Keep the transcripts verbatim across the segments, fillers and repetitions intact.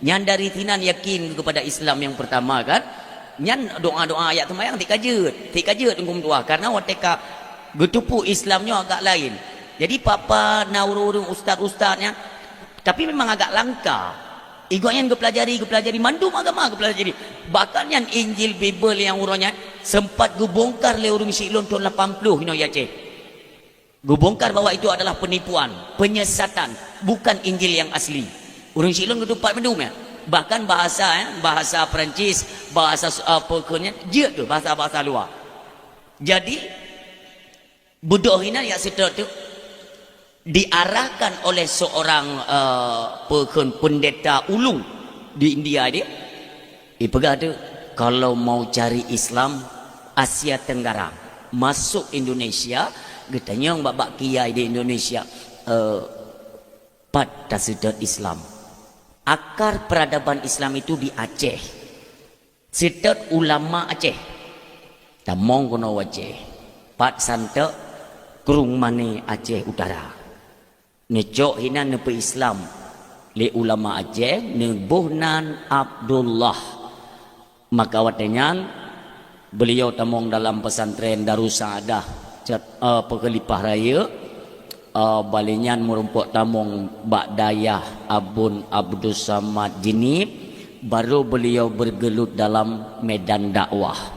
Nyan dari sinan yakin keupada Islam nyang peurtama kan. Nyan doa-doa ayat seumayang tieb ka jeuet. Tieb ka jeuet Teungku meutuah. Karena watée ka geuteupeue Islam nyoe agak laén. Jadi papa na ureuëng-ureuëng ustaz-ustaz nyan, tapi memang agak langka. Igoe nyan geupeulajari, geupeulajari, mandum agama geupeulajari. Bahkan nyan Injil, Bibel nyang uroe nyan sempat geubongkar lé ureuëng siklon thon lapan ploh inoe Aceh. Geubongkar bahwa itu adalah penipuan, penyesatan, bukan Injil yang asli. Ureuëng siklon geutupat mandum ya. Bahkan bahasa ya, bahasa Perancis, bahasa uh, apa ke ni, jeuet tu bahasa-bahasa luar. Jadi beudôh inan ya seutôt tu diarahkan oleh seorang uh, pekheun pendeta ulung di India dia. Ipeugah tu, kalau mau cari Islam Asia Tenggara, masuk Indonesia, geutanyong bak-bak kiai di Indonesia, eh, pat taseutôt Islam. Akar peradaban Islam itu di Aceh. Seutôt ulama Aceh. Tamong keunoe Aceh. Pat santeuk Krueng Mane Aceh Utara. Neucok hinan neupeu Islam lé ulama Aceh, neuboh nan Abdullah. Maka watée nyan beliau tamong dalam pesantren Darussaadah, cat- eh, Peukheulipah Rayeuk. Eh, bali nyan meurumpok tamong bak dayah Abon Abdus Samad Jeunieb, baru beliau bergelut dalam medan dakwah.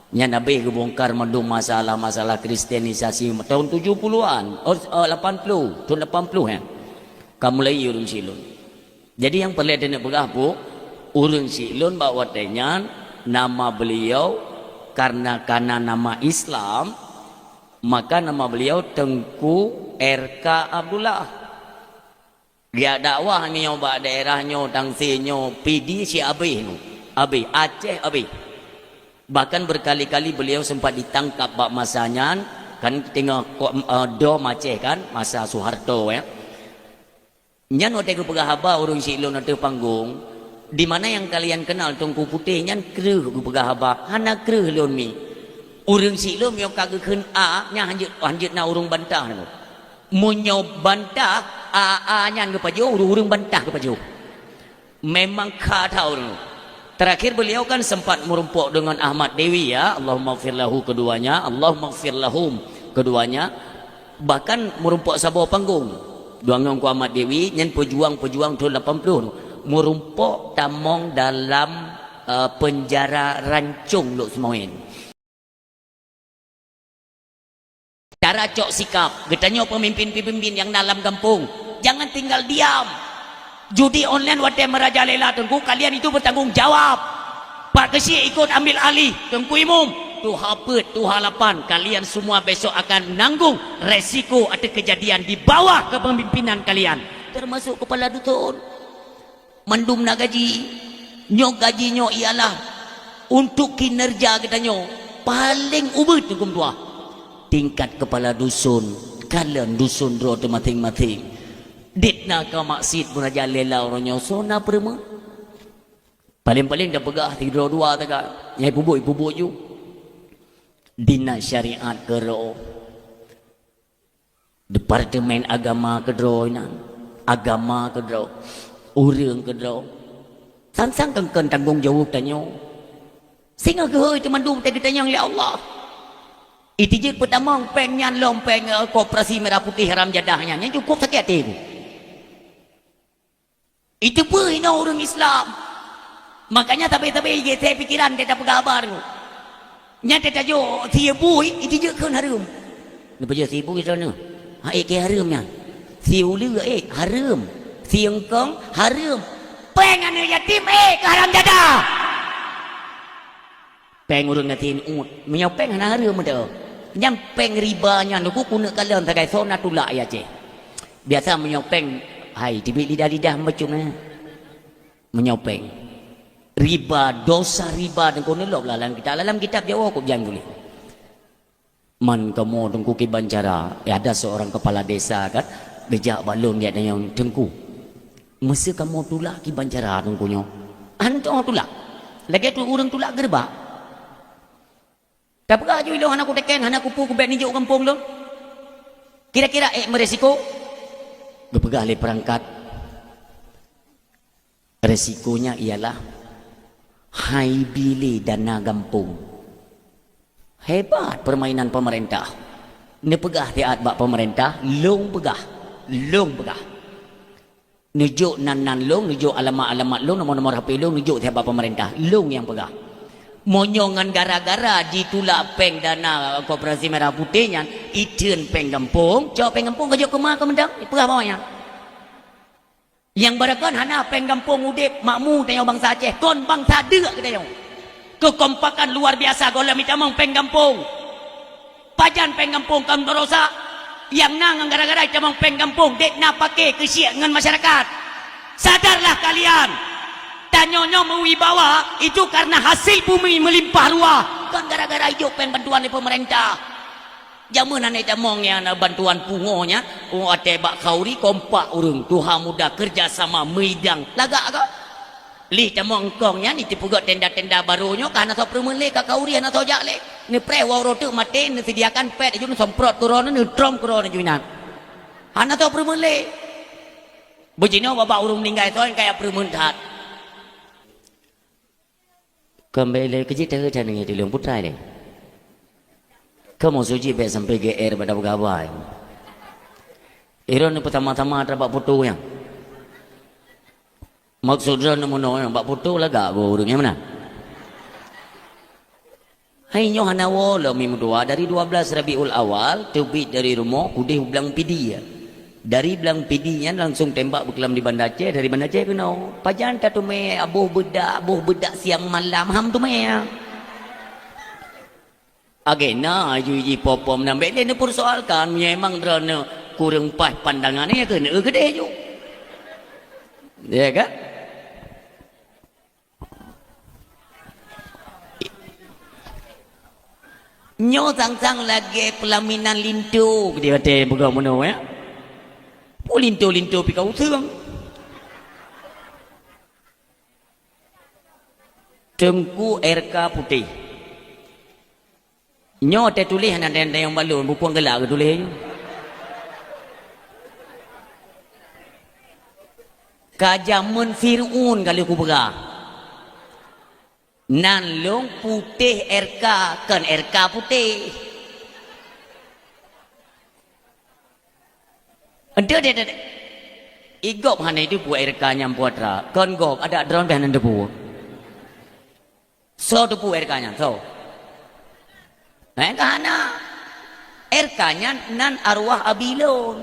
Nyan habéh geubongkar mandum masalah-masalah kristenisasi tahun tujuh puluhan, oh, eh, lapan puluh, tahun lapan puluh ya. Ka mulai ureuëng siklon. Jadi nyang peureulée taneuk peugah pu, ureuëng siklon bak watée nyan nama beliau, karena kana nama Islam, maka nama beliau Teungku R K Abdullah. Geujak dakwah meunyoe bak daerah nyoe, Tangse nyoe, Pidie si abéh nyoe. Abéh, Aceh abéh. Bahkan berkali-kali beliau sempat ditangkap bak masa nyan, kan teungoh ko- eh, dom Aceh kan, masa Soeharto ya. Nyan watée geupeugah haba ureuëng siklon ateueh panggong, "Di mana yang kalian kenal Teungku Putéh?" Nyan kreueh geupeugah haba, "Hana kreueh lôn mi." Ureuëng siklon meunyoe ka geukheun A, nyan hanjeuet, hanjeuet na ureuëng bantah nyoe. Meunyoe bantah, A, A nyan geupajoh, ureuëng-ureuëng bantah geupajoh. Memang kha that ureuëng. Terakhir beliau kan sempat meurumpok dengan Ahmad Dewi ya, Allahumma gfir lahu keduanya, Allahumma gfir lahum keduanya. Bahkan meurumpok saboh panggong. Dua ngon Teungku Ahmad Dewi nyan peujuang-peujuang tahun lapan puluh tu. Meurumpok tamong dalam uh, penjara Rancong Lhokseumawe. Cara cok sikap, geutanyoe peumimpin-peumimpin nyang na lam gampông, jangan tinggal diam. Judi online watée meurajalela Teungku, kalian itu bertanggung jawab. Pak Keuchik ikut ambil alih, Teungku Imum, tuha peuet, tuha lapan, kalian semua besok akan menanggung resiko ateueh kejadian di bawah kepemimpinan kalian, termasuk kepala dusun. Mandum na gaji. Nyoe gaji nyoe ialah untuk kinerja geutanyoe paleng ubit Teungku meutuah. Tingkat kepala dusun, kalon dusun droe teumaséng-maséng. Dit na ka maksiet meurajalela uroe nyoe, soe na peureumeun? Paleng-paleng tapeugah sidroe dua teuka, nyang ipubuet-ipubuet ju. Di na syariat keudroe. Departemen agama keudroe nyan, agama keudroe, ureuëng keudroe. Sang-sang kön-kön tanggong jaweueb tanyoe. Singoh geuhôi teumandum teugeutanyong lé Allah. Itijeuet peutamong péng nyan lom péng, eh, koperasi merah putih haram jadah nyan, nyan cukup sakét até ku. Itu pun hino ureuëng Islam. Makanya sabe-sabe igese pikiran teuta peugah haba tu. Nyan teuta jok sibu itu jeuet kheun hareuem. Neupajak sibu itu na. Ha eh ke hareuem nyan. Si uleue eh hareuem. Si engkong hareuem. Péng aneuk yatim eh ke haram jadah. Péng ureuëng gasien uet. Meunyoe péng hana hareuem meudo. Nyang péng riba nyan ku keuneuk kalon sagai soe na tulak ya ceh. Biasa meunyoe péng hai teubiet lidah-lidah macam na. Meunyoe péng riba, dosa riba dan keuneuk lop lam kitab, lam kitab Jawa kok jang tuléh. Man kamoe Teungku kiban cara, eh, ada seorang kepala desa kan, geujak bak lôn jak tanyong, "Teungku, meuseu kamoe tulak kiban cara Teungku nyoe?" Hantom tulak. Lagée tu ureuëng tulak geureubak. Tapeugah ju ilôn hana kuteken, hana kupu kubek nijok gampông lôn. Kira-kira ék meuresiko? Geupeugah lé perangkat. Resikonya ialah hai bi lé dana gampông. Hebat permainan pemerintah. Neupeugah siat bak pemerintah, "Lôn peugah, lôn peugah." Neujok nan-nan lôn, neujok alamat-alamat lôn, nomor-nomor H P lôn, neujok siat bak pemerintah. Lôn nyang peugah. Meunyoe ngon gara-gara jitulak péng dana Koperasi Merah Putih nyan, itreun péng gampông, cok péng gampông ka jok keu ma keu mantong, peugah bak awaknyan. Nyang barokon hana péng gampông udép makmu tanyoe bansa Aceh, kon bansa deuk geutanyoe. Keukompakan luar biasa gohlom itamong péng gampông. Pajan péng gampông kon barosa? Nyang na ngon gara-gara itamong péng gampông, dék na paké keusiek ngon masyarakat. Sadarlah kalian, tanyoe nyoe meuwibawa itu karena hasil bumi meulimpah ruah, kon gara-gara ijok péng bantuan dari pemerintah. Jameun hana itamong nyang na bantuan pungo nyan, oh, watèe bak khauri kompak ureueng, tuha muda kerja sama meidang. Lagak ka? Lheuh tamong eungkong nyan, iteupeugöt tenda-tenda barô nyoe, ka hana soe peureumeun lé, ka khauri hana soe jak lé. Neupreh woe uroe teuk maté, neuseudiakan pet aju, neusemprot keu droeneuh, neutrom keu droeneuh aju inan. Hana soe peureumeun lé. Beujinoe babah ureueng meuninggai soe nyang kaya peureumeun that. Kon bèk lé keujeuet teuheuet hana ngieng tulông putra lé. Kamoe suji bèk sampai G R bak dapu gabai. Iron ni pertama-tama atra bak foto nyan. Maksud droeneuh meunoe nyan bak foto lagak go ureueng nyang meunan. Hai nyoe hana woe lom meutuah dari dua belas Rabiul Awal teubiet dari rumoh kudeh u Blang Pidie. Dari Blang Pidie nyan langsung tembak beukelam di Banda Aceh, dari Banda Aceh keunoe. Pajan tateumé, aboh beudak, aboh beudak siang malam, ham teumé. Agenda aju jih popom nyan bèk lé neupeursoalkan, meunyoe emang droeneuh kureueng paih pandangan, ya keuneuk keudeh ju. Ya kan? Nyoe sang-sang lagèe peulaminan linto, di watèe peugah meunoe, ya. Peue linto-linto pih ka useueng. Teungku R K putéh. Nyoe teutuléh hana dayong balon, bukon geulak geutuléh nyoe. Ka jameun Fir'aun ka lheueh kupeugah. Nan lôn putéh R K, kon R K putéh. Enteuk deh, deh, deh. I gob hana iteupeue R K nyan peue atra. Kon gob, adak droeneuh bèk hana teupeue. Soe teupeue R K nyan, soe? Nyan ka hana. R K nyan nan arwah abi lôn.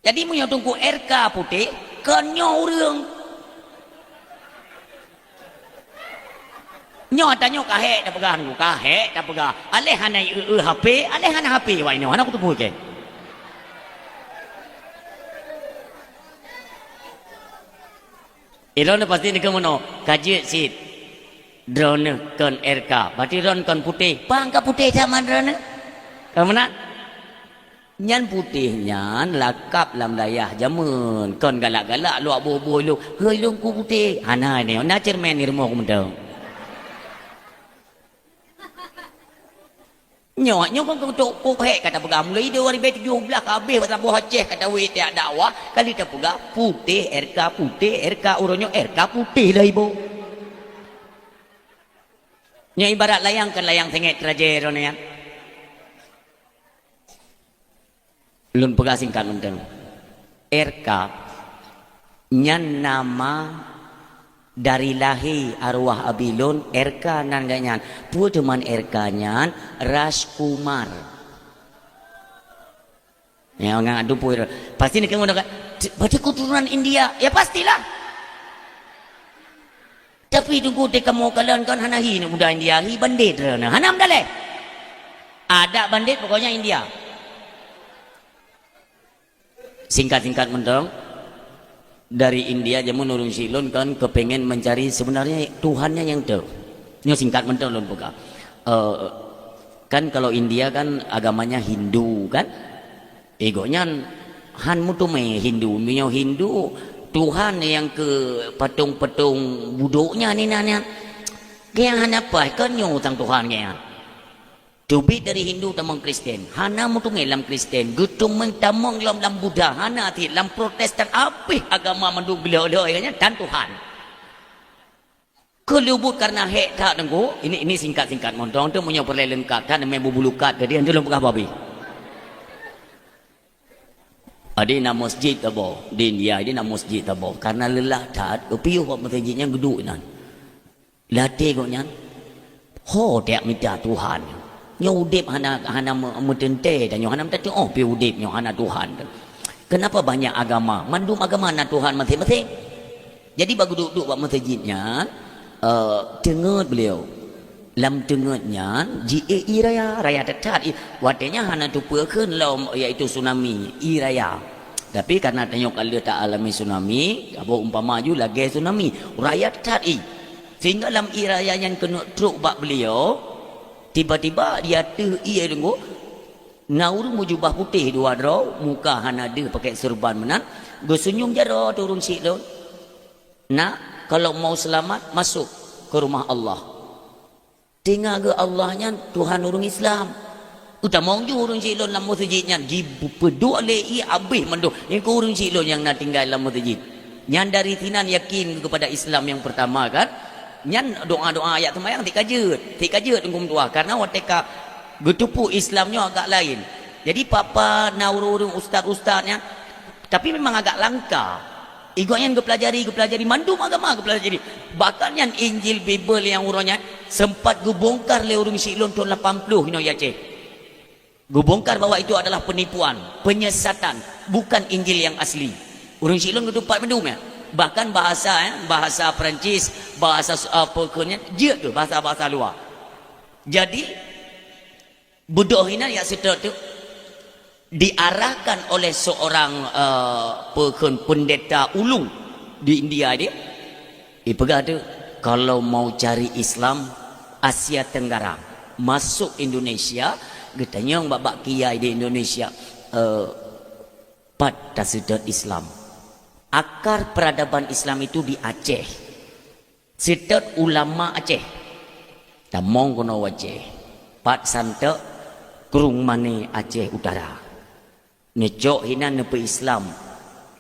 Jadi, meunyoe Teungku R K putéh, kon nyoe ureueng. Nyoe tanyoe ka hék tapeugah, Teungku, ka hék tapeugah. Aléh hana i eu-eu H P, aléh hana H P wai nyoe, hana kuteupeue kèe. Ilôn pasti neukheun meunoe, ka jeuet cit. Droeneuh kon R K, berarti droeneuh kon putéh. Pang ka putéh sama droeneuh? Ka meunan? Nyan putéh nyan lakab lam dayah jameun. Kon galak-galak luwah boh-boh ilôn. Hei, ilôn ku putéh. Hana nyoe, na ceureumen di rumoh ku mantong. Nyoe, nyoe kon keutok poh hék ka tapeugah, mulai dua ribèe tujoh blah ka habéh bak saboh Aceh ka tawé tiek dakwah, ka lheueh tapeugah putéh R K, putéh R K, uroe nyoe R K putéh lom iboh. Nyoe ibarat layang, kon layang sengét keurajée droeneuh nyan. Lôn peugah singkat mantong. R K nyan nama dari lahé arwah abi lôn, R K nan geuh nyan. Peue teuma R K nyan? Rajkumar. Ya, ngan adu pui. Pasti nak kena, berarti keturunan India. Ya, pastilah. Tapi Teungku, teuka kamoe kalon kan hana hi aneuk muda India, hi bandét droeneuh. Hana meudaleh. Adak bandét pokoknya India. Singkat-singkat mantong, dari India jameun ureueng syiek lôn kan kepengen mencari sebenarnya Tuhannya nyang toh. Nyoe singkat mantong lôn peugah. Eh, kan kalau India kan agamanya Hindu kan? Eh, gobnyan han meuteumé Hindu. Meunyoe Hindu, Tuhan nyang keu patong-patong budok nyan inan nyan. Gobnyan hana paih, kon nyoe sang Tuhan gobnyan. Teubiet dari Hindu tamong Kristen, hana meuteumé lam Kristen, geuteumé tamong lom lam Buddha, hana cit lam Protestan, abéh agama mandum geulhôi-lhôi nyan tan Tuhan. Keuleubut karena hék that Teungku, ini, ini singkat-singkat montong tu, meunyoe peureulée leungkap that, namanya bubulukat tadi, hana lôn peugah babi. Adi na masjid tabo, di India ini na masjid tabo, karena leulah that, geupiôh bak masjid nyan geuduek nan. Latée gobnyan, ho tiek mita Tuhan. Nyoe udeb hana, hana me-, meuteuntée dan nyoe hana meuteuntée, oh, pi udeb nyoe hana Tuhan. Kenapa banyak agama? Mandum agama na Tuhan maséng-maséng. Jadi bak geuduek-duek bak masjid nyan, eh, teungeut beliau. Lam teungeut nyan, ji-ék ie raya, raya that-that ie. Watée nyan hana teupeue kheun lom, iaitu tsunami, ie raya. Tapi karena tanyoe ka lheueh ta alami tsunami, abo umpama ju lagée tsunami, raya that-that ie. Sehingga lam ie raya nyan keuneuk trok bak beliau, tiba-tiba di ateueh ie Teungku, na ureuëng meujubah putéh dua droe, muka hana deuh pakai seureuban meunan, geusenyum jaroe teuh ureuëng syiek lôn. Nak, kalau mau selamat, masuk ke rumah Allah. Teungoh geu Allah nyan Tuhan ureuëng Islam. Utamong ju ureuëng syiek lôn lam masjid nyan, jipeuduek lé ie abéh mandum. Nyang keu ureuëng syiek lôn nyang na tinggai lam masjid. Nyan dari sinan yakin kepada Islam yang pertama kan. Nyan doa-doa ayat seumayang tik ka jeuet. Tik ka jeuet Teungku meutuah. Karena watée ka geuteupeue Islam nyoe agak laén. Jadi papa na ureuëng-ureuëng ustaz-ustaz nyan, tapi memang agak langka. Igoe nyan geupelajari, geupelajari, mandum agama geupelajari. Bahkan nyan Injil Bibel nyang uroe nyan sempat geubongkar lé ureuëng syiek lôn thon lapan ploh inoe Aceh. Geubongkar bahwa itu adalah penipuan, penyesatan, bukan Injil yang asli. Ureuëng syiek lôn geutupat mandum ya. Bahkan bahasa ya, bahasa Perancis, bahasa uh, apa ke nyan, jeuet tu bahasa-bahasa luar. Jadi Beudôh inan jak seutôt tu diarahkan oleh seorang, eh, peukheun pendeta ulung di India dia. Ipeugah tu, kalau mau cari Islam Asia Tenggara, masuk Indonesia, geutanyong bak-bak kiai di Indonesia, eh, pat taseutôt Islam. Akar peradaban Islam itu di Aceh. Seutôt ulama Aceh. Tamong keunoe u Aceh. Pat santeuk Krueng Mané Aceh Utara. Neucok hinan neupeu Islam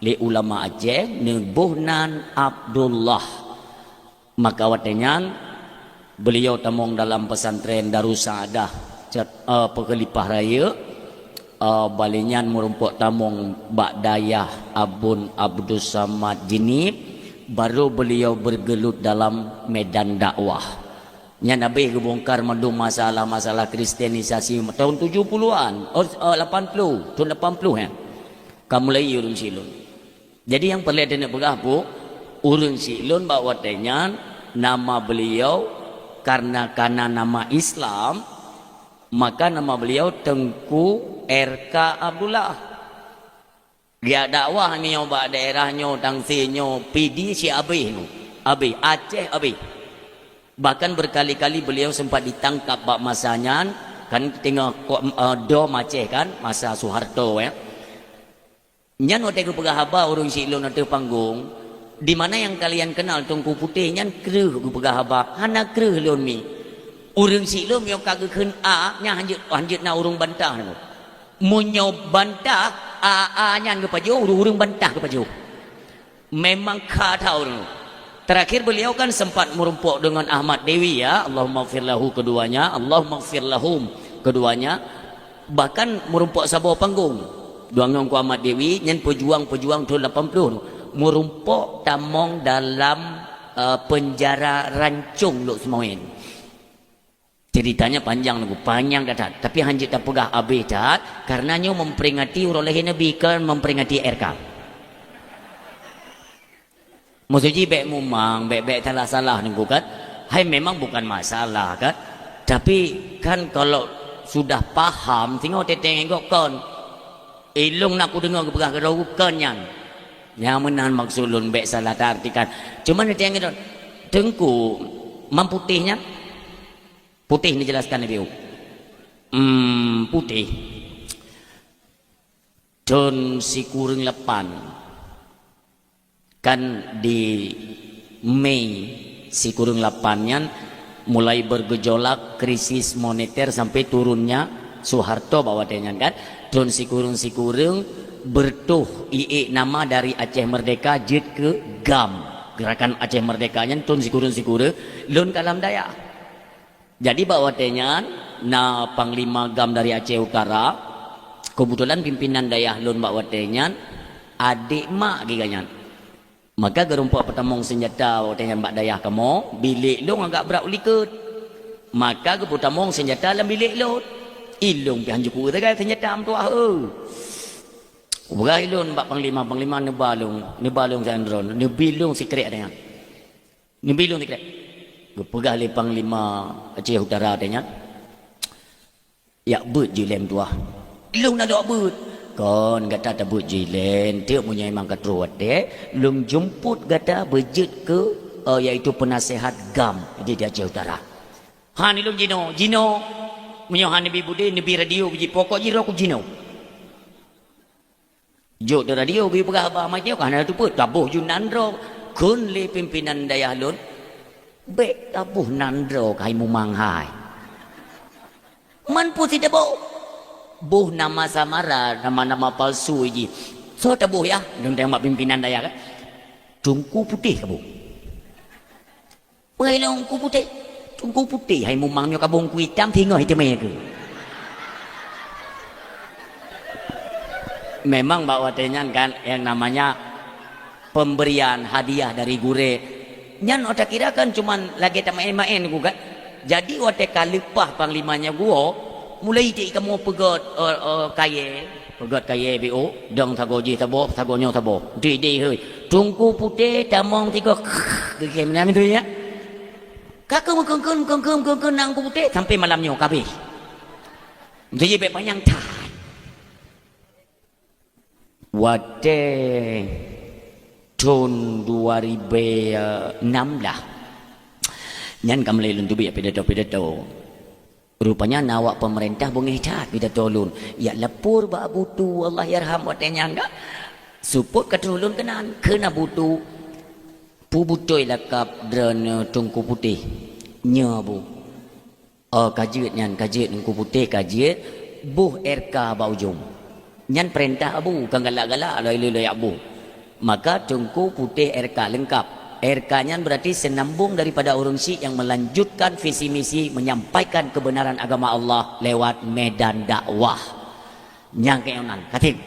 lé ulama Aceh, neuboh nan Abdullah. Maka watée nyan, beuliau tamong dalam pesantren Darussaadah, cat-, eh, Peukheulipah Rayeuk. Eh, balinyan meurumpok tamong bak dayah Abon Abdussamad Jeunieb, baru beliau bergelut dalam medan dakwah. Nyan habéh geubongkar mandum masalah-masalah kristenisasi tahun tujuh puluhan, oh, eh, lapan puluh, tahun lapan puluh, ya. Ka mulai ureuëng syiek lôn. Jadi nyang peureulée taneuk peugah, Bu, ureuëng syiek lôn bak watée nyan nama beliau karena kana nama Islam, maka nama beliau Teungku R K Abdullah. Geujak dakwah nyoe bak daerah nyoe, Tangse nyoe, Pidie si abéh nyoe. Abéh, Aceh abéh. Bahkan berkali-kali beliau sempat ditangkap bak masa nyan, kan teungoh ko-, eh, dom Aceh kan, masa Soeharto ya. Nyan watée geupeugah haba ureuëng syiek lôn ateueh panggong, "Di mana yang kalian kenal Teungku Putéh?" Nyan kreueh geupeugah haba, "Hana kreueh lôn mi." Ureuëng syiek lôn meunyoe ka geukheun a, nyan hanjeuet, hanjeuet na ureuëng bantah nyoe. Meunyoe bantah, a, a nyan geupajoh, ureuëng bantah geupajoh. Memang kha that ureuëng. Terakhir beliau kan sempat meurumpok dengan Ahmad Dewi ya, Allahummaghfir lahu keduanya, Allahummaghfir lahum keduanya. Bahkan meurumpok saboh panggong. Dua ngon Teungku Ahmad Dewi, nyan peujuang-peujuang tahun lapan puluh tu. Meurumpok tamong dalam, eh, penjara Rancong Lhokseumawe. Ceritanya panjang lagu, panjang dah that. Tapi hanjeuet tapeugah abéh that, karena nyoe memperingati uroe lahé Nabi, kon memperingati R K. Maksud jih bék mumang, bék, bék salah-salah nunggu kan. Hai memang bukan masalah kan. Tapi kan kalau sudah paham, singoh teteng enggok kon. Ilung nak kudeungoe geupeugah keudroe kon nyan. Nyang meunan maksud lôn bék salah taartikan. Cuma teteng enggok, Teungku, mam putéh nyan? Putéh, neujelaskan Nabi U. Hmm, putéh. Thon sikureueng lapan. Kan di Mei sikureueng lapan nyan, Mulai bergejolak krisis moneter sampai turunnya Soeharto bak watée nyan kan. Thon sikureueng-sikureueng bertoh iék nama dari Aceh Merdeka jeuet keu GAM. Gerakan Aceh Merdeka nyan thon sikureueng-sikureueng lôn ka lam dayah. Jadi bak watée nyan na panglima GAM dari Aceh Utara, keubeutulan pimpinan dayah lôn bak watée nyan adék mak geuh nyan. Maka geurumpok peutamong seunjata watée nyan bak dayah kamoe, bilék lôn agak brat u likot. Maka geupeutamong seunjata lam bilék lôn. Ilôn pih han jeuet kueu teuga seunjata meutuah, eu. Peugah ilôn bak panglima, panglima neuba lôn, neuba lôn siat droeneuh, neubi lôn sikrék watée nyan. Neubi lôn sikrék. Geupeugah lé panglima Aceh Utara watée nyan, "Jak beuet jih ilée meutuah." Ilôn na lôn beuet. "Kon gata tabeuet jih ilée, enteuk meunyoe memang ka troh watée, lôn jeumpot gata beujeuet keu, eh, yaitu peunasihat GAM di, di Aceh Utara." Han ilôn jinoe, jinoe. Meunyoe han neubi budé, neubi radio biji pokok jih roh ku jinoe. Jok di radio geupeugah haba maté ka hana teupeue, taboh ju nandro kheun lé pimpinan dayah lôn. Bék taboh nandro keuhai mumang hai. Man peue sit taboh? Boh nama samaran, nama-nama palsu jih. Soe taboh yah? Lôn tanyong bak pimpinan dayah kan. Teungku Putéh kaboh. Peue lôn Teungku Putéh? Teungku Putéh hai mumang nyoe ka bungkui itam singoh iteumé keu. Memang bak watée nyan kan yang namanya pemberian hadiah dari gurée. Nyan oh takira kan cuman lagée tamaén-maén ku kan. Jadi watée ka leupah panglima nyan geuwoe, mulai ti kamoe peugét, eh, eh, kayée. Peugét kayée B O, dong sagoe jih saboh, sagoe nyoe saboh. Dih-dih heueh. Teungku Putéh tamong tiga. Geukheun meunan tu ya. Ka keu meukheun-kheun, meukheun-kheun, meukheun-kheun nang Teungku Putéh sampai malam nyoe ka habéh. Jadi bék panyang that. Watée thon dua ribu enam belas, nyan ka mulai lôn teubiet pidato-pidato. Rupanya na awak peumeurintah beungéh that pidato lôn. Jak lapor bak Abu Tu, Allahyarham watée nyan ka. Seupôt ka troh lôn keunan, kheun Abu Tu, "Peue beutôi lakab droeneuh Teungku Putéh?" "Nyoe, Bu." "Oh, ka jeuet nyan, ka jeuet Teungku Putéh, ka jeuet, boh R K bak ujong." Nyan peurintah Abu, ka galak-galak lôn ilée jak boh. Maka Teungku Putéh R K leungkap. R K nyan berarti seunambong daripada ureuëng syiek nyang meulanjutkan visi misi menyampaikan kebenaran agama Allah lewat medan dakwah. Nyang keunan, katem.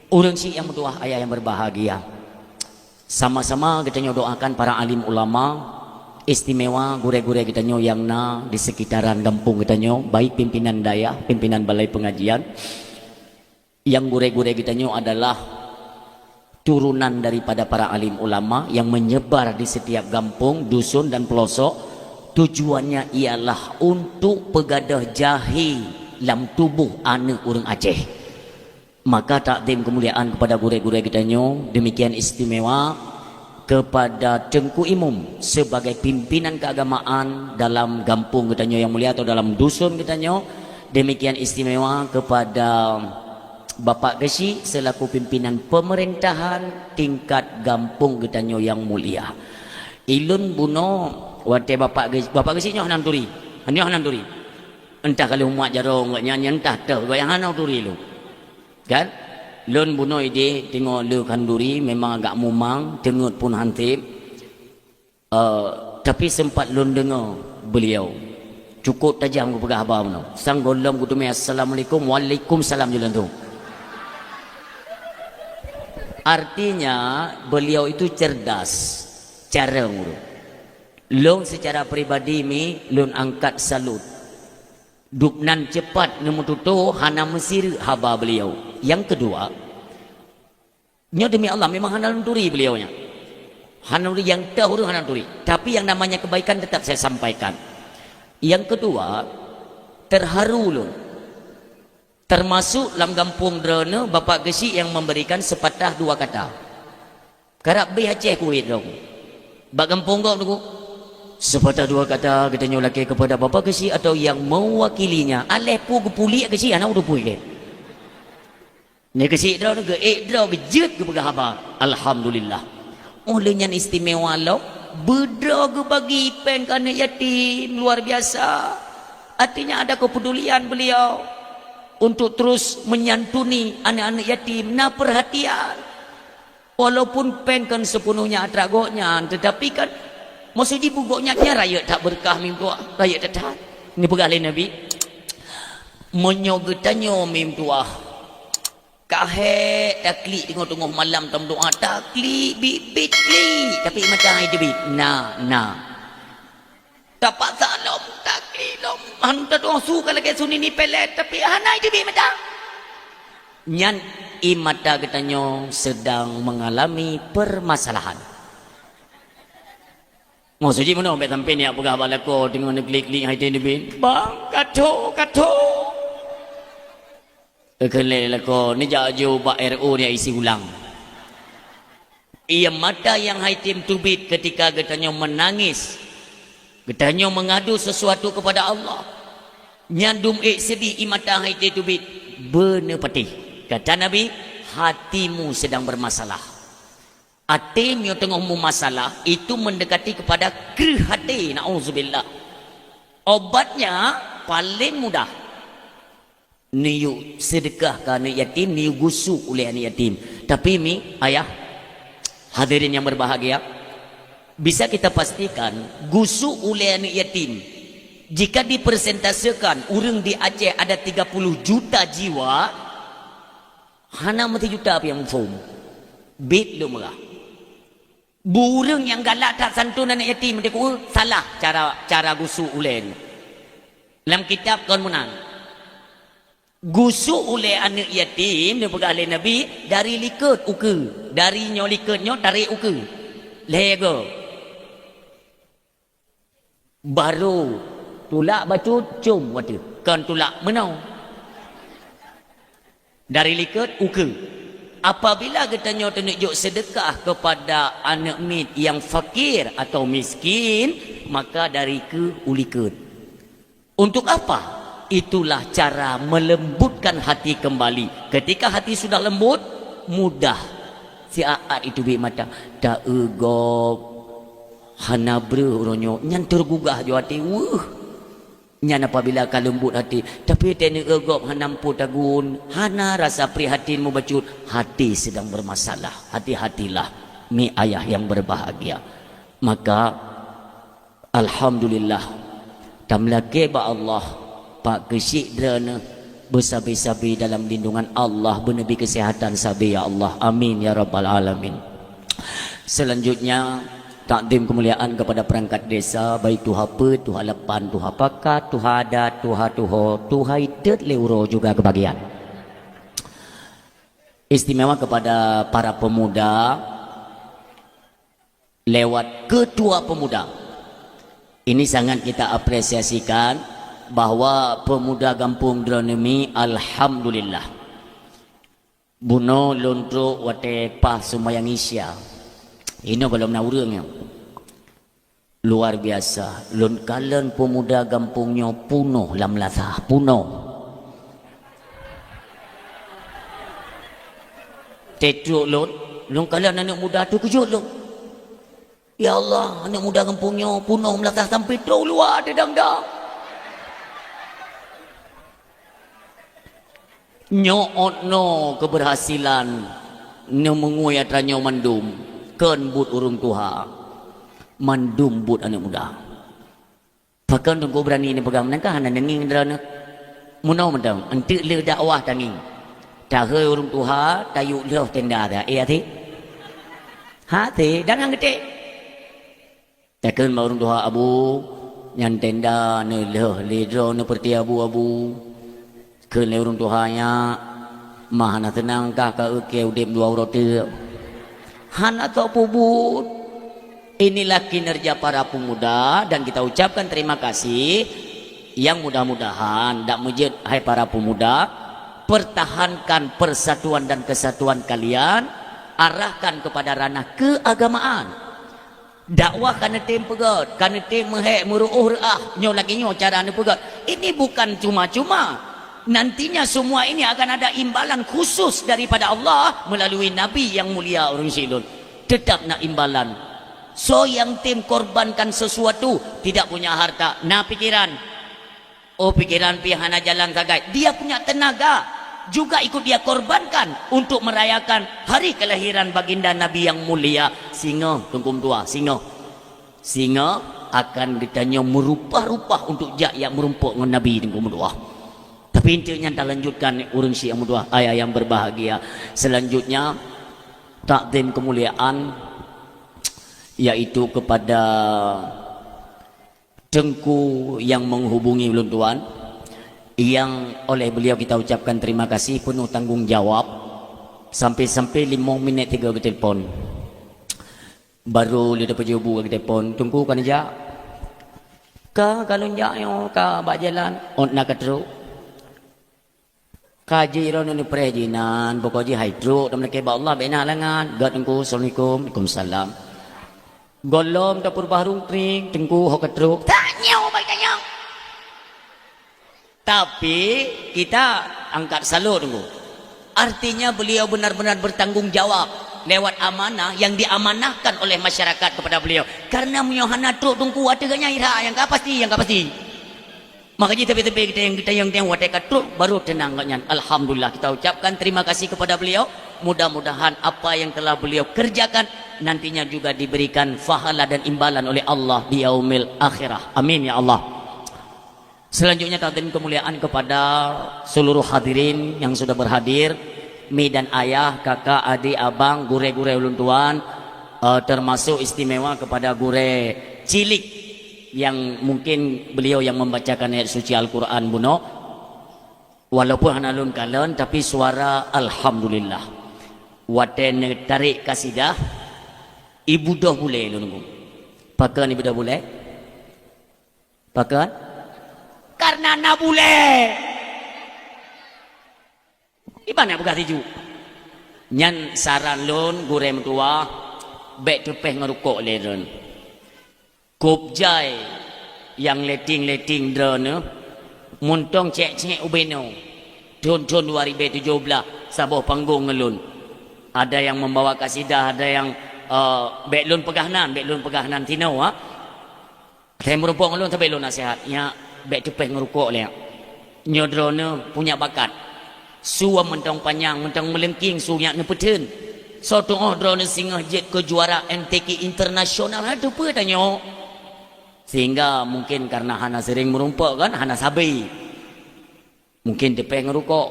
Ureuëng syiek nyang meutuwah, ayah nyang berbahagia. Sama-sama geutanyoe doakan para alim ulama, istimewa gurée-gurée geutanyoe nyang na di sekitaran gampông geutanyoe, baik pimpinan dayah, pimpinan balai pengajian. Nyang gurée-gurée geutanyoe adalah turunan daripada para alim ulama yang menyebar di setiap gampông, dusun dan pelosok. Tujuannya ialah untuk peugadôh jahé lam tuboh aneuëk ureuëng Aceh. Maka takdim keumuliaan kepada gurée-gurée geutanyoe, demikian istimewa kepada Teungku Imum sebagai pimpinan keagamaan dalam gampông geutanyoe nyang mulia atau dalam dusun geutanyoe. Demikian istimewa kepada Bapak Geuchik selaku pimpinan pemerintahan tingkat gampông geutanyoe nyang mulia. Ilôn bunoe watée Bapak Geuchik, Bapak Geuchik nyoe hana turi. Nyoe hana turi. Entah ka lheueh mumat jaroe gobnyan, entah teuh gobnyan hana turi lôn. Kan? Lôn bunoe idéh teungoh le khanduri memang agak mumang, teungeut pun han sép. Eh, tapi sempat lôn deungoe beliau. Cukup tajam geupeugah haba meunoe. Sang gohlom geuteumé, "Assalamualaikum." "Waalaikumsalam," jih lôn tueng. Artinya, beliau itu cerdas. Carông ureuëng. Lôn secara pribadi mi lôn angkat salut. Dubnan cepat neumeututoe hana meusireuk haba beliau. Nyang keudua, nyoe demi Allah memang hana lôn turi beliau nyan. Hana turi nyang teuh ureuëng hana turi. Tapi yang namanya kebaikan tetap saya sampaikan. Yang kedua, terharu lôn. Termasuk lam gampông droeneuh Bapak Geuchik yang memberikan sepatah dua kata. Karab beh Aceh kuwét dong. Bak gampông gob nunggu. Sepatah dua kata geutanyoe lakée kepada Bapak Geuchik atau yang mewakilinya. Aléh peue geupulék Geuchik hana ureuëng pui lé. Nyoe Geuchik droe geuék droe geujeuet geupeugah haba. Alhamdulillah. Oh lé nyan istimewa lom. Beudroe geubagi péng keu aneuk yatim, luar biasa. Artinya ada kepedulian beliau untuk terus menyantuni aneuk-aneuk yatim, na perhatian. Walaupun péng kon sepenuhnya atra gobnyan, tetapi kan maksud jih bak gobnyan nyan rayeuk that beureukat meutuah, rayeuk that-that. Neupeugah lé Nabi, meunyoe geutanyoe meutuah, ka hék taklik teungoh-teungoh malam tameudoá, taklik biet-biet klik, tapi mata hai teubiet. Na, na. Tapaksa lom, taklik lom. Han tatu'oh su ka lagée sunini pelet, tapi hana jiteubiet mata. Nyan ie mata geutanyoe sedang mengalami permasalahan. Maksud jih meunoe, bék sampoe neujak peugah bak lakoe teungoh neuklik-klik hai teubiet. Bang, ka tho, ka tho. Keu lhée lakoe, neujak aju bak R O, neujak isi ulang. Ie mata nyang hai teubiet ketika geutanyoe meunangis, geutanyoe meungadu sesuatu kepada Allah. Nyan dum ék seudeh ie mata hai teubiet, beuneupatéh. Kata Nabi, hatimu sedang bermasalah. Até meunyoe teungoh meumasalah, itu mendekati kepada kreueh até, na'udzubillah. Obatnya paling mudah. Neuyue seudeukah keu aneuk yatim, neuyue gusok ulée aneuk yatim. Tapi mi, ayah, hadirin yang berbahagia, bisa kita pastikan gusok ulée aneuk yatim, jika dipersentasekan ureuëng di Aceh ada tiga puluh juta jiwa, hana meusijuta pih nyang muphom. Biet lom meurah. Ureuëng nyang galak that santun aneuk yatim, salah cara, cara gusok ulée nyoe. Lam kitab kon meunan. Gusok ulée aneuk yatim, neupeugah lé Nabi, dari likot ukeue. Dari nyoe likot nyoe tarek ukeue. Lhée goe. Barô tulak bacut com watée. Kon tulak meunoe. Dari likot ukeue. Apabila geutanyoe taneuk jok seudeukah keupada aneuk miet nyang fakir atawa miskin, maka dari keue u likot. Untuk apa? Itulah cara melembutkan hati kembali. Ketika hati sudah lembut, mudah siat-at jiteubiet mata. Ta-eu gob, hana breueh uroe nyoe, nyan teugugah ju até, weueh. Nyan apabila ka leumbot até, tapi teuneuk eu gob hana muphom tagun, hana rasa prihatin mubacut, hati sedang bermasalah. Hati-hatilah, mi ayah yang berbahagia. Maka, alhamdulillah, tameulakée bak Allah, pak keuchik droeneueh beusabe-sabe dalam lindungan Allah, beuneubri keuseuhatan sabe, ya Allah. Amin, ya rabbal alamin. Selanjutnya, takdim keumuliaan kepada perangkat desa, baik tuha peuet, tuha lapan, tuha pakat, tuha adat, tuha tuho, tuha itot lé uroe juga keubagian. Istimewa kepada para pemuda lewat ketua pemuda. Ini sangat kita apresiasikan bahwa pemuda gampông droeneueh mi, alhamdulillah. Bunoe lôn trok watée paih seumayang Isya. Inoe gohlom na ureuëng nyoe. Luar biasa, lôn kalon peumuda gampông nyoe punoh lam meunasah, punoh. Teutrok lôn, lôn kalon aneuk muda teukeujot lôn. Ya Allah, aneuk muda gampông nyoe punoh meunasah sampai trok luwa teudang-dang. Nyoe ôt noe keubeurhasilan neumeungui atra nyoe mandum, kon buet ureuëng tuha. Mandum buet aneuk muda. Pakon teungku beurani neupeugah meunan, ka hana neungieng droeneueh. Meunoe mantong, eunteuk lheueh dakwah tangieng. Tahôi ureuëng tuha, tayue lheueh tenda ta, eh, até? Até, dan nyang geutek. Takheun bak ureuëng tuha, "Abu, nyan tenda neulheueh lé droeneueh peureuté Abu, Abu." Kheun lé ureuëng tuha nyan, "Ma hana seunang kah ka eu kée udeb dua uroe teuk?" Hana soe peubuet. Inilah kinerja para pemuda dan kita ucapkan terima kasih. Yang mudah-mudahan dak meujeuet, hai para pemuda, pertahankan persatuan dan kesatuan kalian, arahkan kepada ranah keagamaan. Dakwah ka neutem peugét, ka neutem meuhék, meuruôh reuah, nyoe lagée nyoe cara neupeugét. Ini bukan cuma-cuma. Nantinya semua ini akan ada imbalan khusus daripada Allah melalui Nabi yang mulia ureuëng syik lôn. Tetap na imbalan. Soe nyang tem korbankan sesuatu, tidak punya harta, na pikiran. Oh, pikiran pih hana jalan sagai. Dia punya tenaga juga ikut dia korbankan untuk merayakan hari kelahiran baginda Nabi yang mulia. Singoh, Teungku meutuah, singoh. Singoh akan geutanyoe meurupah-rupah untuk jak jak meurumpok ngon Nabi, Teungku meutuah. Tapi untuk nyan talanjutkan, ureuëng syiek meutuah, ayah yang berbahagia. Selanjutnya, takzim kemuliaan, yaitu kepada Teungku yang menghubungi ulôn tuan, yang oleh beliau kita ucapkan terima kasih penuh tanggung jawab. Sampai-sampai limong minit tiga geutelepon. Baru lheueh dapeujoh bu geutelepon, "Teungku, ka neujak?" "Ka, ka lôn jak nyoe, ka bak jalan." "Oh, na ka trok?" "Ka jih, droeneuh neupreh jih nan, pokok jih hai trok, dan meulakée bak Allah, bék na halangan." "Gét, Teungku, assalamualaikum." "Waalaikumsalam." "Gohlom tapeurubah rungkring, Teungku, ho ka trok." Tanyoe bak tanyoe. Tapi kita angkat salut, Teungku. Artinya beliau benar-benar bertanggung jawab lewat amanah yang diamanahkan oleh masyarakat kepada beliau. Karena meunyoe hana trok, Teungku, ateueh geuhnyan ira nyang ka pasti, nyang ka pasti. Maka jih tapi-tapi kita yang, kita yang, yang watée ka trok baru tenang geuhnyan. Alhamdulillah, kita ucapkan terima kasih kepada beliau. Mudah-mudahan apa yang telah beliau kerjakan nantinya juga diberikan pahala dan imbalan oleh Allah di yaumil akhirah. Amin ya Allah. Selanjutnya, takzim kemuliaan kepada seluruh hadirin yang sudah berhadir, mi dan ayah, kakak, adik, abang, gurée-gurée ulôn tuan, eh, termasuk istimewa kepada gurée cilik yang mungkin beliau yang membacakan ayat suci Al-Quran bunoe. Walaupun hana lôn kalon, tapi suara alhamdulillah. Watée neutarek kasidah, ibu doh bulée lôn nunggu. Pakon ibu doh bulée? Pakon? Karena na bulée. Iban na peugah siju. Nyan saran lôn, gurée meutuah, bék teupeh ngon rukok lé lôn. Kôb jai nyang leting-leting droeneuh, muntong cék-cék ubé nyoe. Thon-thon dua ribée tujoh blaih, saboh panggong ngon lôn. Ada yang membawa kasidah, ada yang, eh, bék lôn peugah nan, bék lôn peugah nan tinoe, ha. Hai meurumpok ngon lôn, sabe lôn naseuhat, nyak, bék teupeh ngon rukok lé, nyak. Nyoe droeneuh punya bakat. Su mantong panyang, mantong meulengking su nyak neupeutheun. Soe tuoh droeneuh singoh jeuet keu juara M T Q internasional, ha, teupeue tanyoe. Sehingga mungkin karena hana sering meurumpok kan, hana sabe. Mungkin teupeh ngon rukok.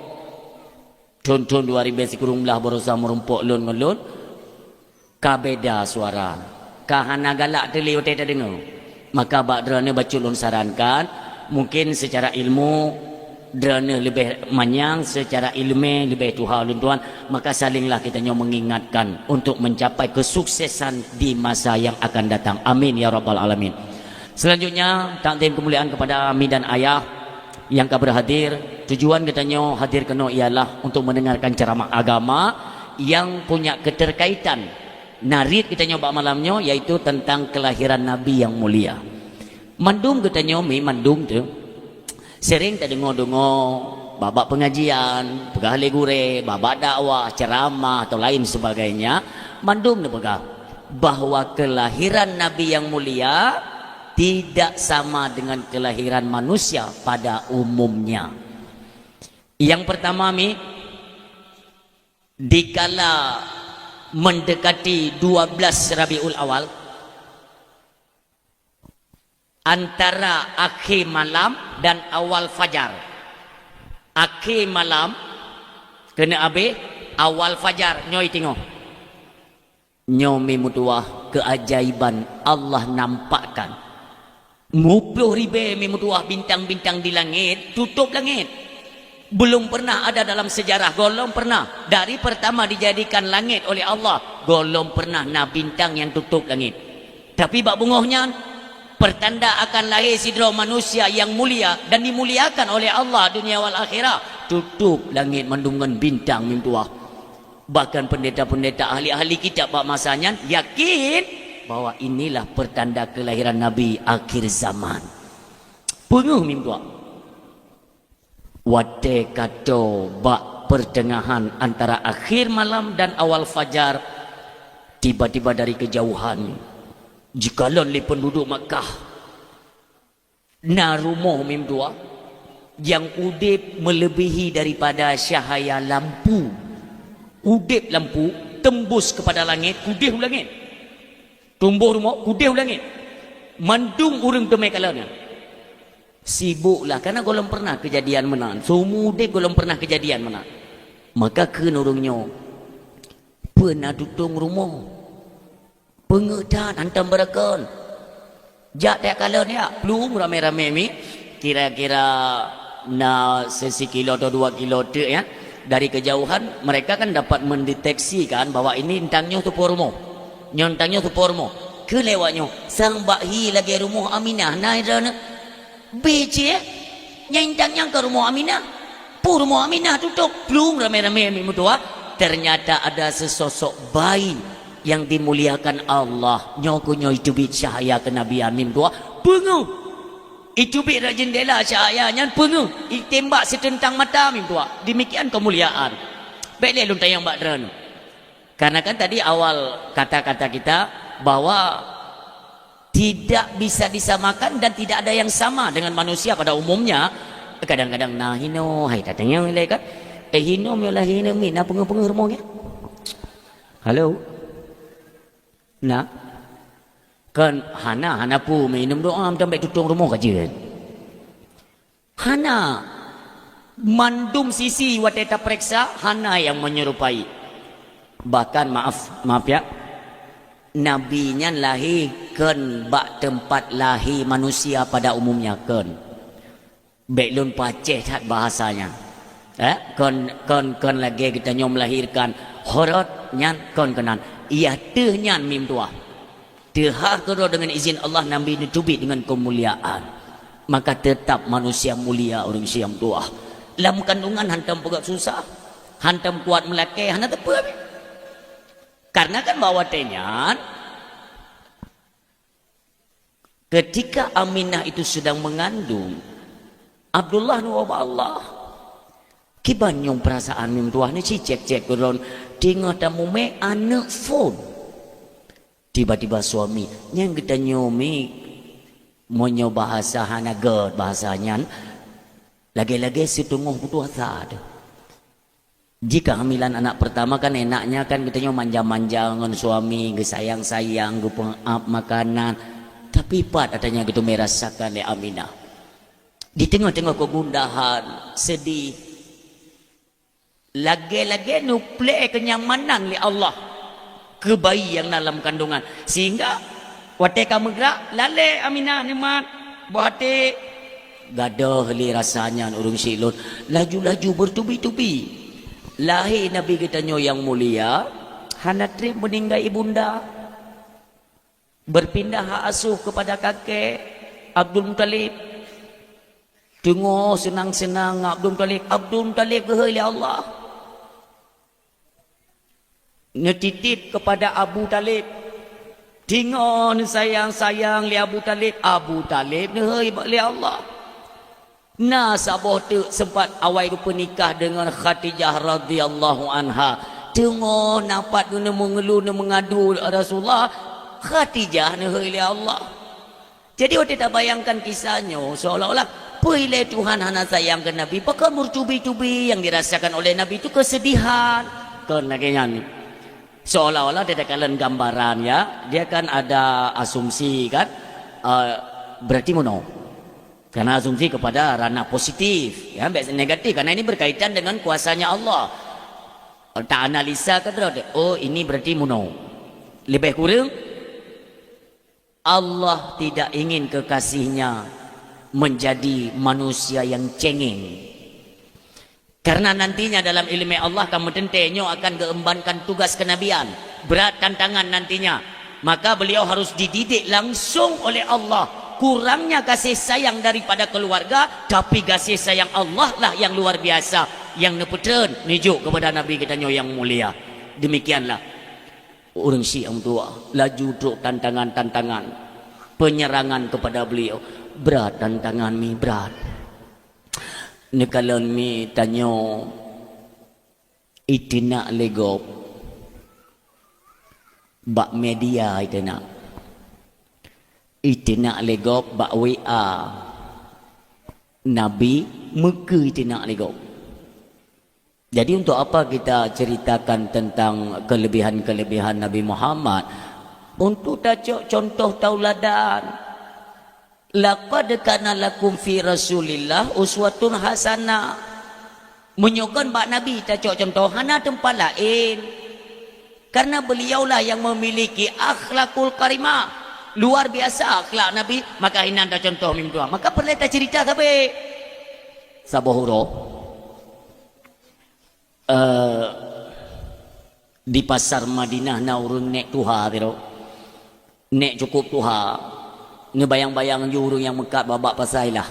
Thon-thon dua ribée sikureueng blaih baroesa meurumpok lôn ngon lôn, ka beda suara. Ka hana galak teuh lé watée tadeungoe. Maka bak droeneuh bacut lôn sarankan, mungkin secara ilmu droeneuh leubeh manyang, secara ileumé leubeh tuha ulôn tuan, maka salinglah kita nyoe mengingatkan untuk mencapai kesuksesan di masa yang akan datang. Amin ya rabbal alamin. Selanjutnya, takzim kemuliaan kepada mi dan ayah yang ka berhadir. Tujuan geutanyoe hadir keunoe ialah untuk mendengarkan ceramah agama yang punya keterkaitan narit geutanyoe bak malam nyoe, yaitu tentang kelahiran Nabi yang mulia. Mandum geutanyoe mi mandum tu sering tadeungoe-deungoe bak-bak pengajian, peugah lé gurée, bak-bak dakwah, ceramah atau lain sebagainya, mandum neupeugah bahwa kelahiran Nabi yang mulia tidak sama dengan kelahiran manusia pada umumnya. Yang pertama mi, dikala mendekati dua belas Rabiul Awal, antara akhé malam dan awal fajar. Akhé malam keuneuk abéh, awal fajar nyoe tingoh. Nyoe mi meutuah keajaiban Allah nampakkan. Muplôh ribée mi meutuah bintang-bintang di langét, tutôp langét. Belum pernah ada dalam sejarah, gohlom pernah. Dari pertama dijadikan langét oleh Allah, gohlom pernah na bintang nyang tutôp langét. Tapi bak beungoh nyan, pertanda akan lahé sidroe manusia nyang mulia dan dimuliakan oleh Allah dunia wal akhirah, tutôp langét mandum ngon bintang mi meutuah. Bahkan pendeta-pendeta ahli-ahli kitab bak masa nyan yakin bahwa inilah pertanda kelahiran Nabi akhir zaman. Peungeuh mi meutuah. Watée ka toe bak pertengahan antara akhir malam dan awal fajar, tiba-tiba dari kejauhan Jikalon lé penduduk Makkah, na rumoh mim tuha nyang udeb melebihi daripada cahaya lampu. Udeb lampu tembus kepada langét, keudeh u langét. Tumboh rumoh, keudeh u langét. Mandum ureuëng teumé kalon nyan. Sibuklah, karena gohlom pernah kejadian meunan. Seumur udeb gohlom pernah kejadian meunan. Maka kheun ureuëng nyoe, "Peue na tutong rumoh? Peungeuh that, hantom beurakon. Jak tajak kalon jak." Plueng ramé-ramé mi, kira-kira na sisi kilo atau dua kilo teuk, ya. Dari kejauhan, mereka kan dapat mendeteksi kan bahwa ini entang nyoe teupeue rumoh. Nyoe entang nyoe teupeue rumoh. Kheun lé awak nyoe, "Sang bak hi lagée rumoh Aminah, na droeneuh?" Bèk cit, eh? Nyang intat nyan keu rumoh Aminah. Peue rumoh Aminah tutong? Plueng ramé-ramé mi meutuha. Ternyata ada sesosok bayi yang dimuliakan Allah. Nyoe keuh nyoe iteubiet cahaya keunabian mi meutuha. Peungeuh. Iteubiet rot jeundela cahaya nyan peungeuh. Itembak siteutang mata mi meutuha. Demikian kemuliaan. Bèk lé lôn tanyong bak droeneuh. Karena kan tadi awal kata-kata kita bahwa tidak bisa disamakan dan tidak ada yang sama dengan manusia pada umumnya. Kadang-kadang na hinoe, hai tatanyong ilée kan. Eh, hinoe meulah hinoe mi na peungeuh-peungeuh rumoh nyan. Halo. Na. Kan hana, hana peue mi inong doa meutambai tutong rumoh ka jeuet. Hana. Mandum sisi watée tapeuriksa, hana nyang menyerupai. Bahkan, maaf, maaf ya, Nabi nyan lahé kon bak teumpat lahé manusia pada umumnya, kon. Bèk lôn pacéh that bahasa nyan. Eh, kon, kon, kon lagée geutanyoe melahirkan horot nyan kon keunan. Iya teuh nyan mi meutuha. Teuhah keudroe deungon izin Allah Nabi neuteubiet deungon keumuliaan. Maka teutap manusia mulia ureuëng siam tuha. Lam kandungan hantom peugöt susah, hantom kuat meulakée, hana teupeue. Karena kan bak watée nyan, ketika Aminah itu sedang mengandung, Abdullah neuwoe bak Allah. Kiban nyong peurasaan mi meutuha neuh cicék-cék keudroe, teungoh tamumé aneuëk phon. Tiba-tiba suami, nyang geutanyoe mi, meunyoe bahasa hana göt bahasa nyan, lagée-lagée siteungoh putus asa teuh. Jika hamilan anak pertama kan enaknya kan geutanyoe manja-manja ngon suami, geusayang-sayang, geupeuap makanan. Tapi pat ata nyan geuteumé rasakan lé Aminah. Di teungoh-teungoh kegundahan, sedih, lagée-lagée neuplée kenyamanan lé Allah keu bayi nyang na lam kandungan. Sehingga watée ka meugrak, lalée Aminah neumat, boh até. Gadôh lé rasa nyan ureuëng syiek lôn, laju-laju beutubi-tubi. Lahé Nabi geutanyoe nyang mulia, hana treb meuninggai ibunda. Berpindah hak asuh kepada kakek Abdul Muthalib. Teungoh seunang-seunang ngon Abdul Muthalib, Abdul Muthalib geuhôi lé Allah. Neutitip kepada Abu Thalib. Teungoh neusayang-sayang lé Abu Thalib, Abu Thalib neuhôi lé Allah. Na saboh teuk sempat awai geupeunikah deungon Khadijah radhiyallahu anha. Teungoh na pat neumeungeuluh, neumeungadu Rasulullah, Khadijah neuhôi lé Allah. Jadi, watée tabayangkan kisah nyoe, seolah-olah, peue ilée Tuhan hana sayang keu Nabi, pakon meutubi-tubi nyang dirasakan oleh Nabi itu kesedihan. Kon lagée nyan. Seolah-olah dia takalon gambaran, ya. Dia kan ada asumsi, kan? Eh, berarti meunoe. Karena asumsi kepada ranah positif, ya, bèk negatif, karena ini berkaitan dengan kuasanya Allah. Ta analisa keudroe, oh, ini berarti meunoe. Lebih kurang, Allah tidak ingin kekasihnya menjadi manusia yang cengeng. Karena nantinya dalam ileumé Allah ka meuteuntée nyoe akan geuembankan tugas kenabian. Berat tantangan nantinya. Maka beliau harus dididik langsung oleh Allah. Kurangnya kasih sayang daripada keluarga, tapi kasih sayang Allah lah yang luar biasa, yang neupeutrön neujok kepada Nabi geutanyoe nyang mulia. Demikianlah. Ureuëng syiek nyang tuha laju trok tantangan-tantangan, penyerangan kepada beliau. Brat tantangan mi, brat. Neukalon mi tanyoe iteunak lé gob. Bak media iteunak. Iteunak lé gob bak W A. Nabi meukeue iteunak lé gob. Jadi, untuk apa kita ceritakan tentang kelebihan-kelebihan Nabi Muhammad? Untuk tacok contoh tauladan. "Laqad kana lakum fi Rasulillah uswatun hasanah." Meunyoe kon bak Nabi tacok contoh, hana teumpat laén. Karena beliaulah yang memiliki akhlakul karimah. Luar biasa akhlak Nabi, maka inan tacontoh meutuah. Maka peureulée tacerita sabe. Saboh uroe, eh, di pasar Madinah na ureuëng nék tuha sidroe. Nék cukup tuha. Neubayang-bayang ju ureuëng nyang meukat bak-bak pasai lah.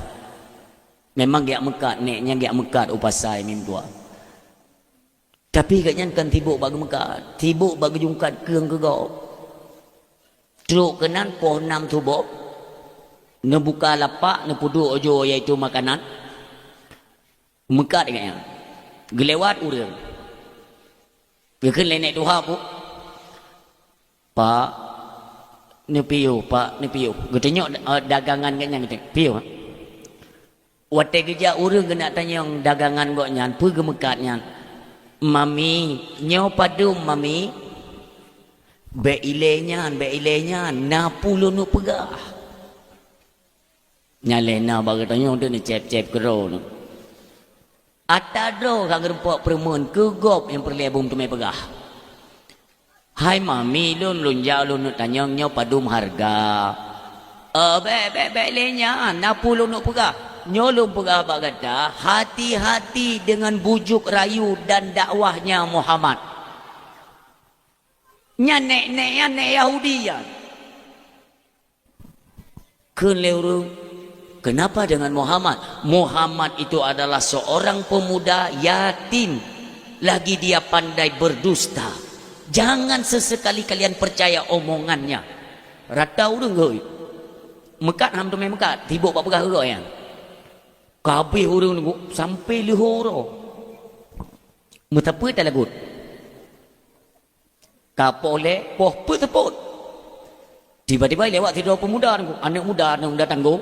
Memang geujak meukat, nék nyan geujak meukat u pasai meutuah. Tapi gobnyan kon sibok bak geumeukat, sibok bak geujungkat keueng keu gob. Trok keunan poh nam suboh, neubuka lapak, neupeuduek ujô, yaitu makanan. Meukat gobnyan. Geulewat ureuëng. Geukheun lé nék tuha, "Pak, neupiôh, Pak, neupiôh." Geutunyok, eh, dagangan gobnyan, geutunyok, "Piôh." Watée geujak ureuëng geunak tanyong dagangan gobnyan, peue geumeukat nyan. "Mami, nyoe padum, Mami?" "Bék ilée nyan, bék ilée nyan, na peue lôn peugah." Nyan lé na bak geutanyoe deuh neucép-cép keudroe nyoe. Ata droe ka geurumpok peureumeuen keu gob nyang peureulée beumeuteumeue peugah. "Hai Mami, lôn, lôn jak lôn neuk tanyong nyoe padum hareuga." "Eh, bék, bék, bék lé nyan, na peue lôn neuk peugah?" "Nyoe lôn peugah bak gata, hati-hati deungon bujuk rayu dan dakwahnya Muhammad." Nyan nék-nék nyan nék Yahudi nyan. Kheun lé ureuëng, "Kenapa dengan Muhammad? Muhammad itu adalah seorang pemuda yatim, lagi dia pandai berdusta. Jangan sesekali kalian percaya omongannya." Rata ureuëng geuh. Meukat hana teumé meukat, sibok bak peugah geuh nyan. Ka habéh ureuëng nunggu sampai leuhô uroe. Meusapeue talagut. Ka poh lhée, poh peuet seupôt. Tiba-tiba lewat sidroe peumuda nyoe, aneuëk muda, aneuëk muda tanggong.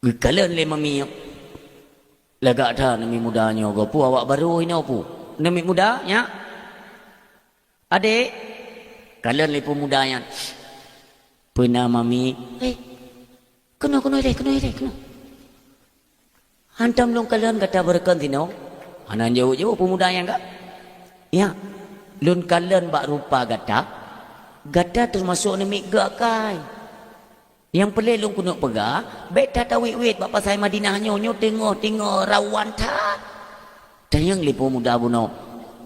Geukalon lé mami nyoe. Lagak that namiet muda nyoe, goe peue awak barô inoe peue. Namiet muda, nyak. Adék, kalon lé peumuda nyan. Peue na mami? Eh, keunoe, keunoe deh, keunoe deh, keunoe. Hantom lôn kalon gata beureukan sinoe. Hana jaweueb-jaweueb peumuda nyan ka. Ya, lôn kalon bak rupa gata, gata teumasok namiet geuakai. Nyang peureulée lôn keuneuk peugah, bék that tawét-wét bak pasai Madinah nyoe, nyoe teungoh-teungoh rawan that. Tanyong lé peumuda bunoe,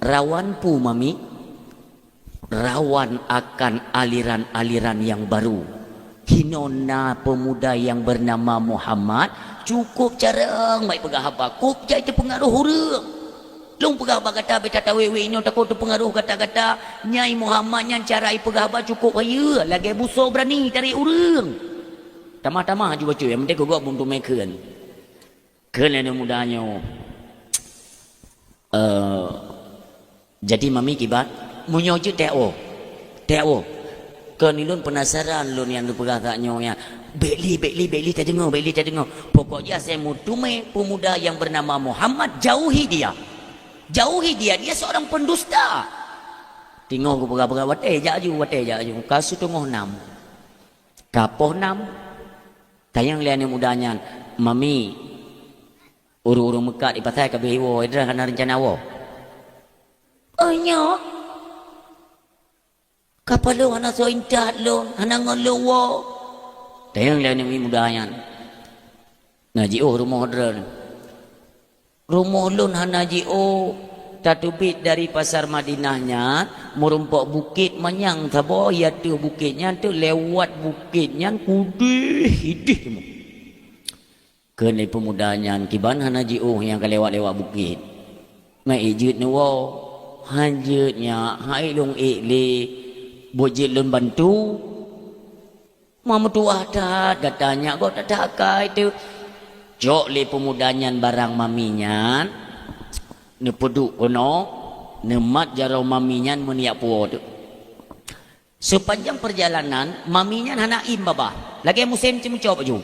rawan peue mami? Rawan akan aliran-aliran nyang barô. Hinoe na peumuda nyang beunama Muhammad, cukup carông bak ipeugah haba, kôp jai teupeungaroh ureuëng. Lôn peugah bak gata, bék that tawét-wét inoe takot teupeungaroh gata-gata. Nyai Muhammad nyan cara ipeugah haba cukup hayeue, lagée busoe beurani tarek ureuëng. Tamah-tamah aju bacut, nyang penting keu gob beumeuteumeue kheun. Kheun lé aneuk muda nyoe, "Eh, jadi mami kiban?" "Meunyoe jeuet teuh woe, teuh woe. Kon ulôn peunasaran lôn nyang neupeugah that nyoe nyan. Bék lé, bék lé, bék lé tadeungoe, bék lé tadeungoe. Pokok jih asai meuteumé peumuda nyang beunama Muhammad, jauhi dia. Jauhi dia, dia seorang pendusta." Teungoh geupeugah-peugah, watée jak aju, watée jak aju. Ka siteungoh nam. Ka poh nam. Tanyong lé aneuk muda nyan, "Mami, ureuëng-ureuëng meukat di pasai ka habéh iwoe, droe hana reuncana woe?" "Oh, nyoe? Ka padum hana soe intat lôn, hana ngon lôn woe." Tanyong lé aneuk muda nyan, "Na jiôh rumoh droeneuh?" "Rumoh lôn hana jiôh, tateubiet dari pasar Madinah nyan, meurumpok bukét manyang saboh, i ateueh bukét nyan teuk lewat bukét nyan kudeh ideh teuma." Kheun lé peumuda nyan, "Kiban hana jiôh nyang ka lewat-lewat bukét? Meuék jeuet neuwoe?" "Hán jeuet nyak, han ék lôn ék lé. Buet jeuet lôn bantu." "Ma meutuwah that gata nyak, gob that-that akai teuk." Cok lé peumuda nyan barang mami nyan, neupeuduek keunoe, neumat jaroe mami nyan meunyak puwoe teuk. Sepanjang perjalanan, mami nyan hana im babah. Lagèe musém ceumeukot baju.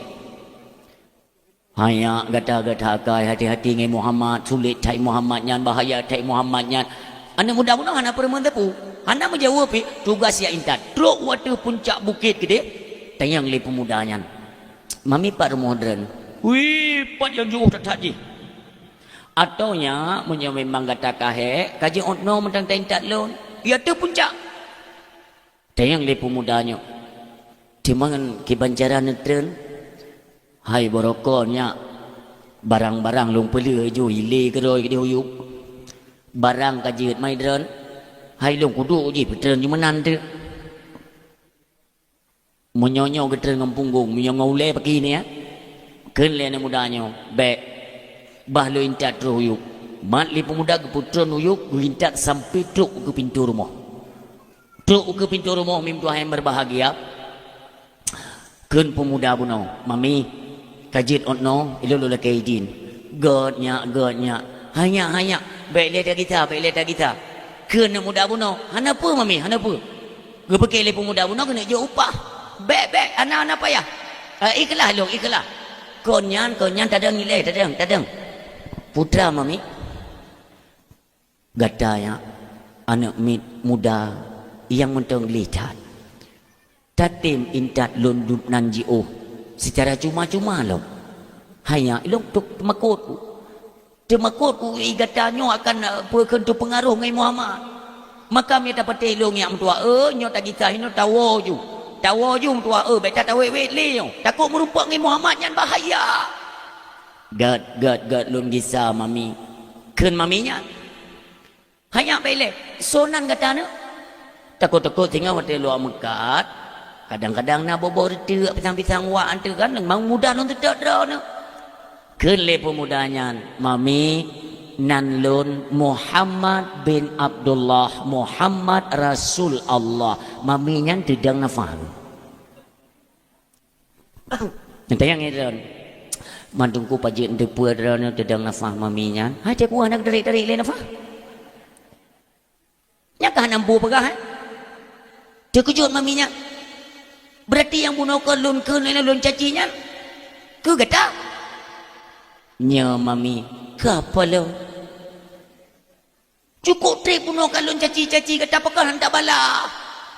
"Hai nyak, gata-gata akai hati-hati ngon Muhammad, sulet that Muhammad nyan, bahaya that Muhammad nyan." Aneuk muda bunoe hana peureumeun teupeu, hana meujaweueb pih, tugaih jak intat. Trok u ateueh puncak bukét keudéh, tanyong lé peumuda nyan, "Mami, pat rumoh droeneuh?" "Wih, pat nyang jiôh that-that jih." "Atau nyak, meunyoe memang gata ka hék, ka jeuet 'oh noe mantong taintat lôn, i ateueh puncak." Tanyong lé peumuda nyoe, "Teuma ngon kiban cara neutreun?" "Hai barokon nyak, barang-barang lôn peuleueh ju ilé keudroe di uyueb. Barang ka jeuet mai droen, hai lôn kuduek jih peutreun ju meunan teuk." "Meunyoe nyoe geutreun ngon punggong, meunyoe ngon ulèe pakri nyan?" Kheun lé aneuk muda nyoe, "Bèk, bah lôn intat troh uyueb." Mat lé peumuda geupeutreun uyueb, geuintat sampoe trok u keu pintoe rumoh. Trok u keu pintoe rumoh, mim tuha nyang berbahagia. Kheun peumuda bunoe, "Mami, ka jeuet 'oh noe, ilôn lôn lakèe idin." "Gèt nyak, gèt nyak." "Hai nyak, hai nyak, bèk lé tagita, bèk lé tagita." Kheun aneuk muda bunoe, "Hana peue, Mami, hana peue." Geupike lé peumuda bunoe keuneuk jok upah. "Bèk, bèk, hana, hana payah. Eh, ikhlaih lôn, ikhlaih." "Kon nyan, kon nyan, tadong ilèe, tadong, tadong." "Putra, Mami." "Gata nyan aneuk miet muda nyang mantong gleh that. Tatem intat lôn dum nan jiôh seucara cuma-cuma lom. Hai nyak, ilôn teumakot ku. Teumakot ku, i gata nyoe akan, eh, peue kheun teupeungaroh ngon Muhammad. Maka meunyoe tapatéh lôn nyak meutuah, eh, nyoe tagisa inoe tawoe ju. Tawoe ju meutuah, eh, bèk tatawét-wét lé nyoe. Takot meurumpok ngon Muhammad nyan bahaya." "Gèt, gèt, gèt lôn gisa, Mami." Kheun mami nyan, "Hai nyak, bèk ilèe. Soe nan gata nyoe?" "Takot-takot singoh watèe luwa meukat, kadang-kadang na boh-boh reuteuek, pisang-pisang wak ateueh kan, memang muda lôn teutap droeneuh." Kheun lé peumuda nyan, "Mami, nan lôn Muhammad bin Abdullah, Muhammad Rasul Allah." Mami nyan teudong nafah. Nyang tanyong lé droen, "Man Teungku, pajan teupeue droeneuh teudong nafah mami nyan?" "Hai, teupeue hana geutarék-tarék lé nafah? Nyan ka hana mupeue peugah, eh?" Teukeujot mami nyan. "Beurati nyang bunoe kon lôn kheun, lôn caci nyan keu gata?" "Nyo, Mami, keu peue lôn?" "Cukôp trép bunoe ka lôn caci-caci gata, pakon han tabala,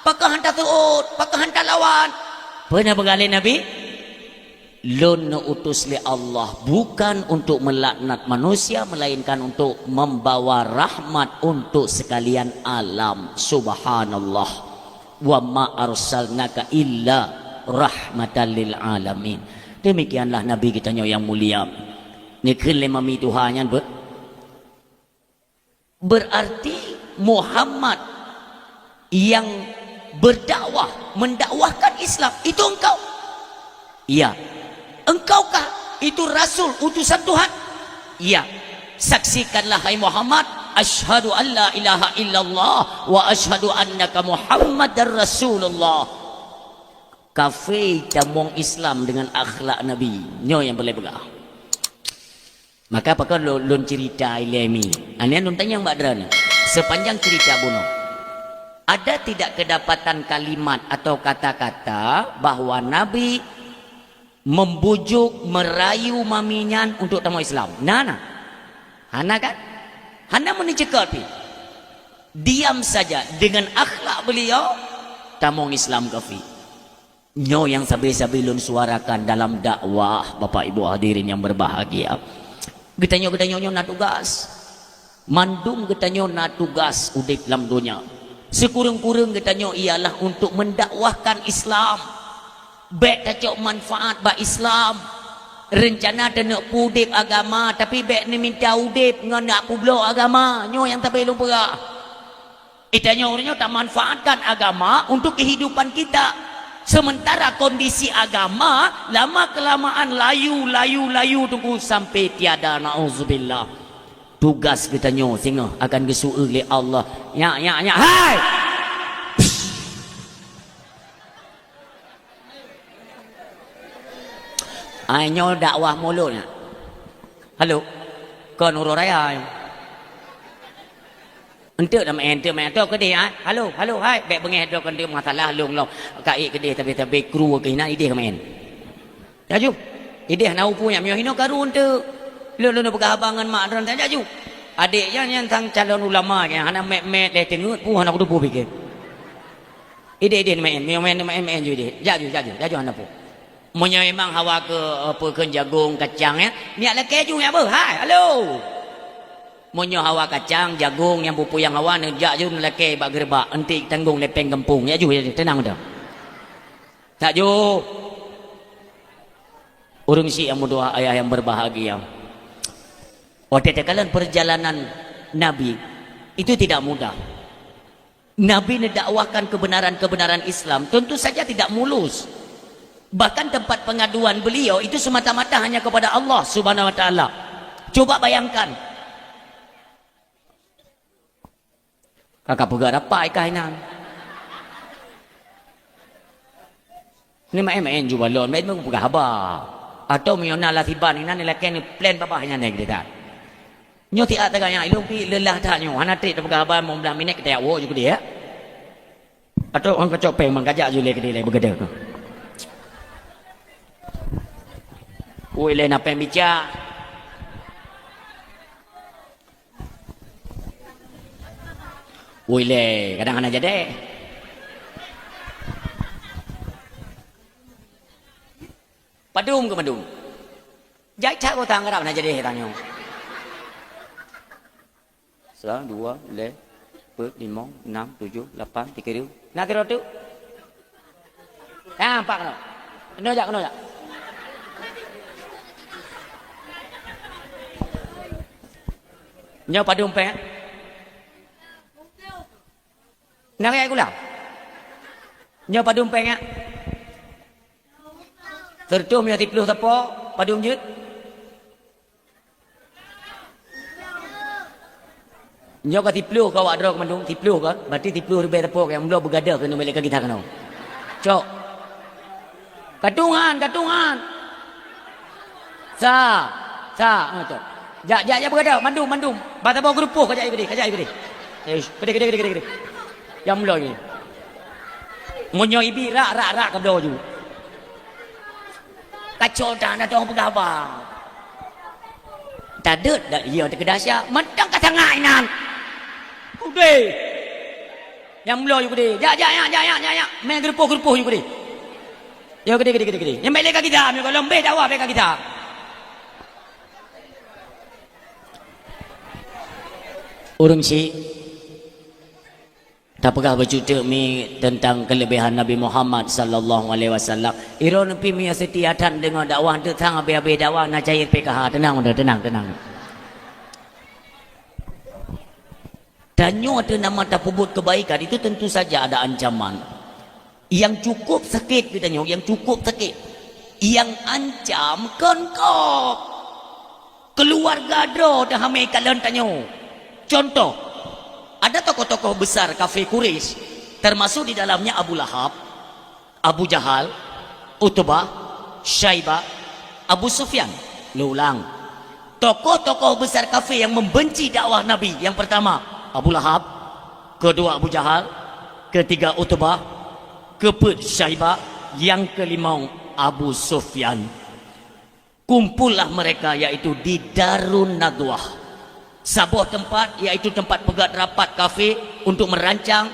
pakon han taseuôt, pakon han talawan." Peue na peugah lé Nabi? "Lôn neuutus lé Allah bukan untuk melaknat manusia, melainkan untuk membawa rahmat untuk sekalian alam." Subhanallah. "Wa ma arsalnaka illa rahmatan lil alamin." Demikianlah Nabi geutanyoe nyang mulia. Neukheun lé mami tuha nyan beuh. Berarti Muhammad yang berdakwah, mendakwahkan Islam, itu engkau? Iya. Engkaukah itu Rasul, utusan Tuhan? Iya. Saksikanlah, hai Muhammad, asyhadu an la ilaha illallah wa asyhadu annaka Muhammadar Rasulullah. Kafé tamong Islam dengan akhlak Nabi. Nyoe nyang peureulèe peugah. Maka pakon lôn, lôn cerita ilèe mi. Nyan lôn tanyong bak droeneuh. Sepanjang cerita bunoe, ada tidak kedapatan kalimat atau kata-kata bahwa Nabi membujuk, merayu mami nyan untuk tamong Islam? Na, na? Hana kan? Hana meunan ceukeut pih. Diam saja, dengan akhlak beliau, tamong Islam kafé. Nyoe nyang sabe-sabe lôn suarakan dalam dakwah, Bapak Ibu hadirin yang berbahagia. Geutanyoe, geutanyoe nyoe na tugas. Mandum geutanyoe na tugas udép lam donya. Sikureueng-kureueng geutanyoe ialah untuk mendakwahkan Islam. Bèk tacok manfaat bak Islam. Reuncana taneuk peudép agama, tapi bèk neumita udép ngon neuk peubloe agama. Nyoe nyang sabe lôn peugah. Geutanyoe uroe nyoe tamanfaatkan agama untuk kehidupan kita. Sementara kondisi agama lama kelamaan layu, layu, layu tunggu sampai tiada. Nauzubillah. Tugas geutanyoe singoh akan geuseuôt lé Allah. Nyak, nyak, nyak. Hai! Ai nyoe dakwah mulod nyan. Halo. Kon uroe raya nyoe. Enteuk dah maén, enteuk maén. Toh keudeh, ha? Halo, halo, hai. Bék beungéh droe keu enteuk masalah lôn lom. Ka ék keudeh tapi-tapi kru keuh inan ideh ka maén. Laju. Ideh na upu nyan miyuh inoe karu enteuk. Lôn, lôn peugah haba ngon mak droe laju. Adék nyan, nyan sang calon ulama nyan hana mét-mét lé teungeut pu hana kuteupeu pike. Ideh, ideh maén, miyuh maén, maén, maén ju ideh. Jak ju, jak ju, jak ju hana pu. Meunyoe memang hawa keu, eh, peue kheun jagong, kacang, ya, nyak lakée ju nyak beuh. Hai, halo. Meunyoe hawa kacang, jagong nyang peue-peue nyang hawa, neujak ju neulakée bak geureubak, enteuk tanggong lé péng gampông. Ya ju, ya ju, teunang dah. Tak ju. Ureuëng syiek nyang meutuah, ayah nyang berbahagia. Watée takalon perjalanan Nabi, itu tidak mudah. Nabi mendakwahkan kebenaran-kebenaran Islam tentu saja tidak mulus. Bahkan tempat pengaduan beliau itu semata-mata hanya kepada Allah Subhanahu wa Taala. Coba bayangkan. Kakak peugah rapai kah inan. Ni maén-maén ju balon, maén-maén peugah haba. Atau meunyoe na lasiban inan ni lakée ni plan babah inan ni kita. Nyoe siat tagak nyang ilong pi lelah that nyoe. Hana trép tapeugah haba limong blaih minét kita yak woe ju keudeh, ya. Atau orang kacok péng mangkajak ju lé keudeh lé beugedeh. Ui lé na péng bica. Ui lé, kadang hana jadi. Padum ke madum? Jai cak kota ngarap na jadi tanyoe. Sa, dua, lé, peuet, limong, enam, tujoh, lapan, tiga ribu. Na kira tu? Ah, empat kena. Kena jak, kena jak. Nyoe padum péng. Na kaya gula. Nyoe padum péng, ya. Sertus miyah siploh sapo, padum jeuet. Nyoe ka siploh ka awak droe keu mandum, siploh ka, berarti siploh ribèe teupok nyang bloe beugadôh keunoe milék ka gita keunoe. Cok. Ka tueng han, ka tueng han. Sa, sa, ha, cok. Jak, jak, jak beugadôh, mandum, mandum. Bak saboh geurupoh ka jak i keudeh, ka jak i keudeh. Eh, keudeh, keudeh, keudeh, keudeh, keudeh. Nyang bloe nyoe. Meunyoe ibi rak, rak, rak ka bloe ju. Kaco that na dong peugah haba. Tadeuet dak iya teukeudasya, mantong ka sangai nan. Udeh. Nyang bloe ju keudeh. Jak, jak, jak, jak, jak, jak, jak. Mé geurupoh, geurupoh ju keudeh. Yo keudeh, keudeh, keudeh, keudeh. Nyang bèk lé ka gita, meu gohlom beh dakwah bèk ka gita. Ureueng syiek Tapeugah bacut teuk mi teuntang keuleubehan Nabi Muhammad sallallahu alaihi wasallam. Droeneuh pih meunyoe seutia that deungon dakwah, teuntang habéh-habéh dakwah na cair P K H. Teunang, teunang, teunang. Tanyoe teuh nama tapeubuet keubaikan, itu tentu saja ada ancaman. Nyang cukup sakét geutanyoe, nyang cukup sakét. Nyang ancam kon gob. Keuluwarga droe teuh hamé kalon tanyoe. Contoh, ada tokoh-tokoh besar kafé Quraisy, termasuk di dalamnya Abu Lahab, Abu Jahal, Utbah, Syaibah, Abu Sufyan. Lôn ulang. Tokoh-tokoh besar kafé yang membenci dakwah Nabi, yang pertama Abu Lahab, kedua Abu Jahal, ketiga Utbah, keempat Syaibah, yang kelima Abu Sufyan. Kumpullah mereka, yaitu di Darun Nadwah, saboh teumpat, yaitu teumpat peugét rapat kafé untuk merancang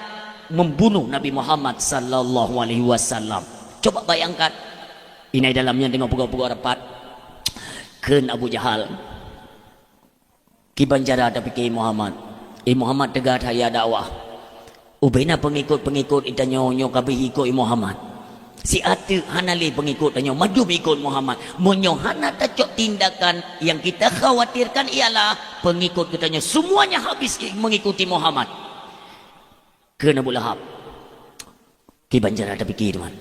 membunuh Nabi Muhammad sallallahu alaihi wasallam. Coba bayangkan, inai dalam nyan teungoh peugét-peugét rapat, kheun Abu Jahal, "Kiban cara tapike Muhammad? I Muhammad teuga that ya dakwah. Ubena peungikot-peungikot geutanyoe nyoe ka beuh ikot i Muhammad. Siat teuk hana lé peungikot tanyoe mandum ikot Muhammad. Meunyoe hana tacok tindakan, yang kita khawatirkan ialah peungikot geutanyoe semuanya habis i-, mengikuti Muhammad." Kheun Abu Lahab, "Kiban cara tapike, Tuan?"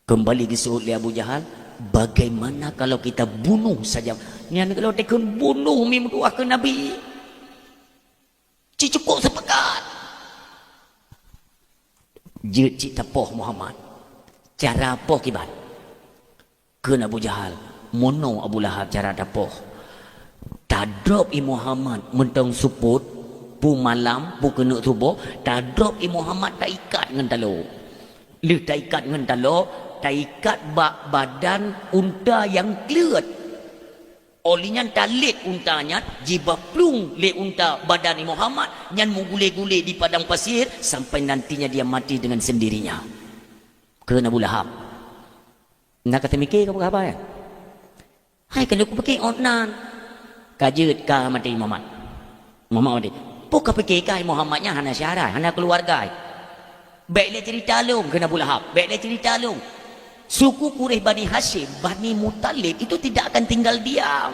Kembali geuseuôt lé Abu Jahal, "Bagaimana kalau kita bunuh saja?" Nyan kalau takheun bunuh mi meutuah keu Nabi. Ci cukup sepakat. Jeuet cit tapoh Muhammad. Cara poh kiban? Kheun Abu Jahal, "Meunoe Abu Lahab cara tapoh. Tadrop i Muhammad mantong seupôt, Peue malam, peue keuneuk suboh, tadrop lé Muhammad taikat ngon taloe. Lheueh taikat ngon taloe, taikat bak badan unta nyang kleuet. Óh lheueh nyan talét unta nyan, jibaplueng lé unta badan Muhammad, nyan meugulé-gulé di padang pasir sampai nantinya dia mati dengan sendirinya. Kheun Abu Lahab. Na ka teumike ka peugah haba nyan? Hai, keuneuk kupike ôt nan. Ka jeuet ka maté Muhammad. Muhammad maté. Peue kapike ka hai Muhammad nyan hana syedara, hana keuluwarga. Bèk lé cerita lôn, kheun Abu Lahab. Bèk lé cerita lôn. Suku Quraisy Bani Hasyim, Bani Muthalib itu tidak akan tinggal diam.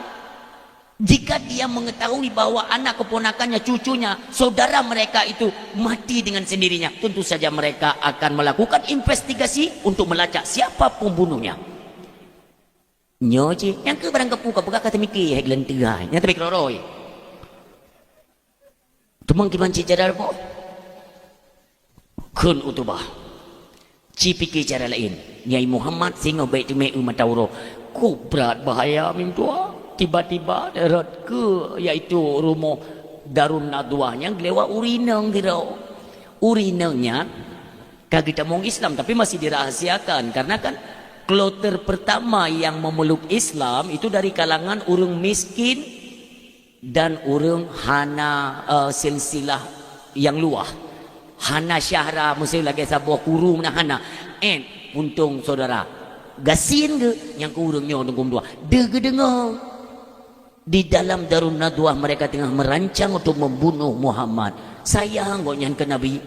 Jika dia mengetahui bahwa anak keponakannya, cucunya, saudara mereka itu mati dengan sendirinya, tentu saja mereka akan melakukan investigasi untuk melacak siapa pembunuhnya. Nyoe cit, nyang keu barang kapeue ka peugah ka teumike hai geulanteue hai. Nyang teumike keurôi-rôi. Teuma kiban cit cara boh. Kheun Utubah. Ci pike cara laén. Nyai Muhammad singoh bèk teumé eu mata uroe. Ku brat bahaya mintua. Tiba-tiba rot keu yaitu rumoh Darun Nadwah nyang geuliwat ureueng inong sidroe. Ureueng inong nyan ka geutamong Islam, tapi masih dirahasiakan. Karena kan kloter pertama yang memeluk Islam itu dari kalangan ureueng miskin dan ureueng hana, eh, silsilah nyang luwah. Hana syedara, meusé lagèe saboh kureueng na hana. Eh, untông saudara. Gasien geuh nyang keu ureueng nyoe teungku meutuah. Deuh geudeungoe. Di dalam Darun Nadwah mereka tengah merancang untuk membunuh Muhammad. Sayang gobnyan keu Nabi.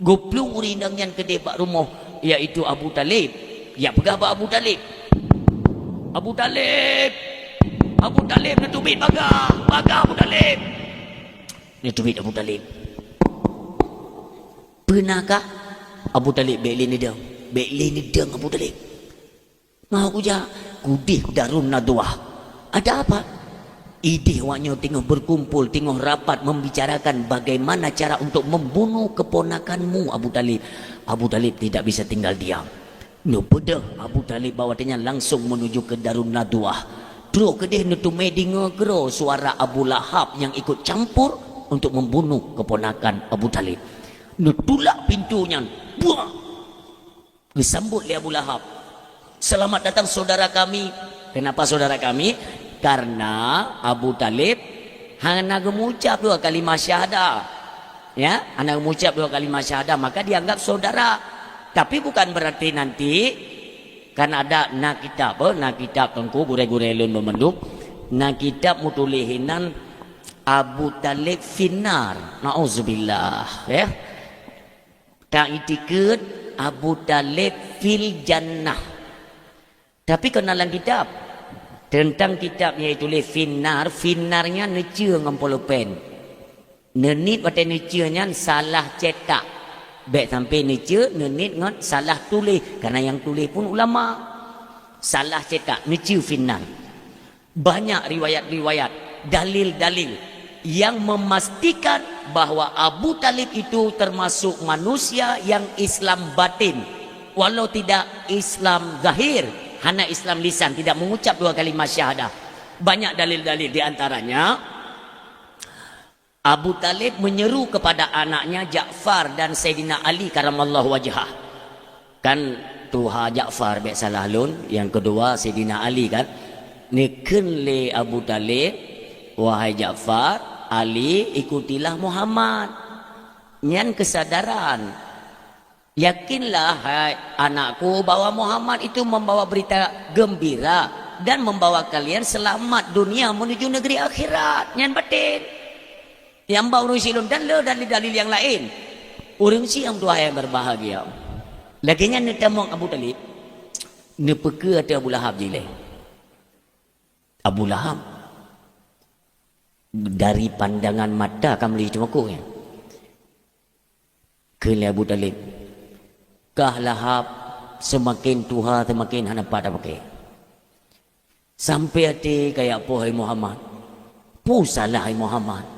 Geuplueng ureueng inong nyan keudeh bak rumoh, yaitu Abu Talib. Jak peugah bak Abu Talib, "Abu Talib! Abu Talib, neuteubiet bagah! Bagah Abu Talib!" Neuteubiet Abu Talib. "Peue na kah?" "Abu Talib, bèk lé neudong. Bèk lé neudong Abu Talib." Ngon kujak, kudeh Darun Nadwah. "Ada apa?" "Ideh awak nyoe teungoh berkumpul, teungoh rapat membicarakan bagaimana cara untuk membunuh keponakanmu, Abu Talib. Abu Talib tidak bisa tinggal diam." Neupeudeuh Abu Talib bak watèe nyan langsung menuju ke Darun Nadwah. Trok keudeh neuteumé deungö keudroe suara Abu Lahab nyang ikut campur untuk membunuh keponakan Abu Talib. Neutulak pintoe nyan. Buah! Geusambot lé Abu Lahab, "Selamat datang saudara kami." Kenapa saudara kami? Karena Abu Talib hana geumucab dua kalimah syahadah. Ya, hana geumucab dua kalimah syahadah, maka dianggap saudara. Tapi bukan berarti nanti kan ada na kitab, eh, na kitab teungku gurèe-gurèe lôn banmandum. Na kitab meutuléh inan Abu Talib finnar. Nauzubillah, ya. Taiktikeut Abu Talib fil jannah. Tapi kon na lam kitab. Teuntang kitab nyang tuléh finnar, finnar nyan neucue ngon pulpen. Neuniet watèe neucue nyan salah cetak. Bèk sampai neucue neuniet ngon salah tuléh, karena nyang tuléh pun ulama. Salah cetak, neucue finnar. Banyak riwayat-riwayat, dalil-dalil yang memastikan bahwa Abu Talib itu termasuk manusia yang Islam batin, walau tidak Islam zahir, hana Islam lisan, tidak mengucap dua kalimah syahadah. Banyak dalil-dalil, di antaranya Abu Talib menyeru kepada anaknya Ja'far dan Saidina Ali karamallahu wajhah. Kan tuha Ja'far bèk salah lôn, nyang keudua Saidina Ali kan. Neukheun lé Abu Talib, "Wahai Ja'far, Ali, ikutilah Muhammad." Nyan keusadaran. "Yakinlah, hai anakku, bahwa Muhammad itu membawa berita gembira dan membawa kalian selamat dunia menuju negeri akhirat." Nyan batin. Nyang ba ureueng syiek lôn dan le dalil-dalil nyang laén. Ureueng syiek nyang tuha nyang berbahagia. Lagèe nyan neutamong Abu Talib, neupeukeue ateueh Abu Lahab jih lé. Abu Lahab dari pandangan mata ka meuleueh teumakot nyan. Kheun lé Abu Talib, "Kah Lahab seumaken tuha seumaken hana pat tapaké. Sampoe até kajak poh hai Muhammad. Peue salah hai Muhammad?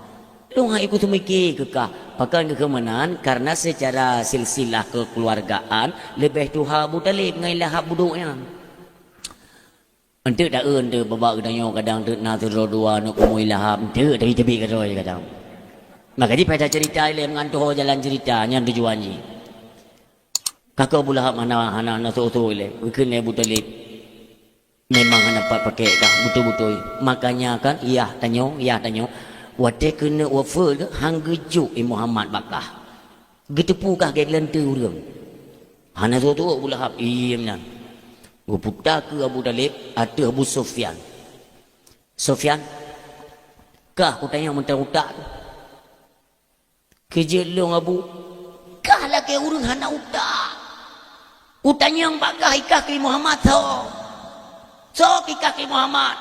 Lôn hai ku teumike keu kah, pakon keu meunan, karena secara silsilah kekeluargaan leubeh tuha Abu Talib ngon Lahab budok nyan." Enteuk taeu enteuk bak geutanyoe kadang teuk na sidroe dua aneuk keumu Lahab, enteuk tapi teubiet keudroe kadang. Maka jih pada cerita ilée ngon tuho jalan cerita nyan tujuan jih. Ka keu Abu Lahab hana, hana, hana sôk-sôk ilée. Geukheun lé Abu Thalib, "Memang hana pat pakék kah, beutôi-beutôi. Makanya kan, yah tanyoe, yah tanyoe, watée keuneuk wafeuet geuh, han geujok i Muhammad bak kah. Geuteupeue kah gét leunteu ureuëng." Hana sôk-sôk Abu Lahab, iem nyan. Geuputa keu Abu Thalib ateueh Abu Sufyan. "Sufyan, kah kutanyong mantong utak kah?" "Keu jeuet lôn, Abu?" "Kah lakée ureuëng hana utak. Kutanyong bak kah, ikah keu Muhammad soe? Soe keu ikah keu Muhammad?"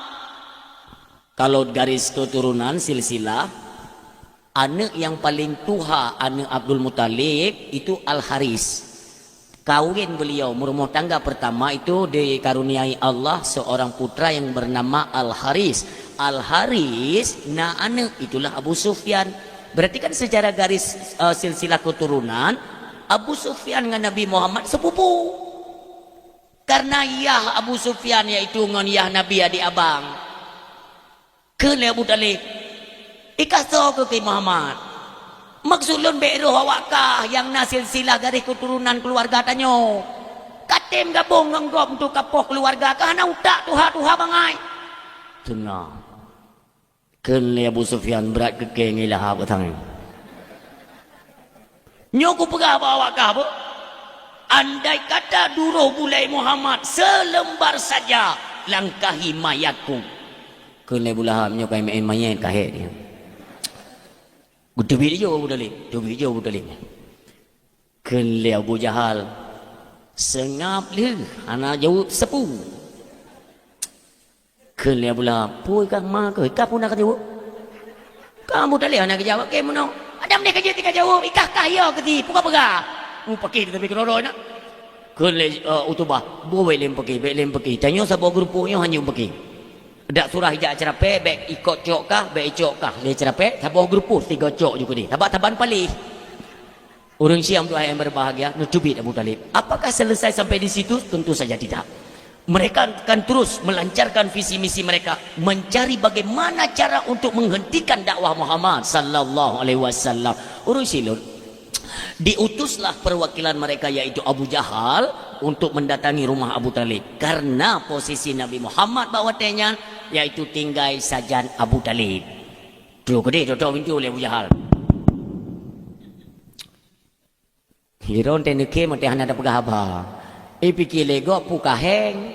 Kalau garis keturunan silsilah, aneuk nyang paling tuha aneuk Abdul Muthalib itu Al-Haris. Kawin beliau, meurumah tangga pertama itu dikaruniai Allah seorang putra yang bernama Al-Haris. Al-Haris na aneuk, itulah Abu Sufyan. Berarti kan secara garis, eh, silsilah keturunan, Abu Sufyan ngon Nabi Muhammad sepupu. Karena yah Abu Sufyan yaitu ngon yah Nabi adik abang. Kheun lé Abu Thalib, "Ikah soe keu keu Muhammad? Maksud lôn bék roh awak kah nyang na silsilah garéh keuturonan keuluwarga tanyoe. Katem gabong ngon gob untuk kapoh keuluwarga kah hana utak tuha-tuha bangai." Teungoh. Kheun lé Abu Sufyan brat keu keng ilahab keu tangai. Nyoe kupeugah bak awak kah beuh, andai kata duroh bulée Muhammad seulembar saja langkahi mayatku. Kheun lé Abu Lahab, "Nyoe ka imeu'en manyét ka hék nyoe." Geuteubiet ijo Abu Thalib, teubiet ijo Abu Thalib. Kheun lé Abu Jahal, "Seungab lheueh, hana jaweueb sapeue." Kheun lé Abu Lahab, "Peue kah ma keuh, kah peue na kajaweueb?" Ka Abu Thalib hana geujaweueb, "Keu meunoe, Adam deh ka jeuet tika jaweueb, ikah kah yo keuti, peugah-peugah." Mupakéh teubiet keudroe-droe na. Kheun lé, eh, Utubah, "Boh bék lé mupakéh, bék lé mupakéh. Tanyoe saboh geurumpok nyoe hana mupakéh. Dak surah ijak ceurapée, bék ikot cok kah, bék icok kah lé ceurapée, saboh geurumpok sigoe cok ju keudeh. Sabab saban paléh." Ureuëng syiek meutuah yang berbahagia, neuteubiet Abu Thalib. Apakah selesai sampai di situ? Tentu saja tidak. Mereka akan terus melancarkan visi misi mereka, mencari bagaimana cara untuk menghentikan dakwah Muhammad sallallahu alaihi wasallam. Ureuëng syiek lôn, diutuslah perwakilan mereka, yaitu Abu Jahal, untuk mendatangi rumah Abu Thalib. Karena posisi Nabi Muhammad bak watée nyan, yaitu tinggai sajan Abu Thalib. Trok keudeh, trok-trok pintoe lé Abu Jahal. Hiron teuh neukhém, teuh hana tapeugah haba. Ipike lé gob peue ka héng.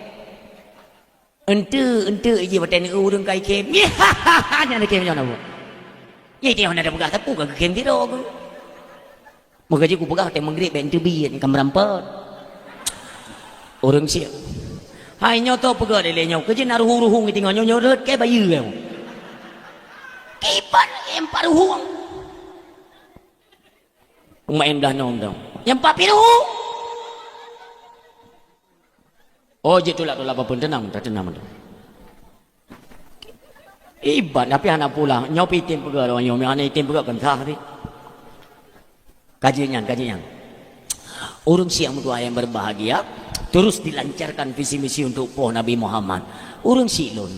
Enteuk, enteuk iji watée neueu ureuëng ka ikhém. Nyan neukhém nyoe na bu. Nyan teuh hana tapeugah sapeue ka geukhém sidroe geuh. Meukeujih kupeugah watée meugrib bék teubiet ka meurampot. Ureuëng syiek. Hai nyoe toh peugah lé lé nyoe, keujeuet na ruhueng-ruhueng itingoe nyoe, nyoe rhot keu bayeue. Kiban empat ruhueng. Umat nyang blah nong dong. Nyang papi ruhu. Oh, jeuet tulak-tulak apa pun, teunang, teunang. Iban, tapi hana pulang. Nyoe pi item peugah, nyoe hana item peugah kan sah tadi. Kaji nyan, kaji nyan. Ureuëng syiek meutuah yang berbahagia, terus dilancarkan visi misi untuk poh Nabi Muhammad. Ureuëng syiek lôn.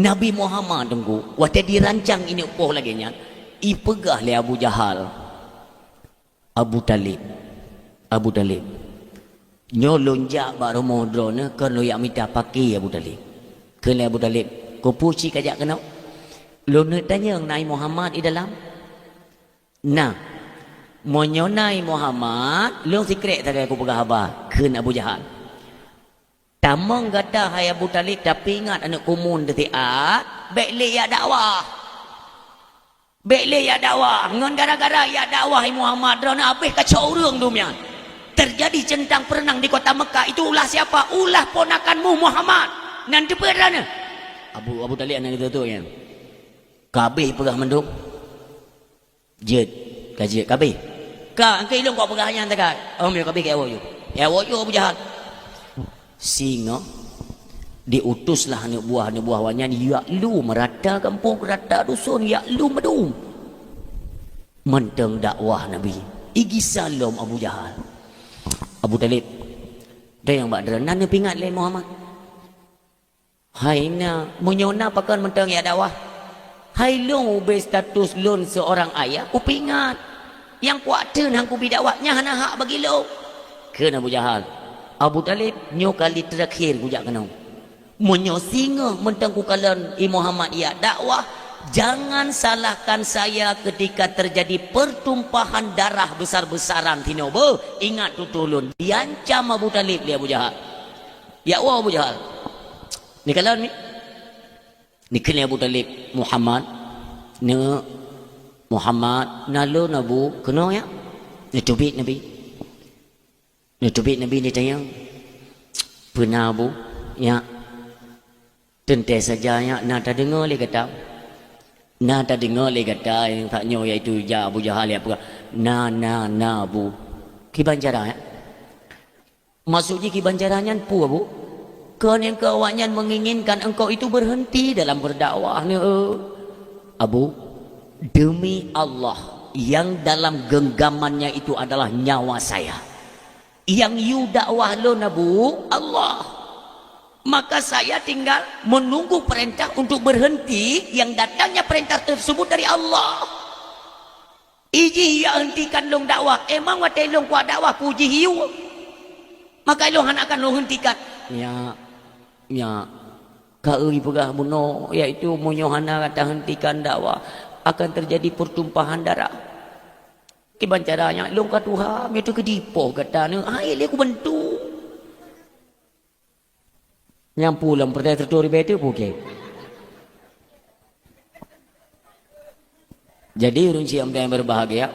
Nabi Muhammad teungku, watée dirancang ineuk poh lagée nyan, ipeugah lé Abu Jahal, "Abu Talib, Abu Talib, nyoe lôn jak bak rumoh droeneuh kon lôn jak mita paké Abu Talib." Kheun lé Abu Talib, "Keupeue cit kajak keunoe?" "Lôn neuk tanyong na i Muhammad i dalam." "Na, meunyoe na i Muhammad, lôn sikrek sagai kupeugah haba," kheun Abu Jahal. "Tamong gata hai Abu Talib, tapi ingat aneuëk kumun teusiat, bék lé jak dakwah. Bék lé jak dakwah, ngon gara-gara jak dakwah i Muhammad droeneuh habéh kacok ureuëng dum nyan. Terjadi centang perenang di kota Mekah, itu ulah siapa? Ulah ponakanmu Muhammad." Nan teupeu droeneuh. Abu, Abu Talib aneuk geututoe nyan. Ka habéh peugah mandum. Jeuet, ka jeuet, ka habéh. Ka, engkai ilong kok peugah nyan tagai. Oh, miyueb ka habéh keu awak yue. Keu awak yue Abu Jahal. Singoh diutuslah aneuk buah, aneuk buah awak nyan jak lom rata gampông, rata dusun, jak lom mandum. Mantong dakwah Nabi. Igisa lom Abu Jahal. "Abu Talib, dayang bak droeneuh na neupeuingat lé Muhammad?" "Hai na, meunyoe na pakon mantong jak dakwah?" Hai lôn ubé status lôn seurang ayah, kupeuingat. Nyang kuat teun han kubi dakwah, nyan hana hak bagi lôn. Kheun Abu Jahal, "Abu Thalib, nyoe kali teurakhier kujak keunoe. Meunyoe singoh mantong kukalon i Muhammad jak dakwah, jangan salahkan saya ketika terjadi pertumpahan darah besar-besaran sinoe beuh. Ingat tutoe lôn." Diancam Abu Thalib lé Abu Jahal. Jak woe Abu Jahal. Neukalon mi. Neukheun lé Abu Thalib, "Muhammad, neuk, Muhammad, na lôn Abu, keunoe jak." Neuteubiet Nabi. Neuteubiet Nabi neutanyong, "Peue na Abu?" "Jak, teuntèe saja jak, na tadeungoe lé gata. Na tadeungoe lé gata nyang that nyoe, yaitu jak Abu Jahal jak peugah, 'Na, na, na Abu.'" "Kiban cara jak?" "Maksud jih kiban cara nyan peue Abu?" "Kon nyang keu awaknyan menginginkan engkau itu berhenti dalam berdakwah, neuk." "Abu, demi Allah, yang dalam genggamannya itu adalah nyawa saya. Nyang yue dakwah lôn Abu, Allah. Maka saya tinggal menunggu perintah untuk berhenti, yang datangnya perintah tersebut dari Allah. Ijih jak hentikan lôn dakwah, emang watèe lôn kuat dakwah peue jih yue? Maka lôn hana akan lôn hentikan." "Nyak, nyak, ka eu jipeugah bunoe, yaitu meunyoe hana tahentikan dakwah, akan terjadi pertumpahan darah. Kiban cara nyak, lôn ka tuha, meunyoe teukeudi poh gata neuk, hai lé kubantu." Nyang pulang peureulèe siratoh ribèe teuk pukée. Jadi, ureueng syiek nyang berbahagia,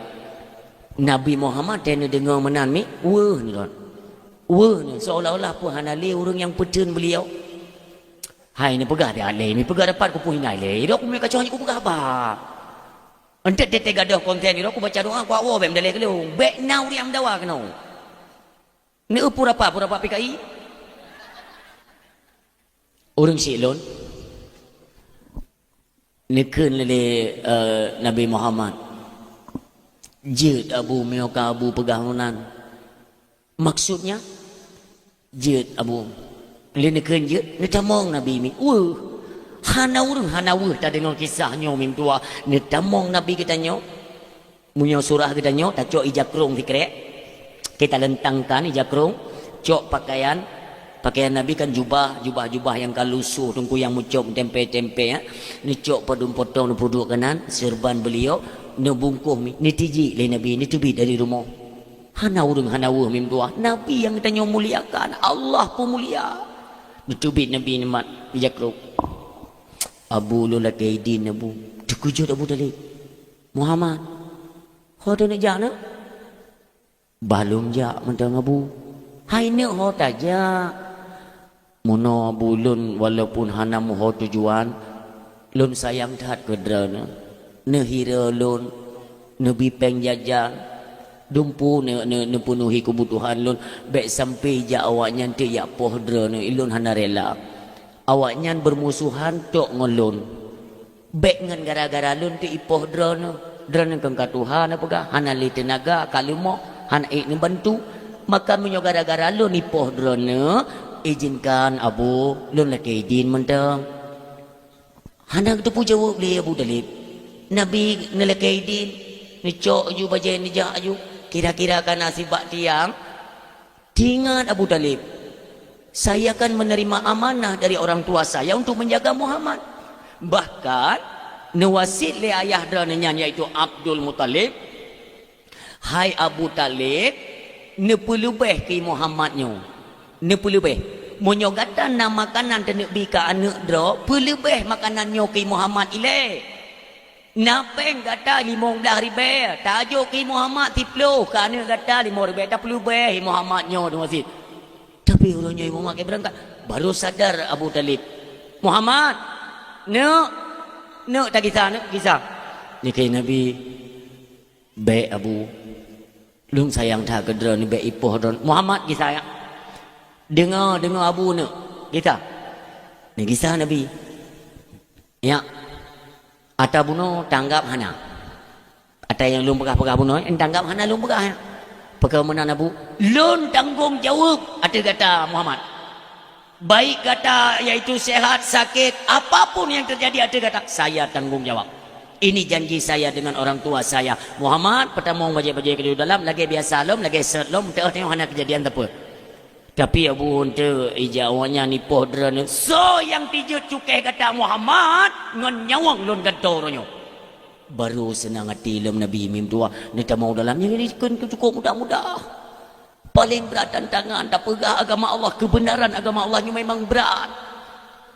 Nabi Muhammad teuh neudeungoe meunan mi, weueh neulôn. Weueh neulôn, seolah-olah peue hana lé ureueng nyang peuteun beuliau. Hai neupeugah di alèh, mi peugah dapat kupeue hina lé. Idok kumi kacoh nyoe kupeugah ba. Enteuk teuntèe gadôh konten idok kubaca doa, kuwoe bèk meudalèh keu lôn. Bèk na ureueng nyang meudawa keunoe. Neu pura-pura, pura-pura P K I. Ureueng syiek lôn, neukheun lé, eh, Nabi Muhammad, "Jeuet Abu, meunyoe ka Abu peugah meunan." "Maksudnya?" "Jeuet Abu." Lé neukheun jeuet, neutamong Nabi mi. Weueh. Hana ureueng, hana weueh tadeungoe kisah nyoe mi meutuwah. Neutamong Nabi geutanyoe. Meunyoe surah geutanyoe, tacok ija krông sikrek, kita lentangkan ija krông, cok pakaian, pakaian Nabi kan jubah, jubah-jubah nyang ka lusoh, teungku nyang meucok, tempe-tempe, ya. Neucok padum potong, neupeuduek keunan, seureuban beuliau, neubungkôh mi, neutijik lé Nabi, neuteubiet dari rumoh. Hana ureueng, hana weueh mi meutuwah. Nabi nyang geutanyoe muliakan, Allah peumulia. Neuteubiet Nabi neumat ija krông. "Abu, lôn lakèe idin, Abu." Teukeujot Abu Thalib. "Muhammad, ho taneuk jak, neuk?" "Bah lôn jak mantong, Abu." "Hai neuk ho tajak?" "Meunoe Abu, lôn walaupun hana meuho tujuan, lôn sayang that keu droeneuh. Neuhira lôn, neubi péng jajan, dumpeue neu-, neu-, neupeunuhi keubutuhan lôn, bèk sampoe jak awaknyan teuk jak poh droeneuh, ulôn hana rela. Awaknyan beurmusohan tok ngon lôn. Bèk ngon gara-gara lôn teuk ipoh droeneuh. Droeneuh kon ka tuha neupeugah, hana lé teunaga, ka leumoh, hana ék neubantu. Maka meunyoe gara-gara lôn ipoh droeneuh, izinkan Abu, lôn lakèe idin mantong." Hana geuteupeue jaweueb lé Abu Thalib. Nabi neulakèe idin, neucok aju bajèe, neujak aju. Kira-kira ka na sibak tiang, teuingat Abu Thalib, "Saya kan menerima amanah dari orang tua saya untuk menjaga Muhammad." Bahkan, neuwasiet lé ayah droeneuh nyan, yaitu Abdul Muthalib, "Hai Abu Thalib, neupeuleubeh keu Muhammad nyoe. Neupeuleubeh. Meunyoe gata na makanan taneuk bi keu aneuk droe, peuleubeh makanan nyoe keu Muhammad ilèe. Na péng gata limong blaih ribèe, tajok keu Muhammad siploh, keu aneuk gata limong ribèe, tapeuleubeh Muhammad nyoe dua sit." Tapi uroe nyoe Muhammad ka beurangkat, baru sadar Abu Thalib. "Muhammad, neuk, neuk tagisa, neuk gisa." Neukheun Nabi, "Bèk, Abu. Lôn sayang that keu droeneuh, bèk ipoh droeneuh." "Muhammad, gisa, ya. Deungoe, deungoe Abu neuk. Gisa." Neugisa Nabi. "Ya. Ata bunoe tanggap hana. Ata nyang lôn peugah-peugah bunoe, tanggap hana lôn peugah, ya. Pakon meunan, Abu?" "Lôn tanggong jaweueb ateueh gata, Muhammad." Baik gata, yaitu sehat, sakit, apapun yang terjadi ateueh gata, saya tanggung jawab. Ini janji saya dengan orang tua saya. Muhammad, peutamong bajée-bajée keu dalam, lagée biasa lom, lagée sot lom, teuh teuh hana keujadian teupeu. Tapi Abu Unta ija awaknyan ipoh droeneuh, "Soe nyang tijeuet cukéh gata Muhammad, ngon nyawöng lôn gantoe uroe nyoe." Baru seunang até lom Nabi mim tuah, neutamong dalam nyan kheun cukôp mudah-mudah. Paleng brat tantangan tapeugah agama Allah, keubeunaran agama Allah nyoe memang brat.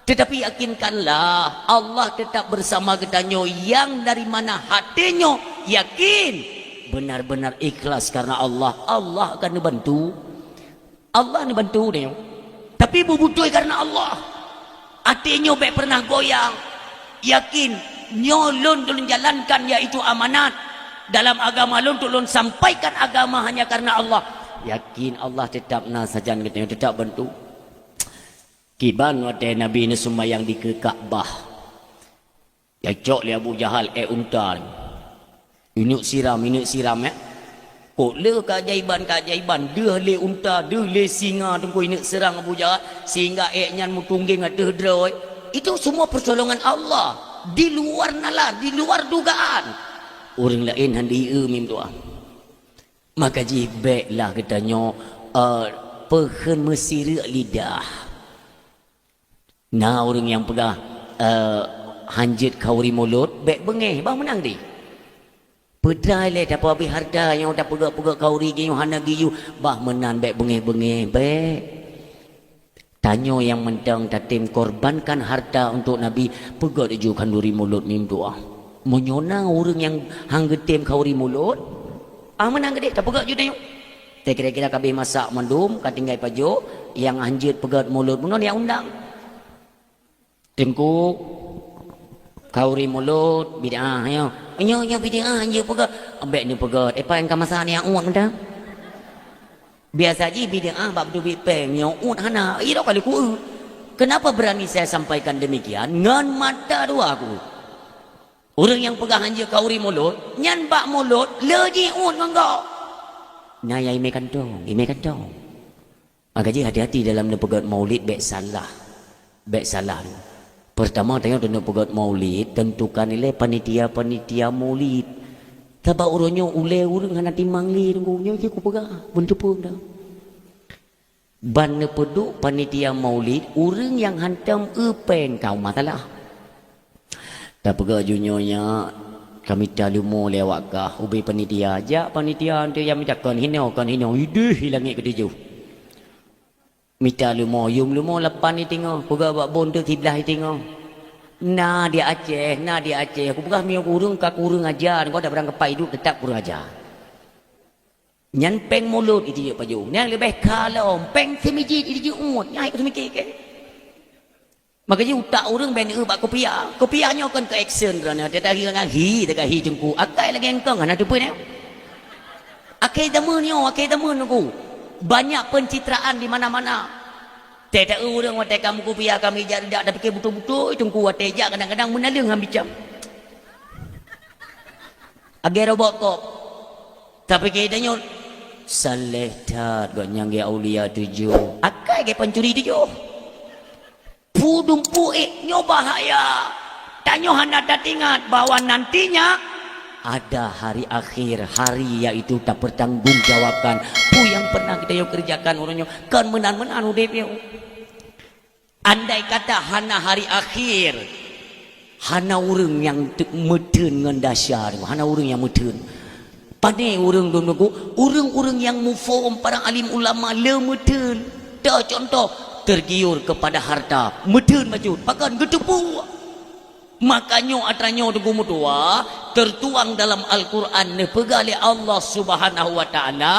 Tetapi yakinkanlah, Allah tetap bersama geutanyoe nyang dari mana haté nyoe yakin, benar-benar ikhlas karena Allah, Allah akan neubantu. Allah neubantu tanyoe. Tapi beubeutôi karena Allah. Até nyoe bék pernah goyang. Yakin, nyoe lôn, lôn jalankan, yaitu amanat dalam agama lôn, untuk lôn sampaikan agama hanya karena Allah. Yakin Allah tetap na sajan geutanyoe, tetap bantu. Kiban watée Nabi neuseumayang dikeue Ka'bah, ya cok lé Abu Jahal ék unta. Ineuk siram, ineuk siram, eh. Kok le keajaiban-keajaiban, deuh lé unta, deuh lé singa teungku ineuk seurang Abu Jahal, sehingga ék nyan meutunggeng ateueh droe. Itu semua pertolongan Allah. Di luar nalar, di luar dugaan. Ureuëng laén hana jieu mim tuah. Maka jih béklah geutanyoe, eh, peukheun meusireuk lidah. Na ureuëng nyang peugah, eh, hanjeuet khauri mulod, bék beungéh, bah meunan deh. Peutrai lé tapeuhabéh hareuta nyang tapeugét-peugét khauri jih nyoe hana geuyue, bah meunan bék beungéh-beungéh, bék. Tanyoe nyang mantong tatem korbankan hareuta untuk Nabi, peugét ju khanduri mulod mim tuah. Meunyoe na ureuëng nyang han geutem khauri mulod, ah meunan geudeh tapeugét ju tanyoe. Teuh kira-kira ka abéh masak mandum, ka tinggai pajoh, nyang hanjeuet peugét mulod meunan nyang undang. Teungku, khauri mulod, bid'ah, nyoe. Nyoe, nyoe bid'ah, hanjeuet peugét. Bék neupeugét, eh, pat nyang ka masak nyang uet mantong. Biasa jih bid'ah bak beuteubiet péng, nyoe uet hana. Iya, ka lheueh kueu. Kenapa berani saya sampaikan demikian? Ngon mata dua ku. Ureuëng nyang peugah hanjeuet khauri mulod, nyan bak mulod, le jih uet ngon gob. Na nyang imé kantong, imé kantong. Maka jih hati-hati dalam neupeugét maulid bék salah. Bék salah. Pertama, tanyoe taneuk peugét maulid, tentukan ilée panitia-panitia maulid. Sabab uroe nyoe ulée ureuëng hana timang lé, nunggu nyoe jih kupeugah, beuteupeue dah. Ban neupeuduek panitia maulid, ureuëng nyang hantom eu péng ka masalah. Tapeugah ju nyoe nyak, ka mita leumo lé awak kah, ubé panitia. Jak panitia, antu nyang mita kon hinoe, kon hinoe, ideh i langét keutujoh. Mita leumo, yum leumo lapan i teungoh, peugah bak bon teuk siblah i teungoh. Na di Aceh, na di Aceh. Kupeugah meunyoe ureuëng ka kureueng aja, ngon dak barang keupak idup teutap kureueng aja. Nyan péng mulod i tijeuek pajoh. Nyang leubeh ka lom, péng seumijit i tijeuek uet. Nyan hai ku seumikir keu. Maka jih utak ureuëng bék neueu bak kupiah. Kupiah nyoe kon keu action droeneuh, teuh tahi ngon hi, teuka hi teungku. Akai lagée engkong hana teupeu nyoe. Akhé zaman nyoe, akhé zaman nunggu. Banyak pencitraan di mana-mana. Teuh taeu ureuëng watée ka meukupiah ka meuija ridak, tapike beutôi-beutôi teungku watée jak kadang-kadang meunaleueng han bicam. Agée robot kop. Tapike tanyoe, saleh that gobnyan geu aulia tujoh. Akai geu pancuri tujoh. Pu dumpu ék nyoe bahaya. Tanyoe hana tatingat bahwa nantinya ada hari akhir, hari yaitu tapertanggungjawabkan peue nyang pernah geutanyoe keureujakan uroe nyoe. Kon meunan-meunan udeb nyoe. Andai kata hana hari akhir, hana ureuëng nyang te-, meutheun ngon dasya, hana ureuëng nyang meutheun. Pane ureuëng dum nunggu, ureuëng-ureuëng nyang muphom para alim ulama le meutheun. Teuh contoh, tergiur kepada harta, meutheun bacut, pakon geuteupeue. Maka nyoe atra nyoe teungku meutuah, tertuang dalam Al-Quran neupeugah lé Allah Subhanahu wa Ta'ala,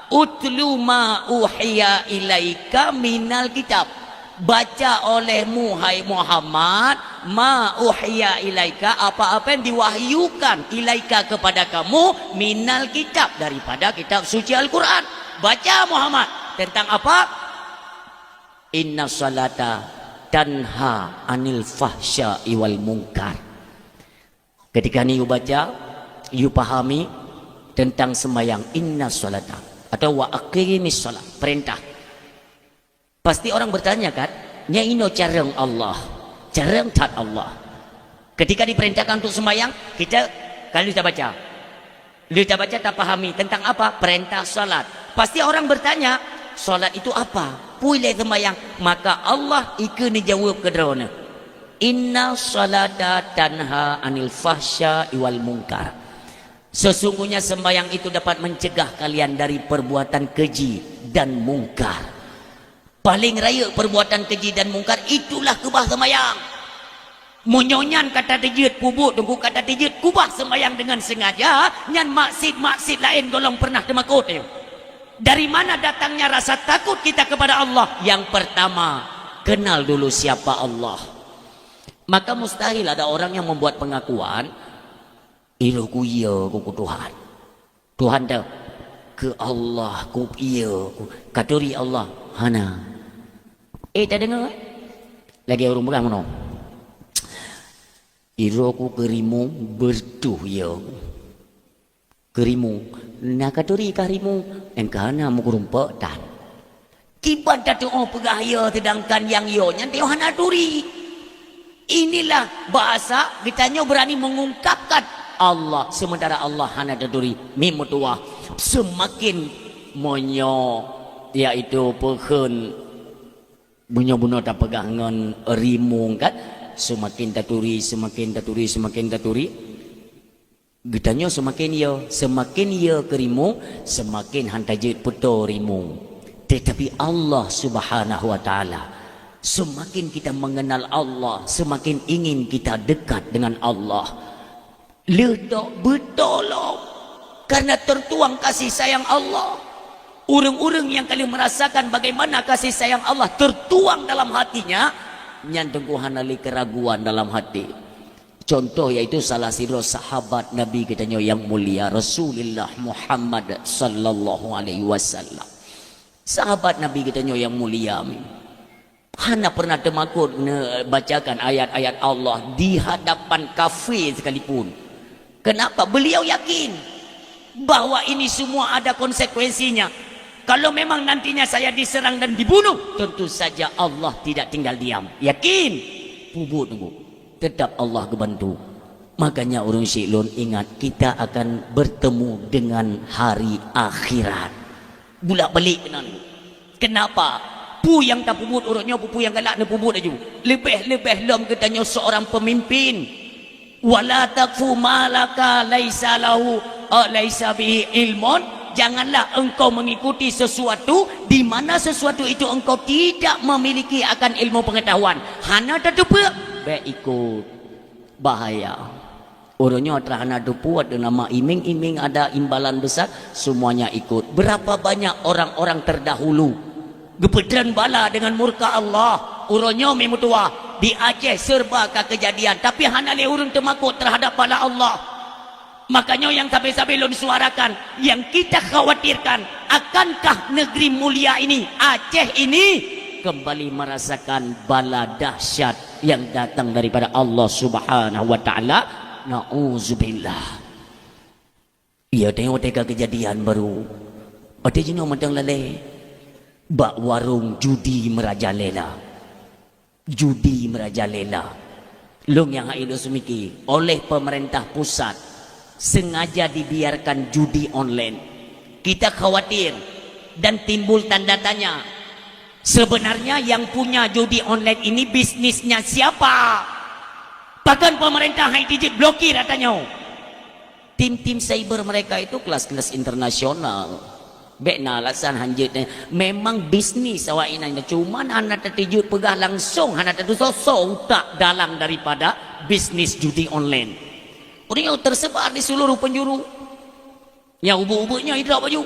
"Utlu ma uhiya ilaika minal kitab." Baca olehmu, hai Muhammad, ma uhiya ilaika, apa-apa yang diwahyukan ilaika kepada kamu, minal kitab, daripada kitab suci Al-Quran. Baca Muhammad tentang apa? Inna salata tanha anil fahsya'i wal munkar. Ketika ni you baca, you pahami tentang sembahyang, inna salata, atau wa aqimis salat, perintah. Pasti orang bertanya kan, "Nyan inoe carông Allah, carông that Allah." Ketika diperintahkan untuk sembahyang, kita kalau kita baca, Lheueh tabaca, tapahami tentang apa? Perintah salat. Pasti orang bertanya, "Salat itu apa? Peue lé seumayang?" Maka Allah ikeu neujaweueb keu droeneuh, "Inna salata tanha anil fahsya'i wal munkar." Sesungguhnya sembahyang itu dapat mencegah kalian dari perbuatan keji dan mungkar. Paléng rayeuk perbuatan keji dan mungkar, itulah keubah seumayang. Meunyoe nyan ka tateujeuet peubuet, teungku, ka tateujeuet keubah seumayang deungon sengaja, nyan maksiet-maksiet laén gohlom pernah teumakot, ayo. Dari mana datangnya rasa takut kita kepada Allah? Yang pertama, kenal dulu siapa Allah. Maka mustahil ada orang yang membuat pengakuan, "Ilôn ku iya ku, ku Tuhan." Tuhan teuh, "Keu Allah ku iya ku, ka turi Allah." Hana. Eh, tadeungoe, eh? Lagée ureuëng peugah meunoe, "Ilôn ku keu rimueng beureutoh iya ku. Keu rimueng, na ka turi kah rimueng, nyang ka hana meukeureumpok tan." Kiban tatuoh peugah ya, sedangkan nyang ya nyan teuh hana turi. Inilah bahasa geutanyoe berani mengungkapkan Allah, sementara Allah hana taturi. Mim meutuwah, seumaken meunyoe, yaitu peukheun, meunyoe bunoe tapeugah ngon rimueng kan, seumaken taturi, seumaken taturi, seumaken taturi. Geutanyoe seumaken ya, seumaken ya keu rimueng, seumaken han tajeuet peutoe rimueng. Tetapi Allah Subhanahu wa Taala, seumaken kita mengenal Allah, seumaken ingin kita dekat dengan Allah. Leuh tok beutôi lom, karena tertuang kasih sayang Allah. Ureuëng-ureuëng nyang ka lheueh merasakan bagaimana kasih sayang Allah tertuang dalam hatinya, nyan teungku hana lé keuraguan dalam hati. Contoh yaitu salah sidroe sahabat Nabi geutanyoe nyang mulia, Rasulullah Muhammad sallallahu alaihi wasallam. Sahabat Nabi geutanyoe nyang mulia, hana pernah teumakot neubacakan ayat-ayat Allah di hadapan kafé sekalipun. Kenapa? Beliau yakin bahwa ini semua ada konsekuensinya. Kalau memang nantinya saya diserang dan dibunuh, tentu saja Allah tidak tinggal diam. Yakin? Peubuet teungku. Tetap Allah geubantu. Makanya ureuëng syiek lôn ingat, kita akan bertemu dengan hari akhirat. Bulak-balik keunan. Kenapa? Peue nyang tapeubuet uroe nyoe, peue-peue nyang galak neupeubuet laju. Leubeh-leubeh lom geutanyoe seorang pemimpin. "Wala taqfu ma laka laisa lahu, eh, laisa bihi ilmun." Janganlah engkau mengikuti sesuatu di mana sesuatu itu engkau tidak memiliki akan ilmu pengetahuan. Hana tateupeue, bék ikut. Bahaya. Uroe nyoe teurah hana teupeue, teunama iming-iming ada imbalan besar, semuanya ikut. Berapa banyak orang-orang terdahulu geupeutreun bala dengan murka Allah. Uroe nyoe meutuwah, di Aceh serba ka keujadian, tapi hana lé ureuëng teumakot terhadap bala Allah. Makanya nyang sabe-sabe lôn suarakan, yang kita khawatirkan, akankah negeri mulia ini, Aceh ini, kembali merasakan bala dahsyat yang datang daripada Allah Subhanahu wa Taala? Nauzubillah. Iya, tengok teuka kejadian baru. Watée jinoe mantong lalée bak warong judi merajalela. Judi merajalela. Lôn nyang hai lôn seumiki, oleh pemerintah pusat sengaja dibiarkan judi online. Kita khawatir dan timbul tanda tanya. Sebenarnya yang punya judi online ini bisnisnya siapa? Pakon pemerintah hai tijeuet blokir ata nyoe? Tim-tim cyber mereka itu kelas-kelas internasional. Bék na alasan hanjeuet nyan. Memang bisnis awak inan nyan, cuman hana tatijeuet peugah langsung, hana tatusoe utak dalam daripada bisnis judi online. Udah tersebar di seluruh penjuru. Nyang ubit-ubit nyoe idrop baju.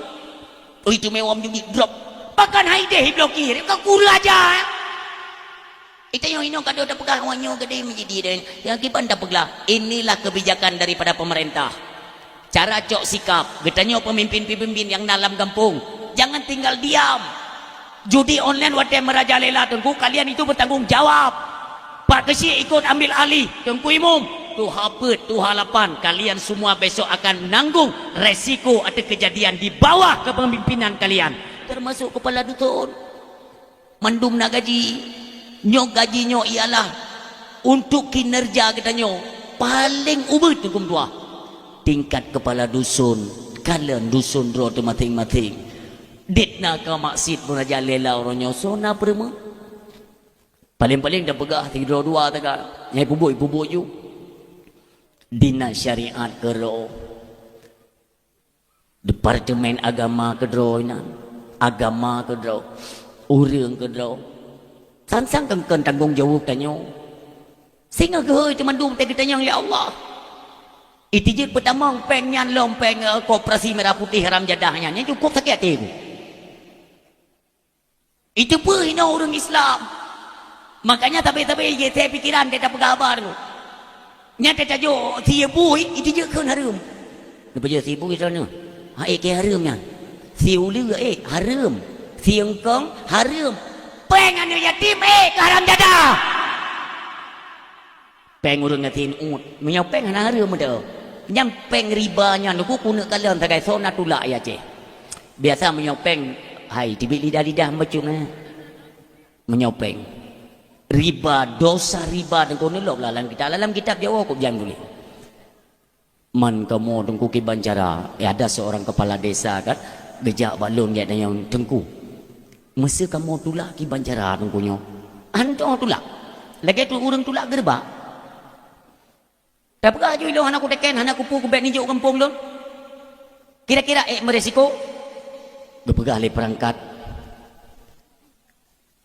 Ui, teumé wam judi drop. Pakon hai deh iblokir, ka kureueng aja. Ita nyang inoe ka deuh tapeugah awak nyoe geude meujidi deh. Nyang kiban tapeugah, inilah kebijakan daripada pemerintah. Cara cok sikap, geutanyoe pemimpin-pemimpin nyang na lam gampông, jangan tinggal diam. Judi online watée merajalela, teungku, kalian itu bertanggung jawab. Pak Keuchik ikut ambil alih, Teungku Imum, tuha peuet, tuha lapan, kalian semua besok akan menanggung resiko atau kejadian di bawah kepemimpinan kalian, termasuk kepala dusun. Mandum na gaji. Nyoe gaji nyoe ialah untuk kinerja geutanyoe paleng ubit huköm tuha. Tingkat kepala dusun, kalon dusun droe teuh maséng-maséng. Det na ka maksiet meuraja lela uroe nyoe, soe na peureumeun? Paleng-paleng tapeugah sidroe dua taga, nyang ipubuet-ipubuet ju. Dinas syariat keudroe. Departemen agama keudroe inan, agama keudroe, ureuëng keudroe. Sang-sang kon tanggong jaweueb tanyoe. Singoh geuhôi teumandum teuh geutanyong lé Allah. Itijeuet peutamong péng nyan lom péng, eh, koperasi merah putih haram jadah nyan. Nyan cukôp sakét até ku. Itu peuhina ureuëng Islam. Makanya sabe-sabe jisé pikiran teuh tapeugah haba nyoe. Nyan teuh tajok sie buih, itu jeuet kheun hareuem. Neupeujeuet sie buih droeneuh. Ha, ék keu hareuem nyan. Sie uleue, ék, hareuem. Sie eungkong, hareuem. Péng aneuk yatim, ék, keu haram jadah. Péng ureuëng gasien uet. Meunyoe péng hana hareuem meudo. Nyan péng riba nyan, ku keuneuk kalon sagai soe na tulak ya ceh. Biasa meunyoe péng, hai, teubiet lidah-lidah bacut na. Meunyoe péng. Riba, dosa riba teungku neulok lam kitab. Lam kitab Jawoe kok jan tuléh. Man kamoe teungku kiban cara, eh, ada seorang kepala desa kan, geujak bak lôn gét nyan teungku. Meuseu kamoe tulak kiban cara teungku nyoe. Hantom tulak. Lagée tu ureuëng tulak geureubak. Tapeugah ju ilôn hana kuteken, hana kupu kubek nijok gampông lôn. Kira-kira ék meuresiko? Geupeugah lé perangkat.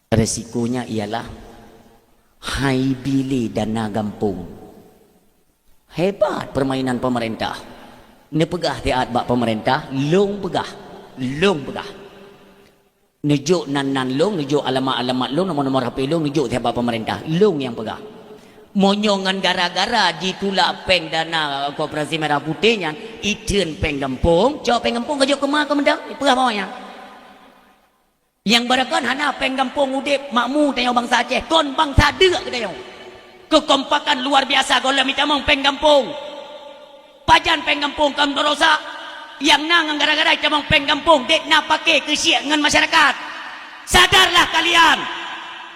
Resikonya ialah hai bi lé dana gampông. Hebat permainan pemerintah. Neupeugah siat bak pemerintah, lôn peugah. Lôn peugah. Neujok nan-nan lôn, neujok alamat-alamat lôn, nomor-nomor H P lôn, neujok siat bak pemerintah. Lôn nyang peugah. Meunyoe ngon gara-gara jitulak péng dana koperasi merah putih nyan, itreun péng gampông, cok péng gampông ka jok keu ma keu meudang, peugah bak awaknyan. Nyang beureukan hana péng gampông udeb makmu tanyoe bansa Aceh, kon bansa deuk geutanyoe. Keukompakan luar biasa gohlom itamong péng gampông. Pajan péng gampông kon meudosa, nyang na ngon gara-gara itamong péng gampông, det na paké keusiek ngon masyarakat. Sadarlah kalian,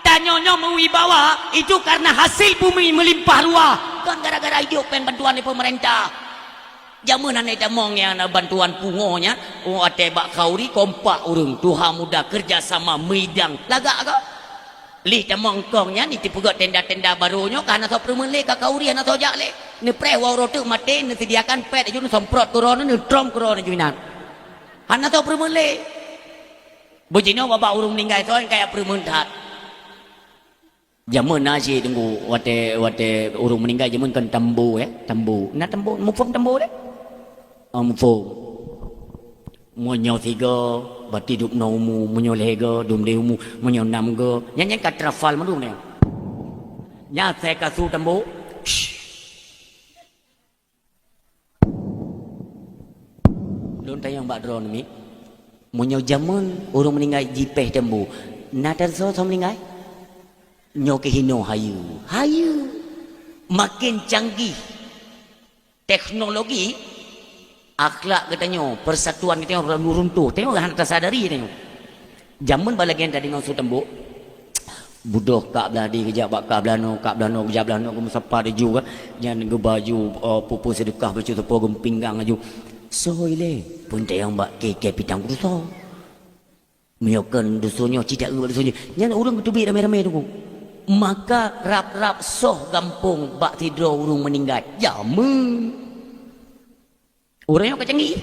tanyoe nyoe meuwibawa itu karena hasil bumi meulimpah ruah, kon gara-gara ijok péng bantuan dari pemerintah. Jameun hana itamong nyang na bantuan pungo nyan, oh, watée bak khauri kompak ureuëng tuha muda kerja sama meudang lagak ka. Lih tamong kong nyan, iteupeugét tenda-tenda barô nyoe ka hana soe peureumeun lé, ka khauri hana soe jak lé. Neupreh woe uroe teuk maté, neuseudiakan pet aju neusemprot keu droeneuh, neutrom keu droeneuh ju inan. Hana soe peureumeun lé. Beujinoe babah ureuëng meuninggai soe nyang kaya peureumeun that. Jameun na cit teungku, watée, watée ureuëng meuninggai jameun kan tambo, eh, tambo. Na tambo, muphom tambo deh? Ah, muphom. Meunyoe sigoe, berarti dum noe umu, meunyoe lhée goe, dum lhée umu, meunyoe nam goe. Nyan, nyan ka trafal mandum nyan. Nyan asai ka su tambo. Lôn tanyong bak droeneuh mi, meunyoe jameun ureuëng meuninggai jipéh tambo, na tan soe-soe meuninggai? Nyoe keuh hinoe hayeue. Hayeue. Makin canggih teknologi, akhlak geutanyoe, persatuan geutanyoe runtuh. Tanyoe hana tasadari tanyoe. Jameun bak lagée nyan tadeungoe su tambo. Budôh kak blah di geujak bak kak blah noe, kak blah noe geujak blah noe, geumeusapat laju kan. Nyan geuba laju, eh, peue-peue seudeukah bacut sapo geupinggang laju. Soe ilée? Peunteng bak K K Pitang Kuruso. Meunyoe kon dusun nyoe, ci taeu bak dusun nyoe. Nyan ureuëng geuteubiet ramé-ramé teungku. Maka rab-rab soh gampông bak sidroe ureuëng meuninggai. Jameun. Ureuëng nyoe ka canggih.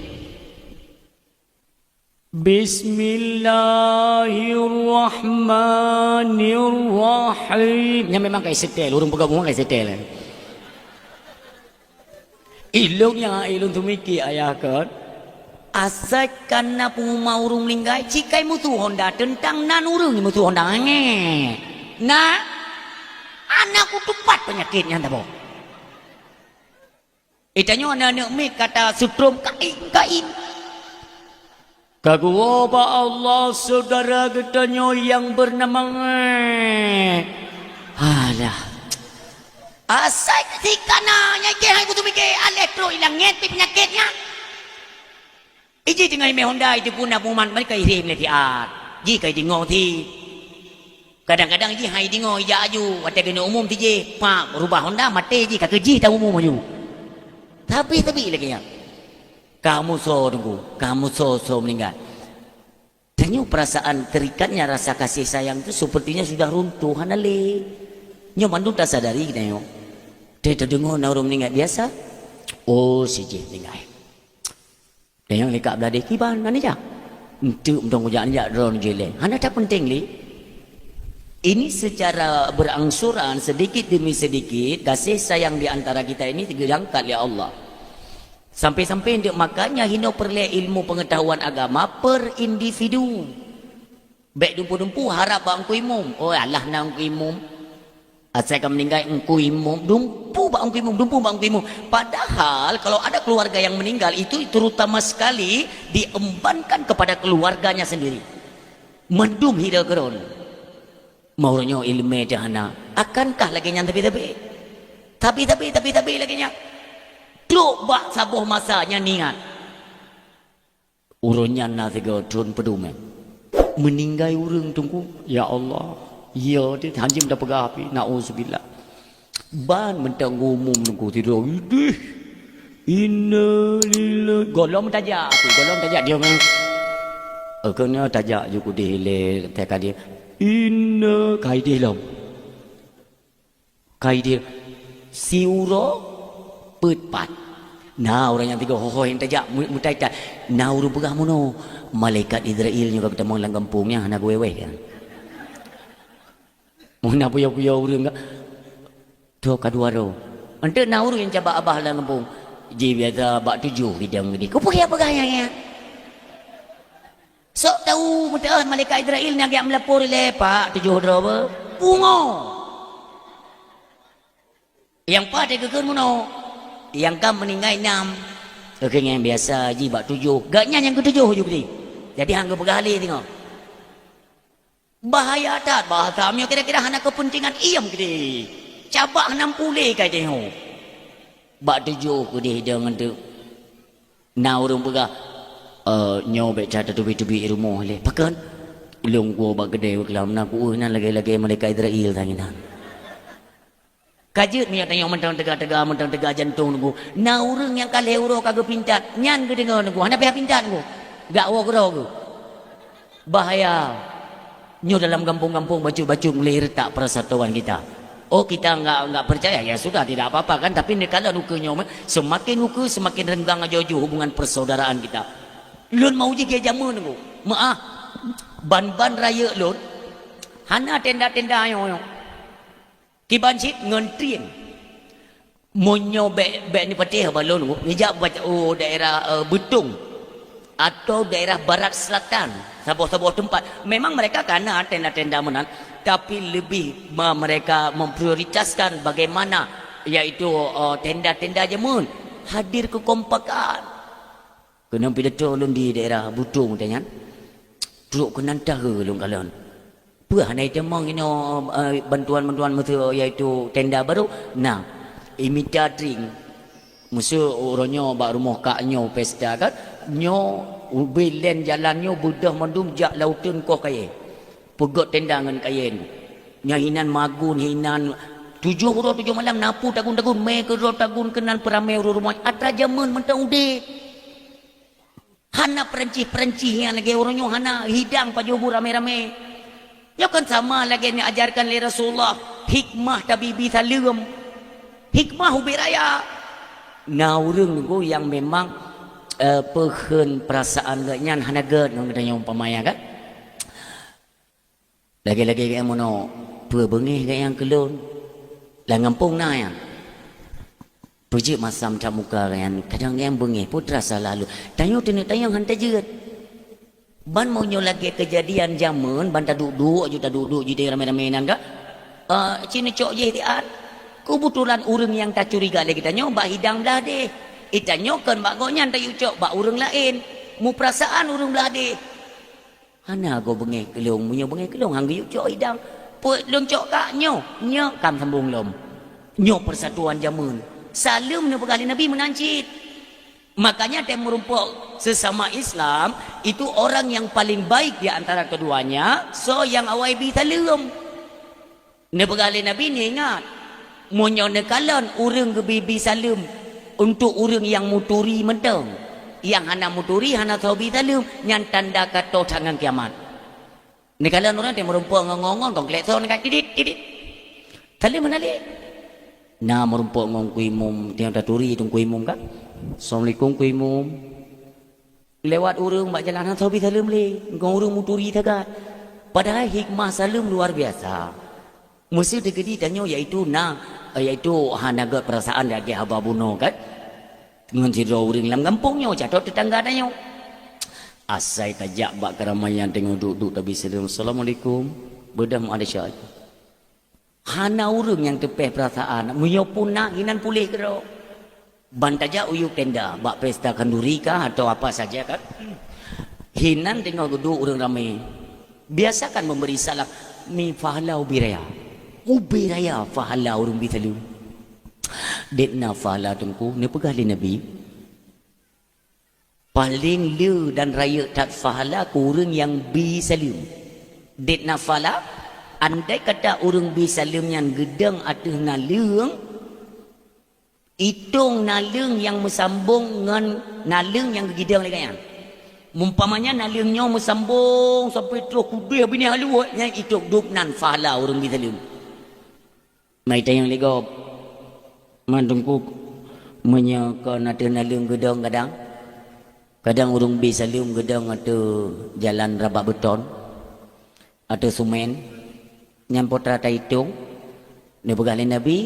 Bismillahirrahmanirrahim. Nyan memang ka isetel, ureuëng peugah memang ka isetel. Ilôn nyang ilôn teumiki ayah kon, asai ka na peunguma ureuëng meuninggai, ci kai musoh honda teuntang nan ureuëng musoh honda. Nge. Na, hana kutupat peunyakét nyan saboh. Itanyoe aneuk-aneuk miet ka tasutrom kain-kain. Ka geuwoe bak Allah syedara geutanyoe nyang beunama, eh, alah. Asai sikana nyang keu hai kutu mike aleh trok ilang nget peunyakét nyan. Iji teungoh imé honda itu pun na puman mereka irim lé siat. Ji kai deungoe si. Kadang-kadang jih hai deungoe ijak aju, watèe keuneuk umum tijih, pap, rubah honda, maté jih, ka keujih taumum aju. Tapi, tapi lagèe nyan. Ka musoh teungku, ka musoh soe meuninggai. Tanyoe perasaan terikatnya rasa kasih sayang tu sepertinya sudah runtuh, hana lé. Nyoe mandum tasadari tanyoe. Teuh tadeungoe na ureueng meuninggai biasa. Oh, si jih meuninggai. Tanyoe lé kak bladeh kiban, hana jak. Enteuk mantong kujak, jak droe jih lé. Hana that penting lé. Ini secara berangsur-angsur, sedikit demi sedikit, kasih sayang di antara kita ini diangkat oleh Allah. Sampai-sampai deuk makanya hino peureulèe ilmu pengetahuan agama per individu. Bèk dumpu-dumpu harap bak Teungku Imum. Oh, alah na Teungku Imum. Asai ka meuninggai Teungku Imum, dumpu bak Teungku Imum, dumpu bak Teungku Imum. Padahal kalau ada keluarga yang meninggal, itu terutama sekali diembankan kepada keluarganya sendiri. Mandum hira keudroe. Meunyoe ileumèe jih hana, akankah lagèe nyan tabi-tabi? Tabi-tabi, tabi-tabi lagèe nyan. Trok bak saboh masa nyan niat. Uroe nyan na sigoe thon peudumèe. Meuninggai ureueng teungku, ya Allah. Ya, hanjeuet tapeugah pih, nauzubillah. Ban mantong umum teungku sidroe, ideh. Innalillahi. Gohlom tajak, gohlom tajak dia mah. Keuneuk tajak ju keudeh lé teuka dia. Inna kaideh lom. Kaideh siuroe peuet pat. Na ureueng nyang tiga hoho nyang tajak mu-, mutai that. Na ureueng peugah meunoe, malaikat Izrail nyoe ka geutamong lam gampông nyan hana geuwèh-wèh. Meunan puyoe-puyoe ureueng ka. Toh ka dua droe. Enteuk na ureueng nyang cabak abah lam gampông. Ji biasa bak tujoh idong geude. Keupeue peugah nyan, nyan? Sok tau meuteu'oh malaikat Izrail nyang geujak meulapor ilèe, "Pak, tujoh droe beuh." Pungo. Nyang pat geukheun meunoe, nyang ka meuninggai nam. Oke, nyang biasa ji bak tujoh. Gobnyan nyang keutujoh ju keudeh. Jadi, han geupeugah lé singoh. Bahaya that bahasa meunyoe kira-kira hana keupeuntengan iem keudeh. Cabak nam pulé kai teuh. Bak tujoh keudeh idong ngon teuk. Na ureueng peugah, "Eh, nyoe bèk that tateubiet-teubiet rumoh lé." "Pakon?" "Lôn kwoe bak keudè beukeulawa meunan ku'euh nan lagèe-lagèe malaikat Izrail tanginan." Ka jeuet meunyoe tanyoe mantong teuga-teuga, mantong teuga jantông teungku. Na ureueng nyang ka lhèe uroe ka geupintat, nyan geudeungoe teungku, hana payah pintat teungku. Gak woe keudroe geuh. Bahaya. Nyoe dalam gampông-gampông bacut-bacut mulai retak persatuan kita. Oh, kita enggak, enggak percaya, ya sudah, tidak apa-apa kan. Tapi ni kalau ukeue nyoe, semakin ukeue, semakin renggang ajo-ajo hubungan persaudaraan kita. Lôn mau jih keu jameun teungku. Meu'ah, ban-ban rayeuk lôn, hana tenda-tenda nyoe-nyoe. Kiban cit ngon tren. Meunyoe bèk, bèk neupatéh bak lôn, neujak bak, u daerah, eh, Beutong atau daerah Barat Selatan, saboh-saboh teumpat. Memang mereka ka na tenda-tenda meunan, tapi lebih me-, mereka memprioritaskan bagaimana, yaitu, eh, tenda-tenda jameun hadir keukompakan. Keuneuk pidato lôn di daerah Beutong watèe nyan, trok keunan tahe lôn kalon. Peue hana itamong inoe, eh, bantuan-bantuan meuseu, yaitu tenda barô? Na, imita tren. Meuseu uroe nyoe bak rumoh kak nyoe pesta kan, nyoe ubé lén jalan nyoe beudôh mandum jak lauteueng koh kayèe. Peugöt tenda ngon kayèe. Nyan hinan magun, hinan tujoh uroe tujoh malam napu tagun-tagun, mè keudroe tagun keunan peuramè ureueng rumoh. Atra jameun mantong udép. Hana peurencih-peurencih nyang lagèe uroe nyoe, hana hidang pajoh bu ramé-ramé. Nyoe kan sama lagèe neuajarkan lé Rasulullah, hikmah tabi-bi saleuem. Hikmah ubé raya. Na ureueng teungku nyang memang, eh, peukheun peurasaan geuh nyan hana gèt ngon geutanyoe umpama nyan kan. Lagèe-lagèe geuh meunoe, peue beungèh geuh nyang keu lôn. Lam gampông na nyan. Peue jeuet masa meutamong muka geuh nyan, kadang geuh nyang beungèh, peue teurasa lalu. Tanyoe teuneuk tanyong han tajeuet. Ban meunyoe lagèe keujadian jameun, ban taduek-duek ju, taduek-duek ju di ramé-ramé nan ka. Ah, ci neucok jih tiat. Keubeutulan ureueng nyang tacuriga lé geutanyoe bak hidang blah deh. Geutanyoe kon bak gobnyan tayue cok, bak ureueng laén. Muprasaan ureueng blah deh. Hana goe beungèh keu lôn, meunyoe beungèh keu lôn han geuyue cok idang. Peuet lôn cok kak nyoe, nyoe kan sambông lom. Nyoe persatuan jameun. Saleuem neupeugah lé Nabi meunan cit. Makanya teuh meurumpok sesama Islam, itu orang yang paling baik di antara keduanya, soe nyang awai bi saleuem. Neupeugah lé Nabi, neuingat, meunyoe neukalon ureuëng geubi-bi saleuem untuk ureuëng nyang muturi mantong, nyang hana muturi hana soe bi saleuem, nyan tanda ka toh that ngon kiamat. Neukalon ureuëng teuh meurumpok ngon, ngon, ngon, ngon klakson ka tidit, tidit. Saleuem hana lé. Na meurumpok ngon Teungku Imum, nyang taturi Teungku Imum kan. "Assalamualaikum Teungku Imum." Lewat ureuëng bak jalan, hana soe bi saleuem lé, ngon ureuëng muturi sagai. Padahai hikmah saleuem luar biasa. Meuseuti keudi tanyoe yaitu na, yaitu hana gét peurasaan lagée haba bunoe kan. Ngon sidroe ureuëng lam gampông nyoe, catot teutangga tanyoe. Asai tajak bak keuramaian teungoh duek-duek tabi saleuem, "Assalamualaikum." Beudôh meuadesya. Hana ureuëng nyang teupéh peurasaan, meunyoe pun na, inan puléh keudroe. Ban tajak u yup tenda, bak pesta khanduri kah atau apa saja kan. Hinan teungoh geuduek ureuëng ramé. Biasakan memberi salam, mi pahala ubé raya. Ubé raya pahala ureuëng bi saleuem. Dek na pahala Teungku, neupeugah lé Nabi. Paleng le dan rayeuk that pahala keu ureuëng nyang bi saleuem. Dek na pahala, andai kata ureuëng bi saleuem nyan geudong ateueh naleueng, itong naleueng nyang meusambong ngon naleueng nyang geugidong lé gobnyan. Mumpamanya naleueng nyoe meusambong sampai troh keudeh binéh alue, nyan itong dub nan pahala ureuëng bi saleuem. Mai tanyong lé gob, mandum ku meunyoe kon ateueh naleueng geudong kadang, kadang ureuëng bi saleuem geudong ateueh jalan rabak beuton, ateueh sumen, nyan peue teuma taitong, neupeugah lé Nabi,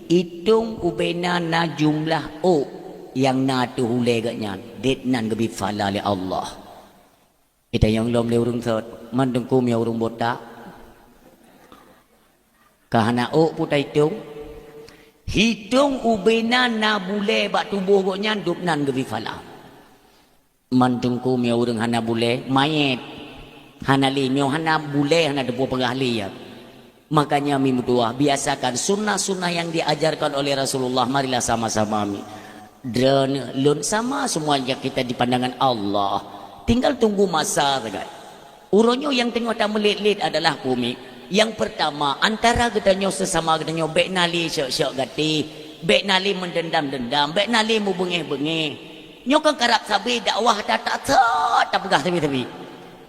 itong ubena na jumlah ôk nyang na ateueh ulée gobnyan, dek nan geubi pahala lé Allah. Itanyong lom lé ureuëng sot, mandum ku meunyoe ureuëng botak, ka hana ôk peue taitong, hitong ubena na bulée bak tuboh gobnyan, dub nan geubi pahala. Mandum ku meunyoe ureuëng hana bulée, manyét, hana lé, meunyoe hana bulée, hana teupeue peugah lé ya. Makanya mi meutuah, biasakan sunnah-sunnah yang diajarkan oleh Rasulullah, marilah sama-sama mi. Droeneuh lôn sama semuanya kita di pandangan Allah. Tinggal tunggu masa sagai. Uroe nyoe nyang teungoh tameulet-let adalah kumi. Nyang peurtama, antara geutanyoe seusama geutanyoe bék na lé syok-syok gatéh, bék na lé meudendam-dendam, bék na lé meubeungéh-beungéh. Nyoe kan karab sabe dakwah that-that sot tapeugah sabe-sabe.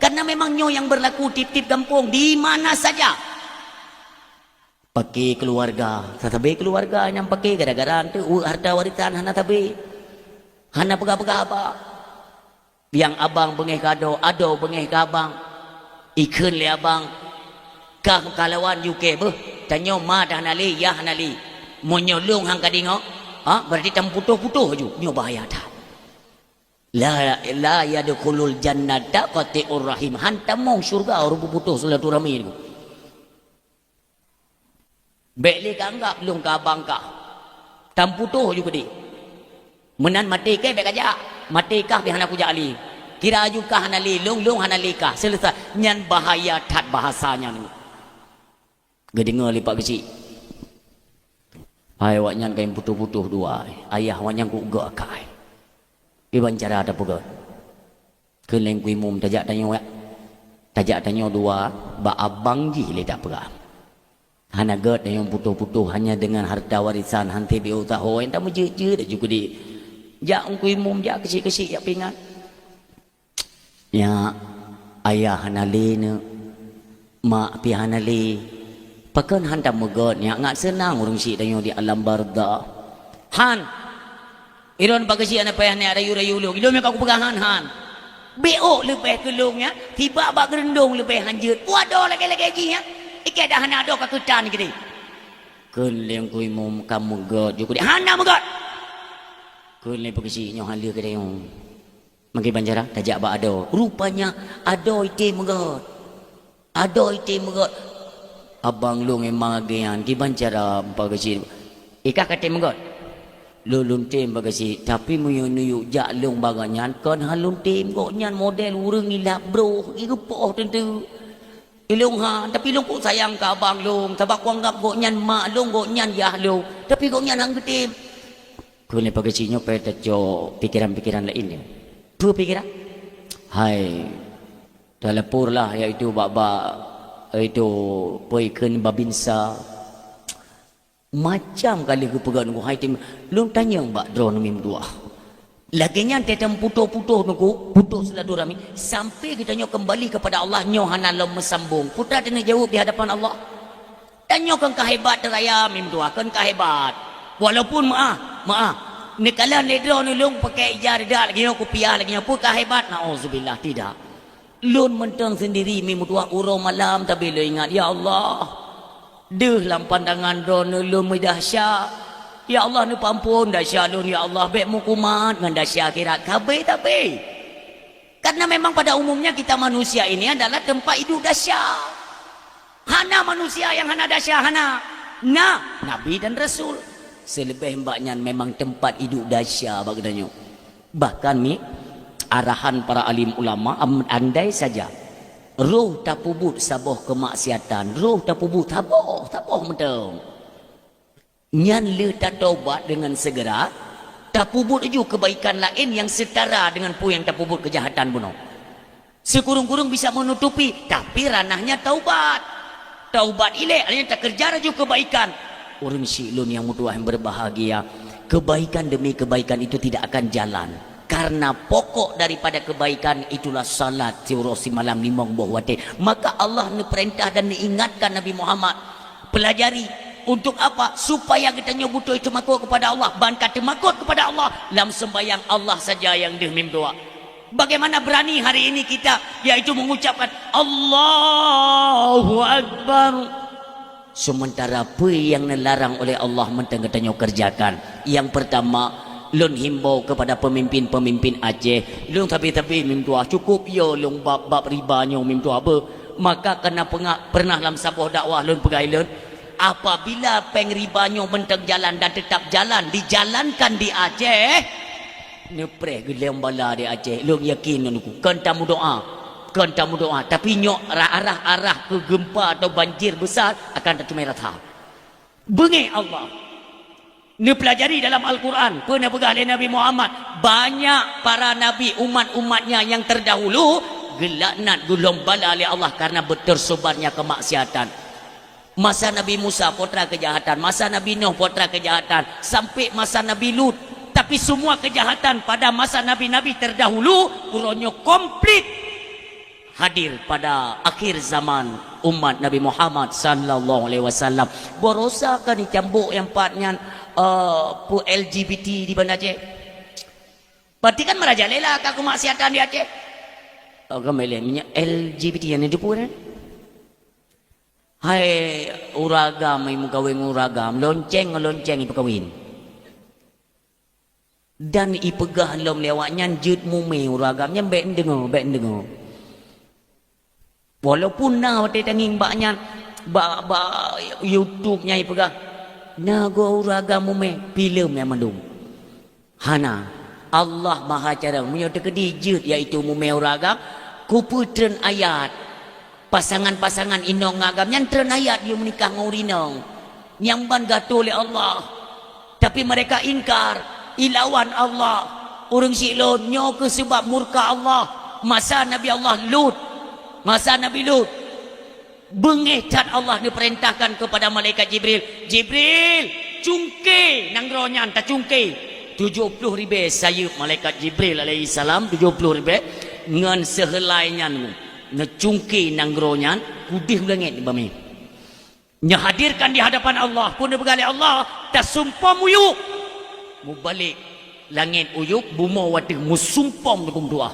Karena memang nyoe nyang berlaku tiep-tiep gampông di mana saja. Paké keuluwarga, sabe keuluwarga nyang paké gara-gara eunteuk harta warisan hana sabe. Hana peugah-peugah haba. Nyang abang beungéh keu adoe, adoe beungéh keu abang. Ikheun lé abang, "Kah kalawan U K beuh, tanyoe ma dah hana lé, yah hana lé. Meunyoe lôn han ka deungoe, ha, berarti tameuputoh-putoh ju. Nyoe bahaya that." La, la yadkhulul jannata qati'ur rahim. Han tamong syurga ureuëng peuputoh silaturahmi. Bék lé ka anggab lôn ka abang kah. Tameuputoh ju keudeh. Meunan maté kah bék kajak. Maté kah pih hana kujak lé. Kira ju kah hana lé lôn, lôn hana lé kah. Selesai. Nyan bahaya that bahasa nyan. Geudeungoe lé Pak Geuchik. Hai awaknyan ka putoh-putoh dua. Ayah awaknyan ku geuakai. Kiban cara tapeugah. Kheun lé Teungku Imum, tajak tanyoe, ya. Tajak tanyoe dua, bak abang jih lé tapeugah. Hana gét tanyoe putoh-putoh hanya dengan harta warisan, han teubiet usaha nyang tameujeuet-jeuet laju keudeh. Jak Teungku Imum, jak keuchik-keuchik, jak pingat. Ya, ayah hana lé neuk. Mak pih hana lé. Pakon han tameugét nyak, ngat seunang ureuëng syik tanyoe di alam barzakh. Han. Ilôn Pak Geuchik hana payah nyak rayu-rayu lôn. Ilôn meuka kupeugah han, han. Bék ôk leubeh keu lôn nyak, sibak bak geureundong leubeh han jeuet. Peue adoe lagée-lagée jih nyak. Ikée dah hana adoe ka keutan keudeh. Kheun lé Teungku Imum ka meugét ju keudeh. Hana meugét. Kheun lé Pak Geuchik nyoe han lheueh keudeh nyoe. Meukiban cara tajak bak adoe. Rupanya adoe item meugét. Adoe item meugét. Abang lôn memang lagée nyan, kiban cara Pak Geuchik. Ikah ka tem meugét. Lôn lôn tem Pak Geuchik, tapi meunyoe neuyue jak lôn bak gobnyan, kon han lôn tem, gobnyan model ureuëng ilap broh, geupoh teuntèe. Ilôn han, tapi lôn kok sayang keu abang lôn, sabab kuanggab gobnyan mak lôn, gobnyan yah lôn, tapi gobnyan han geutem. Kheun lé Pak Geuchik nyoe payah tacok pikeran-pikeran laén nyoe. Peue pikeran? Hai, talapor lah yaitu bak-bak Itu poi kheun babinsa. Macam ka lheueh geupeugah nunggu hai tim, lôn tanyong bak droeneuh mim dua. Lagèe nyan teutem putôh-putôh nunggu, putôh silaturahmi, sampai geutanyoe kembali kepada Allah nyoe hana lom meusambong. Peue teuma jaweueb di hadapan Allah? Tanyoe kon ka hebat teuraya mim dua, kon ka hebat. Walaupun meu'ah, meu'ah. Neukalon lé droeneuh lôn pakèk ija reudak lagèe nyoe, kupiah lagèe nyoe, peue ka hebat? Nauzubillah, tidak. Lôn mantong sendiri meutuah uroe malam tapi lôn ingat, "Ya Allah, deuh lam pandangan droeneuh lôn meudahsya. Ya Allah, neupeuamphon dahsya lôn, ya Allah, bèk meukumat ngon dahsya akhirat." Ka bèk tapi. Karena memang pada umumnya kita manusia ini adalah tempat hidup dahsya. Hana manusia yang hana dahsya, hana. Na, nabi dan rasul. Seuleubèh bak nyan memang tempat hidup dahsya bak geutanyoe. Bahkan mi, arahan para alim ulama, am-, andai saja roh tapeubuet saboh keumaksiatan, roh tapeubuet saboh, saboh mantong. Nyan lheueh tatobat dengan segera, tapeubuet laju kebaikan laén nyang setara dengan peue nyang tapeubuet keujahatan bunoe. Sikureueng-kureueng bisa menutupi, tapi ranahnya taubat. Taubat ilèe, artinya takeureuja laju kebaikan. Ureueng syik lôn nyang meutuah nyang berbahagia, kebaikan demi kebaikan itu tidak akan jalan. Karena pokok daripada kebaikan itulah salat siuroe simalam limong boh watèe. Maka Allah neupeurintah dan neuingatkan Nabi Muhammad, pelajari. Untuk apa? Supaya geutanyoe beutôi teumakot kepada Allah. Ban ka teumakot kepada Allah, lam sembahyang Allah saja nyang deuh mim dua. Bagaimana berani hari ini kita, yaitu mengucapkan, "Allahu Akbar." Sementara peue nyang neularang oleh Allah mantong geutanyoe kerjakan. Yang pertama, lôn himbau kepada pemimpin-pemimpin Aceh. Lôn sabe-sabe mim dua, cukup yo lôn bab-bab riba nyoe mim dua beuh. Maka kana peunga-, pernah lam saboh dakwah lôn peugah lôn, apabila péng riba nyoe mantong jalan dan tetap jalan, dijalankan di Aceh, neupreh geulom bala di Aceh, lôn yakin ngon aku. Kon tameudoa, kon tameudoa, tapi nyoe ra-, arah-arah keu gempa atau banjir besar akan tateumé rasa. Beungéh Allah. Neupelajari dalam Al-Quran, peue neupeugah lé Nabi Muhammad, banyak para nabi umat-umatnya yang terdahulu geulaknat geulom bala lé Allah karena beuteursebarnya kemaksiatan. Masa Nabi Musa, potra keujahatan. Masa Nabi Nuh, potra keujahatan. Sampai masa Nabi Lut. Tapi semua kejahatan pada masa nabi-nabi terdahulu, uroe nyoe komplit hadir pada akhir zaman umat Nabi Muhammad sallallahu alaihi wasallam. Barosa kan dicambuk nyang pat nyan, eh, peue L G B T di Banda Aceh. Berarti kan merajalela ka kemaksiatan di Aceh. Oh, kan boleh minyak L G B T nyang dipeu kan? Hai ureueng agam, i meukawen ngon ureueng agam, lonceng ngon lonceng ipeukawin. Dan ipeugah lom lé awaknyan jeuet mumè ureueng agam nyan, bèk neudeungoe, bèk neudeungoe. Walaupun na watèe tangieng bak nyan, bak, bak YouTube nyan ipeugah, na goe ureueng agam mumè, filem nyan mandum. Hana. Allah Maha Carông. Meunyoe teukeudi jeuet, yaitu mumè ureueng agam, kupeutreun ayat. Pasangan-pasangan inong ngon agam nyan treun ayat yue meunikah ngon ureueng inong. Nyang ban geuatoe lé Allah. Tapi mereka ingkar, ilawan Allah. Ureueng syik lôn, nyoe kheueh seubab murka Allah. Masa Nabi Allah Lut. Masa Nabi Lut. Beungéh that Allah neupeurintahkan kepada malaikat Jibril, "Jibril, cungké nanggroe nyan, tacungké." Tujoh ploh ribèe sayeuep malaikat Jibril alaihissalam, tujoh ploh ribèe ngon seuheulai nyan neucungké nanggroe nyan keudéh u langèt bami. Neuhadirkan di hadapan Allah, peue neupeugah lé Allah, tasumpom u yup. Mubalek langèt u yup, bumoe watèe musumpom dukung doa.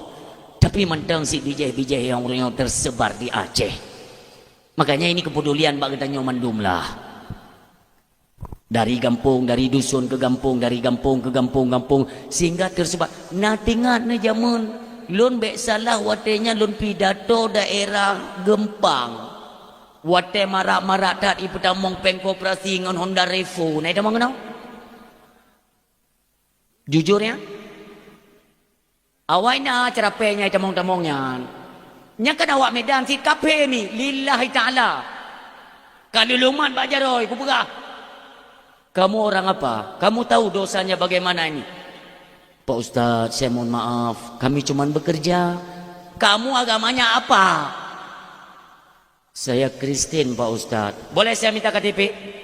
Tapi mantong sit bijèh-bijèh nyang ureueng nyoe tersebar di Aceh. Makanya ini kepedulian bak geutanyoe mandum lah. Dari gampông, dari dusun ke gampông, dari gampông ke gampông, gampông, sehingga tersebar. Na teuingat na jameun lôn bèk salah watèe nyan lôn pidato daerah Geumpang. Watèe marak-marak that ipeutamong péng koperasi ngon Honda Revo, na itamong keunoe? Jujur nyan? Awai na ceurapèe nyang itamong-tamong nyan. Nyan kan awak Medan sit kafé mi, lillahi ta'ala. Ka lheuh lumat bak jaroe, kupeugah, "Kamu orang apa? Kamu tahu dosanya bagaimana ini?" "Pak Ustaz, saya mohon maaf, kami cuman bekerja." "Kamu agamanya apa?" "Saya Kristen, Pak Ustaz. Boleh saya minta K T P?"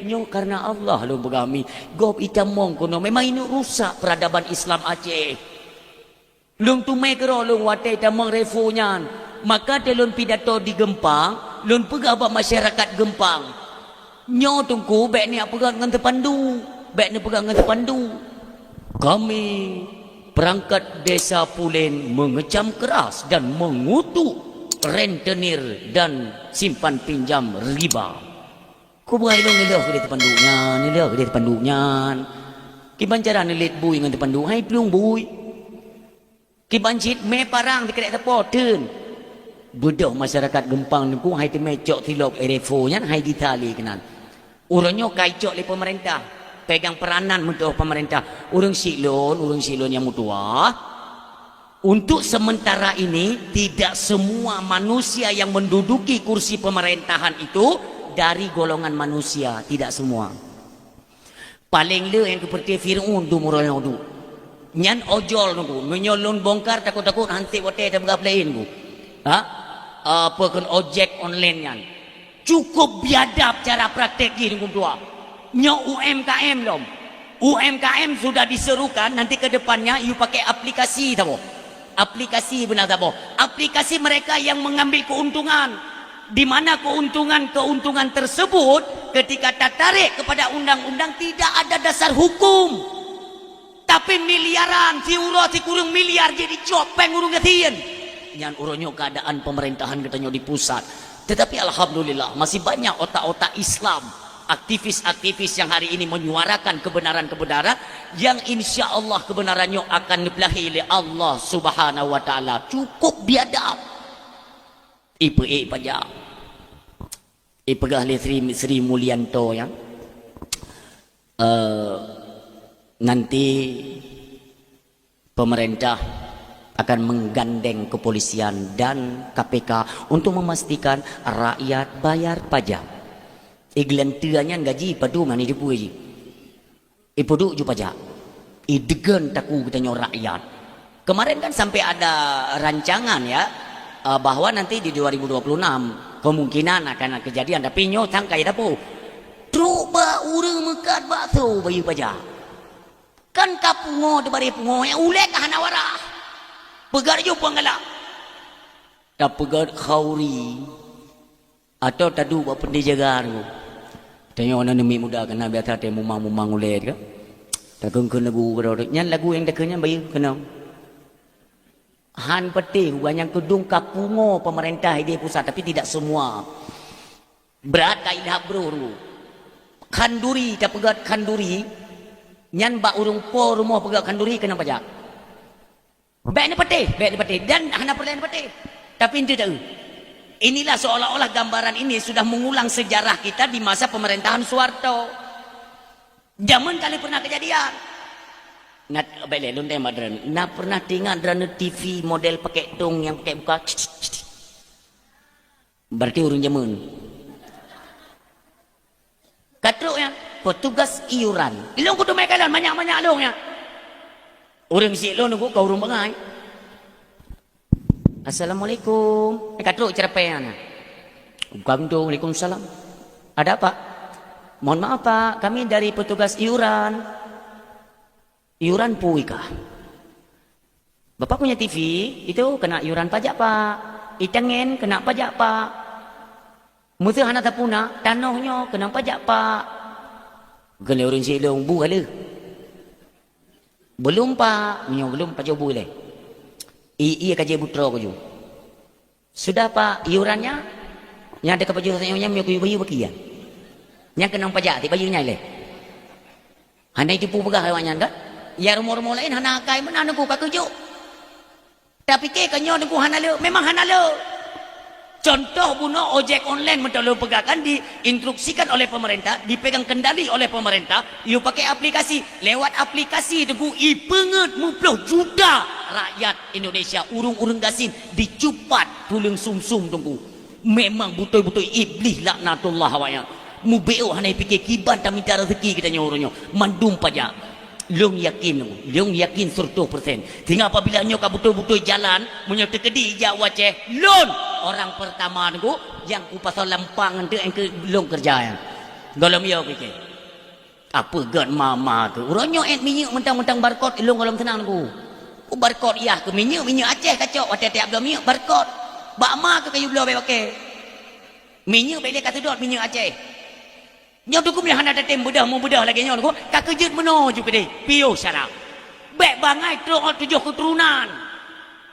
"Nyoe karena Allah lôn peugah mi. Gob itamong keunoe. Memang ini rusak peradaban Islam Aceh. Lôn teumé keudroe lôn watée tamong revo nyan. Maka lôn pidato di Geumpang, lôn peugah bak masyarakat Geumpang. Nyoe Teungku bék neujak peugét ngon teupandu. Bék neupeugét ngon teupandu. Kami, perangkat Desa Pulen, mengecam keras dan mengutuk rentenir dan simpan pinjam riba." Kubuai lôn ileuh keudeh teupandu nyan, ileuh keudeh teupandu nyan. Kiban cara neulet bui ngon teupandu, hai plueng bui. Kiban cit mé parang dikeurek teupô teun. Beudôh masyarakat Geumpang Teungku hai teumé cok tilok revo nyan hai gita lé keunan. Uroe nyoe ka icok lé peumeurintah, pegang peranan meutuah peumeurintah. Ureuëng siklon, ureuëng siklon nyang meutuah, untuk sementara ini tidak semua manusia yang menduduki kursi pemerintahan itu dari golongan manusia, tidak semua. Paleng le nyang keupeureuté Fir'aun dum uroe nyoe duek. Nyan ojol Teungku. Meunyoe lôn bongkar, takot-takot han sép watée tapeugah peulaén Teungku. Ha? Apa kheun ojek online nyan. Cukup biadab cara praktek jih Teungku meutuah. Nyoe U M K M lom. U M K M sudah diserukan, nanti ke depannya you pakai aplikasi saboh. Aplikasi beuna saboh. Aplikasi mereka yang mengambil keuntungan. Di mana keuntungan-keuntungan tersebut ketika tatarék kepada undang-undang tidak ada dasar hukum. Tapi miliaran, siuroe sikureueng miliar jih dicok péng ureuëng gasien. Nyan uroe nyoe keadaan pemerintahan geutanyoe di pusat. Tetapi alhamdulillah, masih banyak otak-otak Islam, aktivis-aktivis yang hari ini menyuarakan kebenaran-kebenaran yang insya Allah kebenaran nyoe akan neupeulahé lé Allah Subhanahu wa Taala. Cukup biadab. Ipeuék pajak. Ipeugah lé Sri, Sri Mulyanto nyan, eh, nanti pemerintah akan menggandeng kepolisian dan K P K untuk memastikan rakyat bayar pajak. Igeuleunteu nyan gaji padum hana jipeu jih. Ipeuduek ju pajak. Ideugeun takue geutanyoe rakyat. Kemarin kan sampai ada rancangan ya, eh, bahwa nanti di dua ribu dua puluh enam kemungkinan akan kejadian, tapi nyoe sangkai dapu. Trok bak ureuëng meukat bakso bayeue pajak. Kan ka pungo teubareh pungo, nyang ulée ka hana warah. Peugah ju puang galak. Tapeugah khauri. Atau taduek bak peundi jaga tu. Tanyoe na neumiet muda keunan biasa teuh mumang-mumang ulée tu. Takheun-kheun lagu keudroe tu. Nyan lagu nyang takheun nyan bayeue keunoe. Han patéh uga nyang keudong ka pungo pemerintah idéh pusat, tapi tidak semua. Brat ka ilhab broh tu. Khanduri, tapeugah khanduri. Nyan bak ureuëng po rumoh peugah khanduri keunong pajak. Bék neupatéh, bék neupatéh. Dan hana peureulée neupatéh. Tapi ente tahu, inilah seolah-olah gambaran ini sudah mengulang sejarah kita di masa pemerintahan Soeharto. Zaman kali pernah kejadian. Ngat, bék lé, lôn teumat droeneuh. Na pernah teuingat droeneuh T V model pakai tong nyang pakai buka? Berarti ureuëng jameun. Ka trok nyan, petugas iuran. Ilong kutu mai kalon, manyak-manyak long nyan. Ureuëng syiek lôn nunggu keu ureuëng bangai. "Assalamualaikum." Eh, ka trok ceurapée nyan. Buka pintu, "Waalaikumsalam." "Ada apa?" "Mohon maaf, Pak, kami dari petugas iuran." "Iuran peue kah?" "Bapak punya T V itu kena iuran pajak, Pak. Itangen kena pajak, Pak. Meuseu hana tapuna, tanoh nyoe kena pajak, Pak." Kheun lé ureuëng syiek lôn, "Bu ka lheueh?" "Belum, Pak." "Meunyoe belum, pajoh bu ilée." "Ié, ié ka jeuet butroe kaju." "Sudah, Pak, iurannya?" "Nyang teuka pajoh saboh nyan meunyoe kuyue bayeue baki nyan. Nyang keunong pajak tiep bayeue nyan ilée." Hana jiteupeue peugah awaknyan kan? Ya rumoh-rumoh laén hana akai meunan Teungku ka keujok. Tapike ka nyoe Teungku hana le, memang hana le. Contoh bunoe ojek online meutalon peugah kan diinstruksikan oleh pemerintah, dipegang kendali oleh pemerintah, yue pakai aplikasi. Lewat aplikasi Teungku ipeungeut meuploh juta rakyat Indonesia, ureuëng-ureuëng gasien dicupat tuleueng sum-sum Teungku. Memang beutôi-beutôi Iblih laknatullah awaknyan. Mubeok hana pike kiban tamita rezeki geutanyoe uroe nyoe. Mandum pajak. Lôn yakin, lôn yakin seratus persen. Sehingga apabila nyoe ka beutôi-beutôi jalan, meunyoe teukeudi ijak u Aceh, lôn orang pertama Teungku Nyang u pasal lampang nyan teuk nyang keu lôn keureuja nyan. Gohlom yo pike. Apeugét mama tu. Uroe nyoe ét minyeuk mantong-mantong barcode, ilôn gohlom seunang ku. Ku barcode yah keu minyeuk, minyeuk Aceh kacok watée tiep bloe minyeuk barcode. Bak ma keu kayu bloe bèk paké. Minyeuk bèk lé kaseudot minyeuk Aceh. Nyoe teungku meunyoe hana tatem beudôh mubeudôh lagée nyoe teungku, ka keujeuet meunoe ju keudeh, piôh syara. Bèk bangai trok tujoh keuturonan.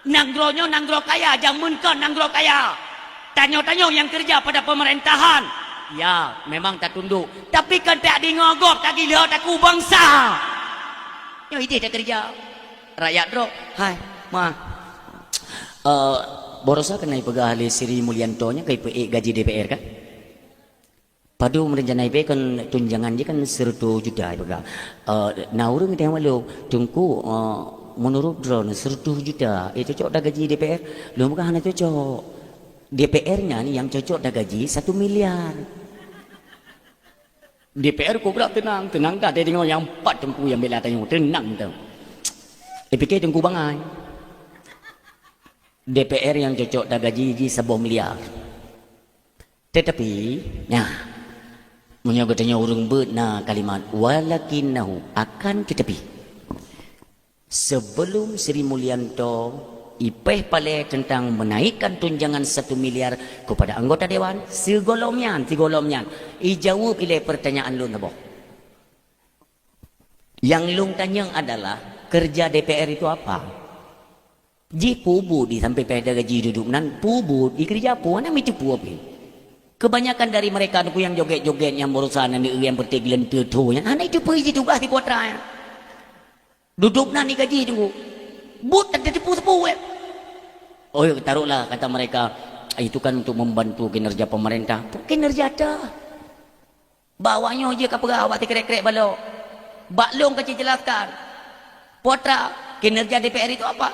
Nanggroe nyoe nanggroe kaya, jameun kon nanggroe kaya. Tanyoe-tanyoe nyang keureuja pada peumeurentahan, ya, memang tatundok. Tapi kan tak deungoe gob, tagilho takue bansa. Nyoe ideh takeureuja. Rakyat droe, hai, ma. Eh, baroesa keuneuk peugah lé Sri Mulyanto nyan ka ipeuék gaji D P R kan? Padum rencana ipe kan tunjangan jih kan seratus juta ipeugah. Eh, na ureuëng tanya lom, "Teungku, eh, menurut droeneuh seratus juta, eh, cocok dak gaji D P R?" Lôn peugah hana cocok. D P R nyan nyang cocok dak gaji satu miliar. D P R kobra teunang, teunang dah deungoe nyang pat teungku nyang bela tanyoe, teunang tu. Ipike teungku bangai. D P R nyang cocok dak gaji jih saboh miliar. Tetapi, nah, meunyoe geutanyoe ureuëng beuet na kalimat, "Walakinnahu," akan tetapi. Sebelum Sri Mulyanto ipeh palée tentang menaikkan tunjangan satu miliar kepada anggota dewan, sigohlom nyan, sigohlom nyan, ijaweueb ilée pertanyaan lôn saboh. Nyang lôn tanyong adalah, kerja D P R itu apa? Jih peue buet di sampai pada gaji dudoe nan, peue buet di kerja peue, hana meuteupeu pih. Kebanyakan dari mereka tu nyang joget-joget, nyang baroesa nan, nyang beureuti geuleunteue tho nyan, hana iteupeu jih tugaih di kuatra nyan. Dudoe nan di gaji tu. Buet tak teupeu-teupeu, eh. Oh, taruhlah kata mereka, "Itu kan untuk membantu kinerja pemerintah." Kinerja dah. Bak awak nyoe jih ka peugah awak sikrek-krek balok. Bak lôn ka jijelaskan. Putra, kinerja D P R itu apa?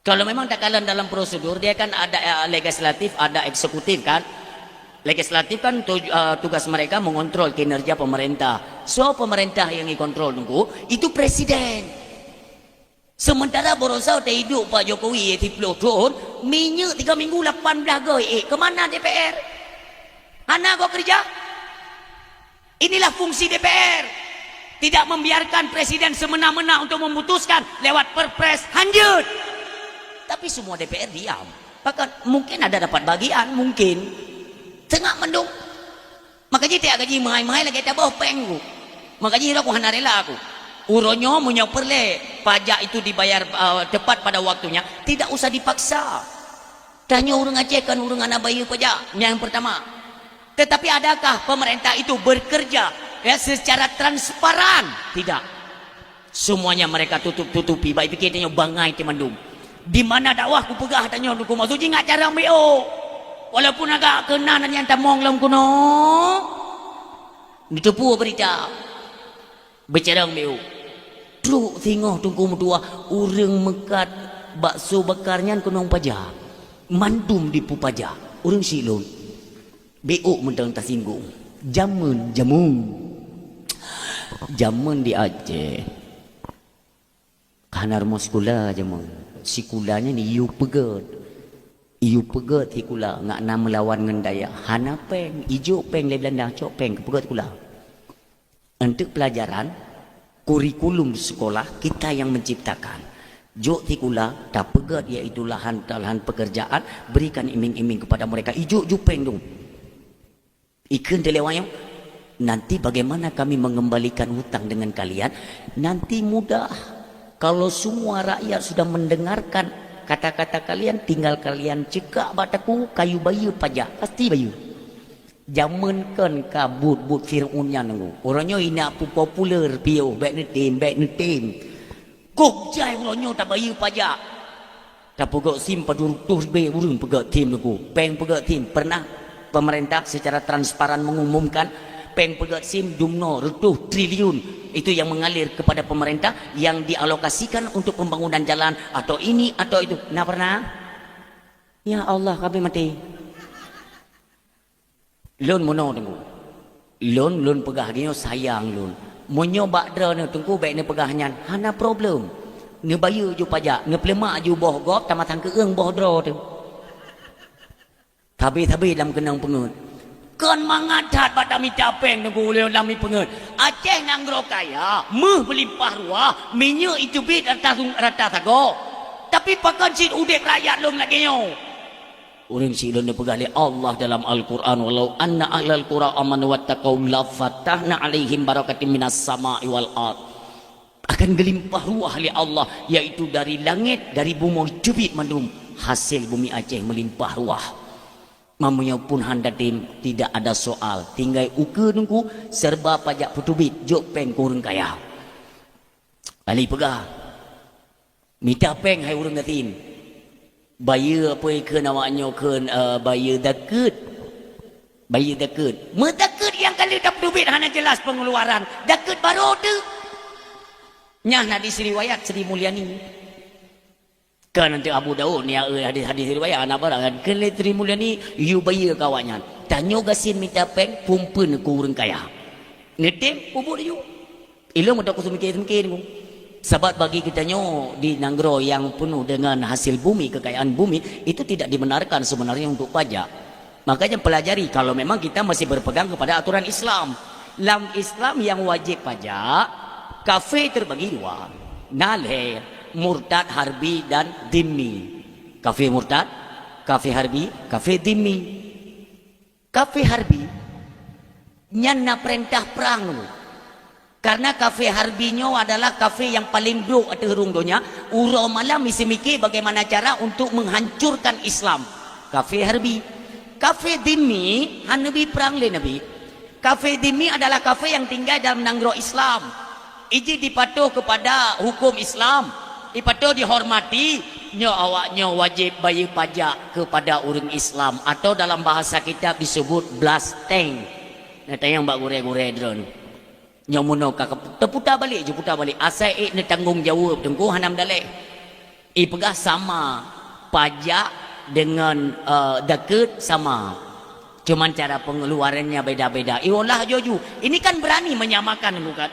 Kalau memang takalon dalam prosedur, dia kan ada, eh, legislatif, ada eksekutif kan? Legislatif kan tu-, eh, tugas mereka mengontrol kinerja pemerintah. So, pemerintah yang dikontrol teungku, itu presiden. Sementara baroesa teuiduek Pak Jokowi siplôh thon, minyeuk tiga minggu lapan blaih goe, eh, kemana D P R? Hana goe kerja? Inilah fungsi D P R. Tidak membiarkan presiden semena-mena untuk memutuskan lewat perpres, hanjeuet. Tapi semua D P R diam. Bahkan mungkin ada dapat bagian, mungkin. Tengah mendung. Maka jih tiep gaji meuhai-meuhai lagée taboh péng ku. Maka jih ku hana rela aku. Uroe nyoe meunyoe peureulée pajak itu dibayar, eh, tepat pada waktunya, tidak usah dipaksa. Tanyoe ureuëng Aceh kan ureuëng hana bayeue pajak, nyang pertama. Tetapi adakah pemerintah itu bekerja, ya, secara transparan? Tidak. Semuanya mereka tutup-tutupi, baik pikir tanyoe bangai teumandum. Di mana dakwah kupeugah tanyoe teungku, maksud jih ngat carông B O. Walaupun agak keunan nyang tamong lom keunoe. Neuteupeue berita. Beucarông B O. Trok singoh teungku meutuwah, ureuëng meukat bakso bakar nyan keunong pajak. Mandum dipupajak. Ureuëng silon. B O mantong tasinggong. Jameun, jameun. Jameun di Aceh. Hana rumoh sikula jameun. Sikula nyan yue peugét. Yue peugét sikula, ngat na meulawan ngon dayah. Hana péng, ijok péng lé Beulanda, cok péng, keu peugét sikula. Untuk pelajaran, kurikulum sekolah kita yang menciptakan. Jok sikula, tapeugét, yaitu lahan, lahan pekerjaan, berikan iming-iming kepada mereka. Ijok ju péng dong. Ikheun teuh lé awak nyoe, "Nanti bagaimana kami mengembalikan hutang dengan kalian? Nanti mudah. Kalau semua rakyat sudah mendengarkan kata-kata kalian, tinggal kalian cekak bak takue, kayue bayeue pajak, pasti bayeue." Jameun kon ka buet-buet Firaun nyan teungku. Uroe nyoe inak peue populer piôh, bèk neutem, bèk neutem. Kok jai uroe nyoe tabayeue pajak. Tapeugét sim padum reutôh ribèe ureuëng peugét sim teungku. Péng peugét sim. Pernah pemerintah secara transparan mengumumkan péng peugét sim dumnoe reutôh triliun itu yang mengalir kepada pemerintah yang dialokasikan untuk pembangunan jalan atau ini atau itu. Na pernah? Ya Allah, kami mati. Lôn meunoe teungku. Lôn, lôn peugah geuh nyoe sayang lôn. Meunyoe bak droeneuh teungku bèk neupeugah nyan, hana problem. Neubayeue ju pajak, neupeuleumak ju boh gob, tamah sang keueung boh droe teuh. Sabe-sabe lam keunong peungeuet. Kon mangat that bak tamita péng Teungku ulôn lam peungeuet. Aceh nanggroe kaya, méuh meulimpah ruah, minyeuk iteubiet rata sung-, rata sagoe. Tapi pakon cit udép rakyat lôn lagée nyoe? Ureuëng syiek lôn neupeugah lé Allah dalam Al-Quran, "Walau anna ahlal qura amanu wattaqau lafatahna 'alaihim barakatim minas sama'i wal ard." Akan geulimpah ruah lé Allah, yaitu dari langét, dari bumoe teubiet mandum, hasil bumi Aceh meulimpah ruah. Meunyoe phon han tatem, tidak ada soal. Tinggai ukeue Teungku, serba pajak peuteubiet, jok péng keu ureuëng kaya. Ali peugah, "Mita péng hai ureuëng gasien." Bayeue apui kheun awak nyoe kheun, eh, bayeue zakeuet. Bayeue zakeuet. Meuzakeuet nyang ka lheueh tapeuteubiet hana jeulaih peungeuluaran. Zakeuet barô teuh. Nyan hadis riwayat Sri Mulyani. Kan nanti Abu Daud ni, eh, hadis-hadis riwayat, hana barang. Kheun lé Sri Mulyani, yue bayeue keu awak nyan. Tanyoe gasien mita péng, phon-phon keu ureuëng kaya. Neutem, peubuet laju. Ilôn meutakot seumiké-seumiké Teungku. Sabab bagi geutanyoe di nanggroe nyang peunoh dengan hasil bumi, kekayaan bumi, itu tidak dibenarkan sebenarnya untuk pajak. Makanya pelajari kalau memang kita masih berpegang kepada aturan Islam. Lam Islam nyang wajéb pajak, kafé terbagi dua. Na lhée, murtad, harbi, dan dhimmi. Kafé murtad, kafé harbi, kafé dhimmi. Kafé harbi nyan na peurintah prang dulu. Karena kafé harbi nyoe adalah kafé nyang paleng brok ateueh rhueng donya, uroe malam jiseumiké bagaimana cara untuk menghancurkan Islam. Kafé harbi. Kafé dhimmi hana neubi prang lé Nabi. Kafé dhimmi adalah kafé nyang tinggai dalam nanggroe Islam. Iji dipatoh kepada hukum Islam, dipatoh dihormati, nyoe awak nyoe wajéb bayeue pajak kepada ureuëng Islam, atau dalam bahasa kitab disebut blasteng. Neutanyong bak gurée-gurée droeneuh. Nyoe meunoe ka teuputa balek, jiputa balek. Asai ék neutanggong jaweueb Teungku hana meudalek. Ipeugah sama, pajak dengan, eh, zakeuet sama. Cuman cara pengeluarannya beda-beda. Iwolah juju. Ini kan berani menyamakan, bukan?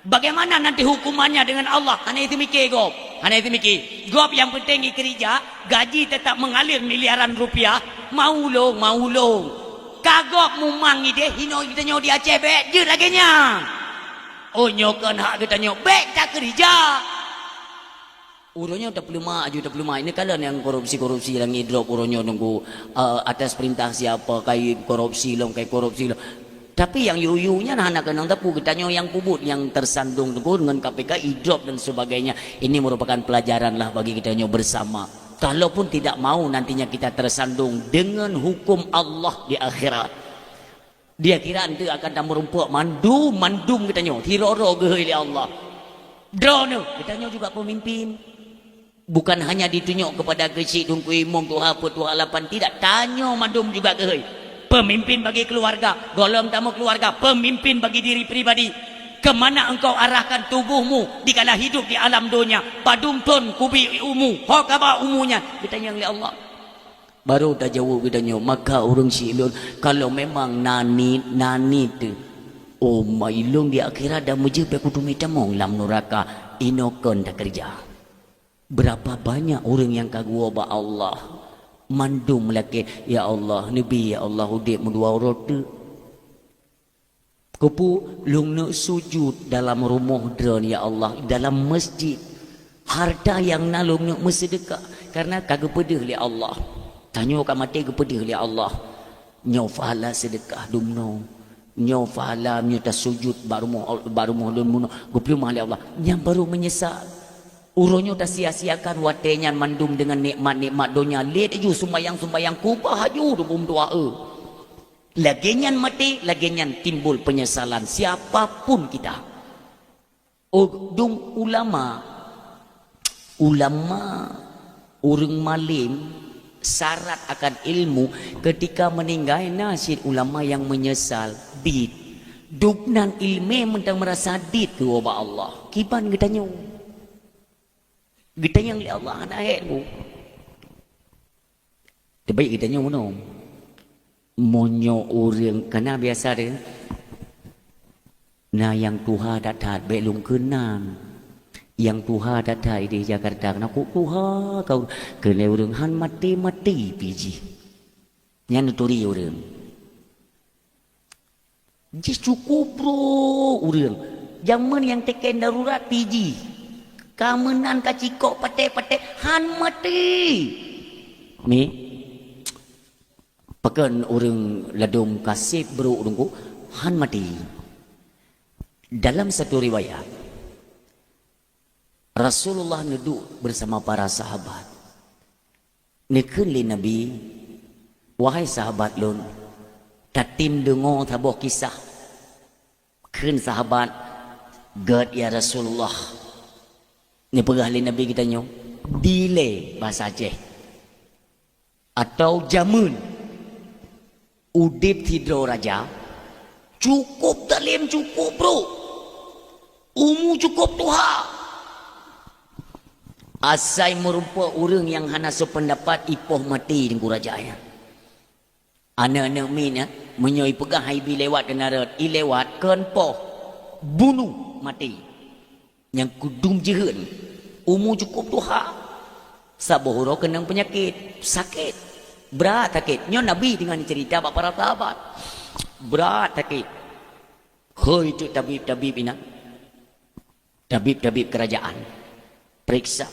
Bagaimana nanti hukumannya dengan Allah? Hana itu mikir gob. Hana itu mikir. Gob yang penting ikeurija, gaji tetap mengalir miliaran rupiah. Mau ulông, mau ulông. Ka gob mumang ideh, hino geutanyoe di Aceh bék jeuet lagée nyan. Oh, nyoe kon hak geutanyoe, bék takeurija. Uroe nyoe tapeuleumah, aju tapeuleumah. Ini kala nyang korupsi-korupsi nyang idrop uroe nyoe Teungku, eh, atas perintah siapa, kai korupsi lom, kai korupsi lom. Tapi nyang yue-yue nyan hana keunong teupeu, geutanyoe nyang peubuet nyang tersandung Teungku dengan K P K, idrop dan sebagainya. Ini merupakan pelajaran lah bagi geutanyoe bersama. Kalaupun tidak mau nantinya kita tersandung dengan hukum Allah di akhirat. Di akhirat nanti akan tameurumpok mandum, mandum geutanyoe. Sidroe-droe geuhôi lé Allah. Droeneuh, geutanyoe juga pemimpin. Bukan hanya ditunyok kepada keuchik Teungku Imum, tuha peuet, tuha lapan, tidak. Tanyoe mandum juga geuhôi. Pemimpin bagi keluarga, gohlom tamong keluarga, pemimpin bagi diri pribadi. Kemana engkau arahkan tubuhmu dikala hidup di alam dunia? Padum thon kubi umu, ho kaba umu nyan? Geutanyong lé Allah. Baru tajaweueb geutanyoe, maka ureuëng syiek lôn, kalau memang na niet, na niet teuh, oh, ma ilôn di akhirat dan meujeuet bak kuteumé tamong lam nuraka, inoe kon takeurija. Berapa banyak ureuëng nyang ka geuwoe bak Allah, mandum lakée, "Ya Allah, neubi, ya Allah, udeb meudua uroe teuk." Keupeue lôn neuk sujud dalam rumoh Droeneuh, ya Allah, dalam masjid. Harta nyang na lôn neuk meuseudeukah, karena ka geupeudeuh lé Allah. Tanyoe ka maté geupeudeuh lé Allah. Nyoe pahala seudeukah dumnoe. Nyoe pahala meunyoe tasujud bak rumoh, bak rumoh lôn bunoe, geupeuleumah lé Allah. Nyan barô meunyeusal. Uroe nyoe tasia-siakan watée nyan mandum deungon nikmat-nikmat donya. Lé taju sumbayang-sumbayang, kubah aju dum dua e. Lagée nyan maté, lagée nyan timbul penyesalan siapa pun kita. Oh, dum ulama, ulama, ureuëng malem, syarat akan ilmu, ketika meninggai na cit ulama nyang meunyeusal, dit. Dum nan iéleumé mantong meurasa dit keu ubak Allah. Kiban geutanyoe. Geutanyong lé Allah hana hék bu. Teubaik geutanyoe meunoe. Meunyoe ureuëng kana biasa deh, na nyang tuha that-that bék lôn keunan. Nyang tuha that-that di Jakarta, na kok tuha kau keuneuk ureuëng han maté-maté pih jih. Nyan neuturi ureuëng. Jih cukup brok ureuëng. Jameun nyang teken darurat pih jih. Ka meunan ka cikok patéh-patéh, han maté. Mi, pakon ureuëng ladôm ka sép brok Teungku, han maté. Dalam satu riwayat, Rasulullah neuduek bersama para sahabat. Neukheun lé Nabi, "Wahai sahabat lôn, tatem deungoe saboh kisah." Kheun sahabat, "Gét ya Rasulullah." Neupeugah lé Nabi geutanyoe, dilée bahasa Aceh, atau jameun udeb sidroe raja, cukup dalem, cukup brok, umu cukup tuha. Asai meurumpok ureuëng nyang hana sependapat, ipoh maté Teungku raja nyan. Aneuëk-aneuëk miet nyan, meunyoe ipeugah hai bi lewat keunan rot, ilewat kon poh, bunuh maté. Nyang kudum jeuhet, umu cukup tuha. Saboh uroe keunong peunyakét, sakét. Brat sakét. Nyoe Nabi teungoh cerita bak para sahabat. Brat sakét. Hôi teuk tabib-tabib inan. Tabib-tabib kerajaan. Periksa.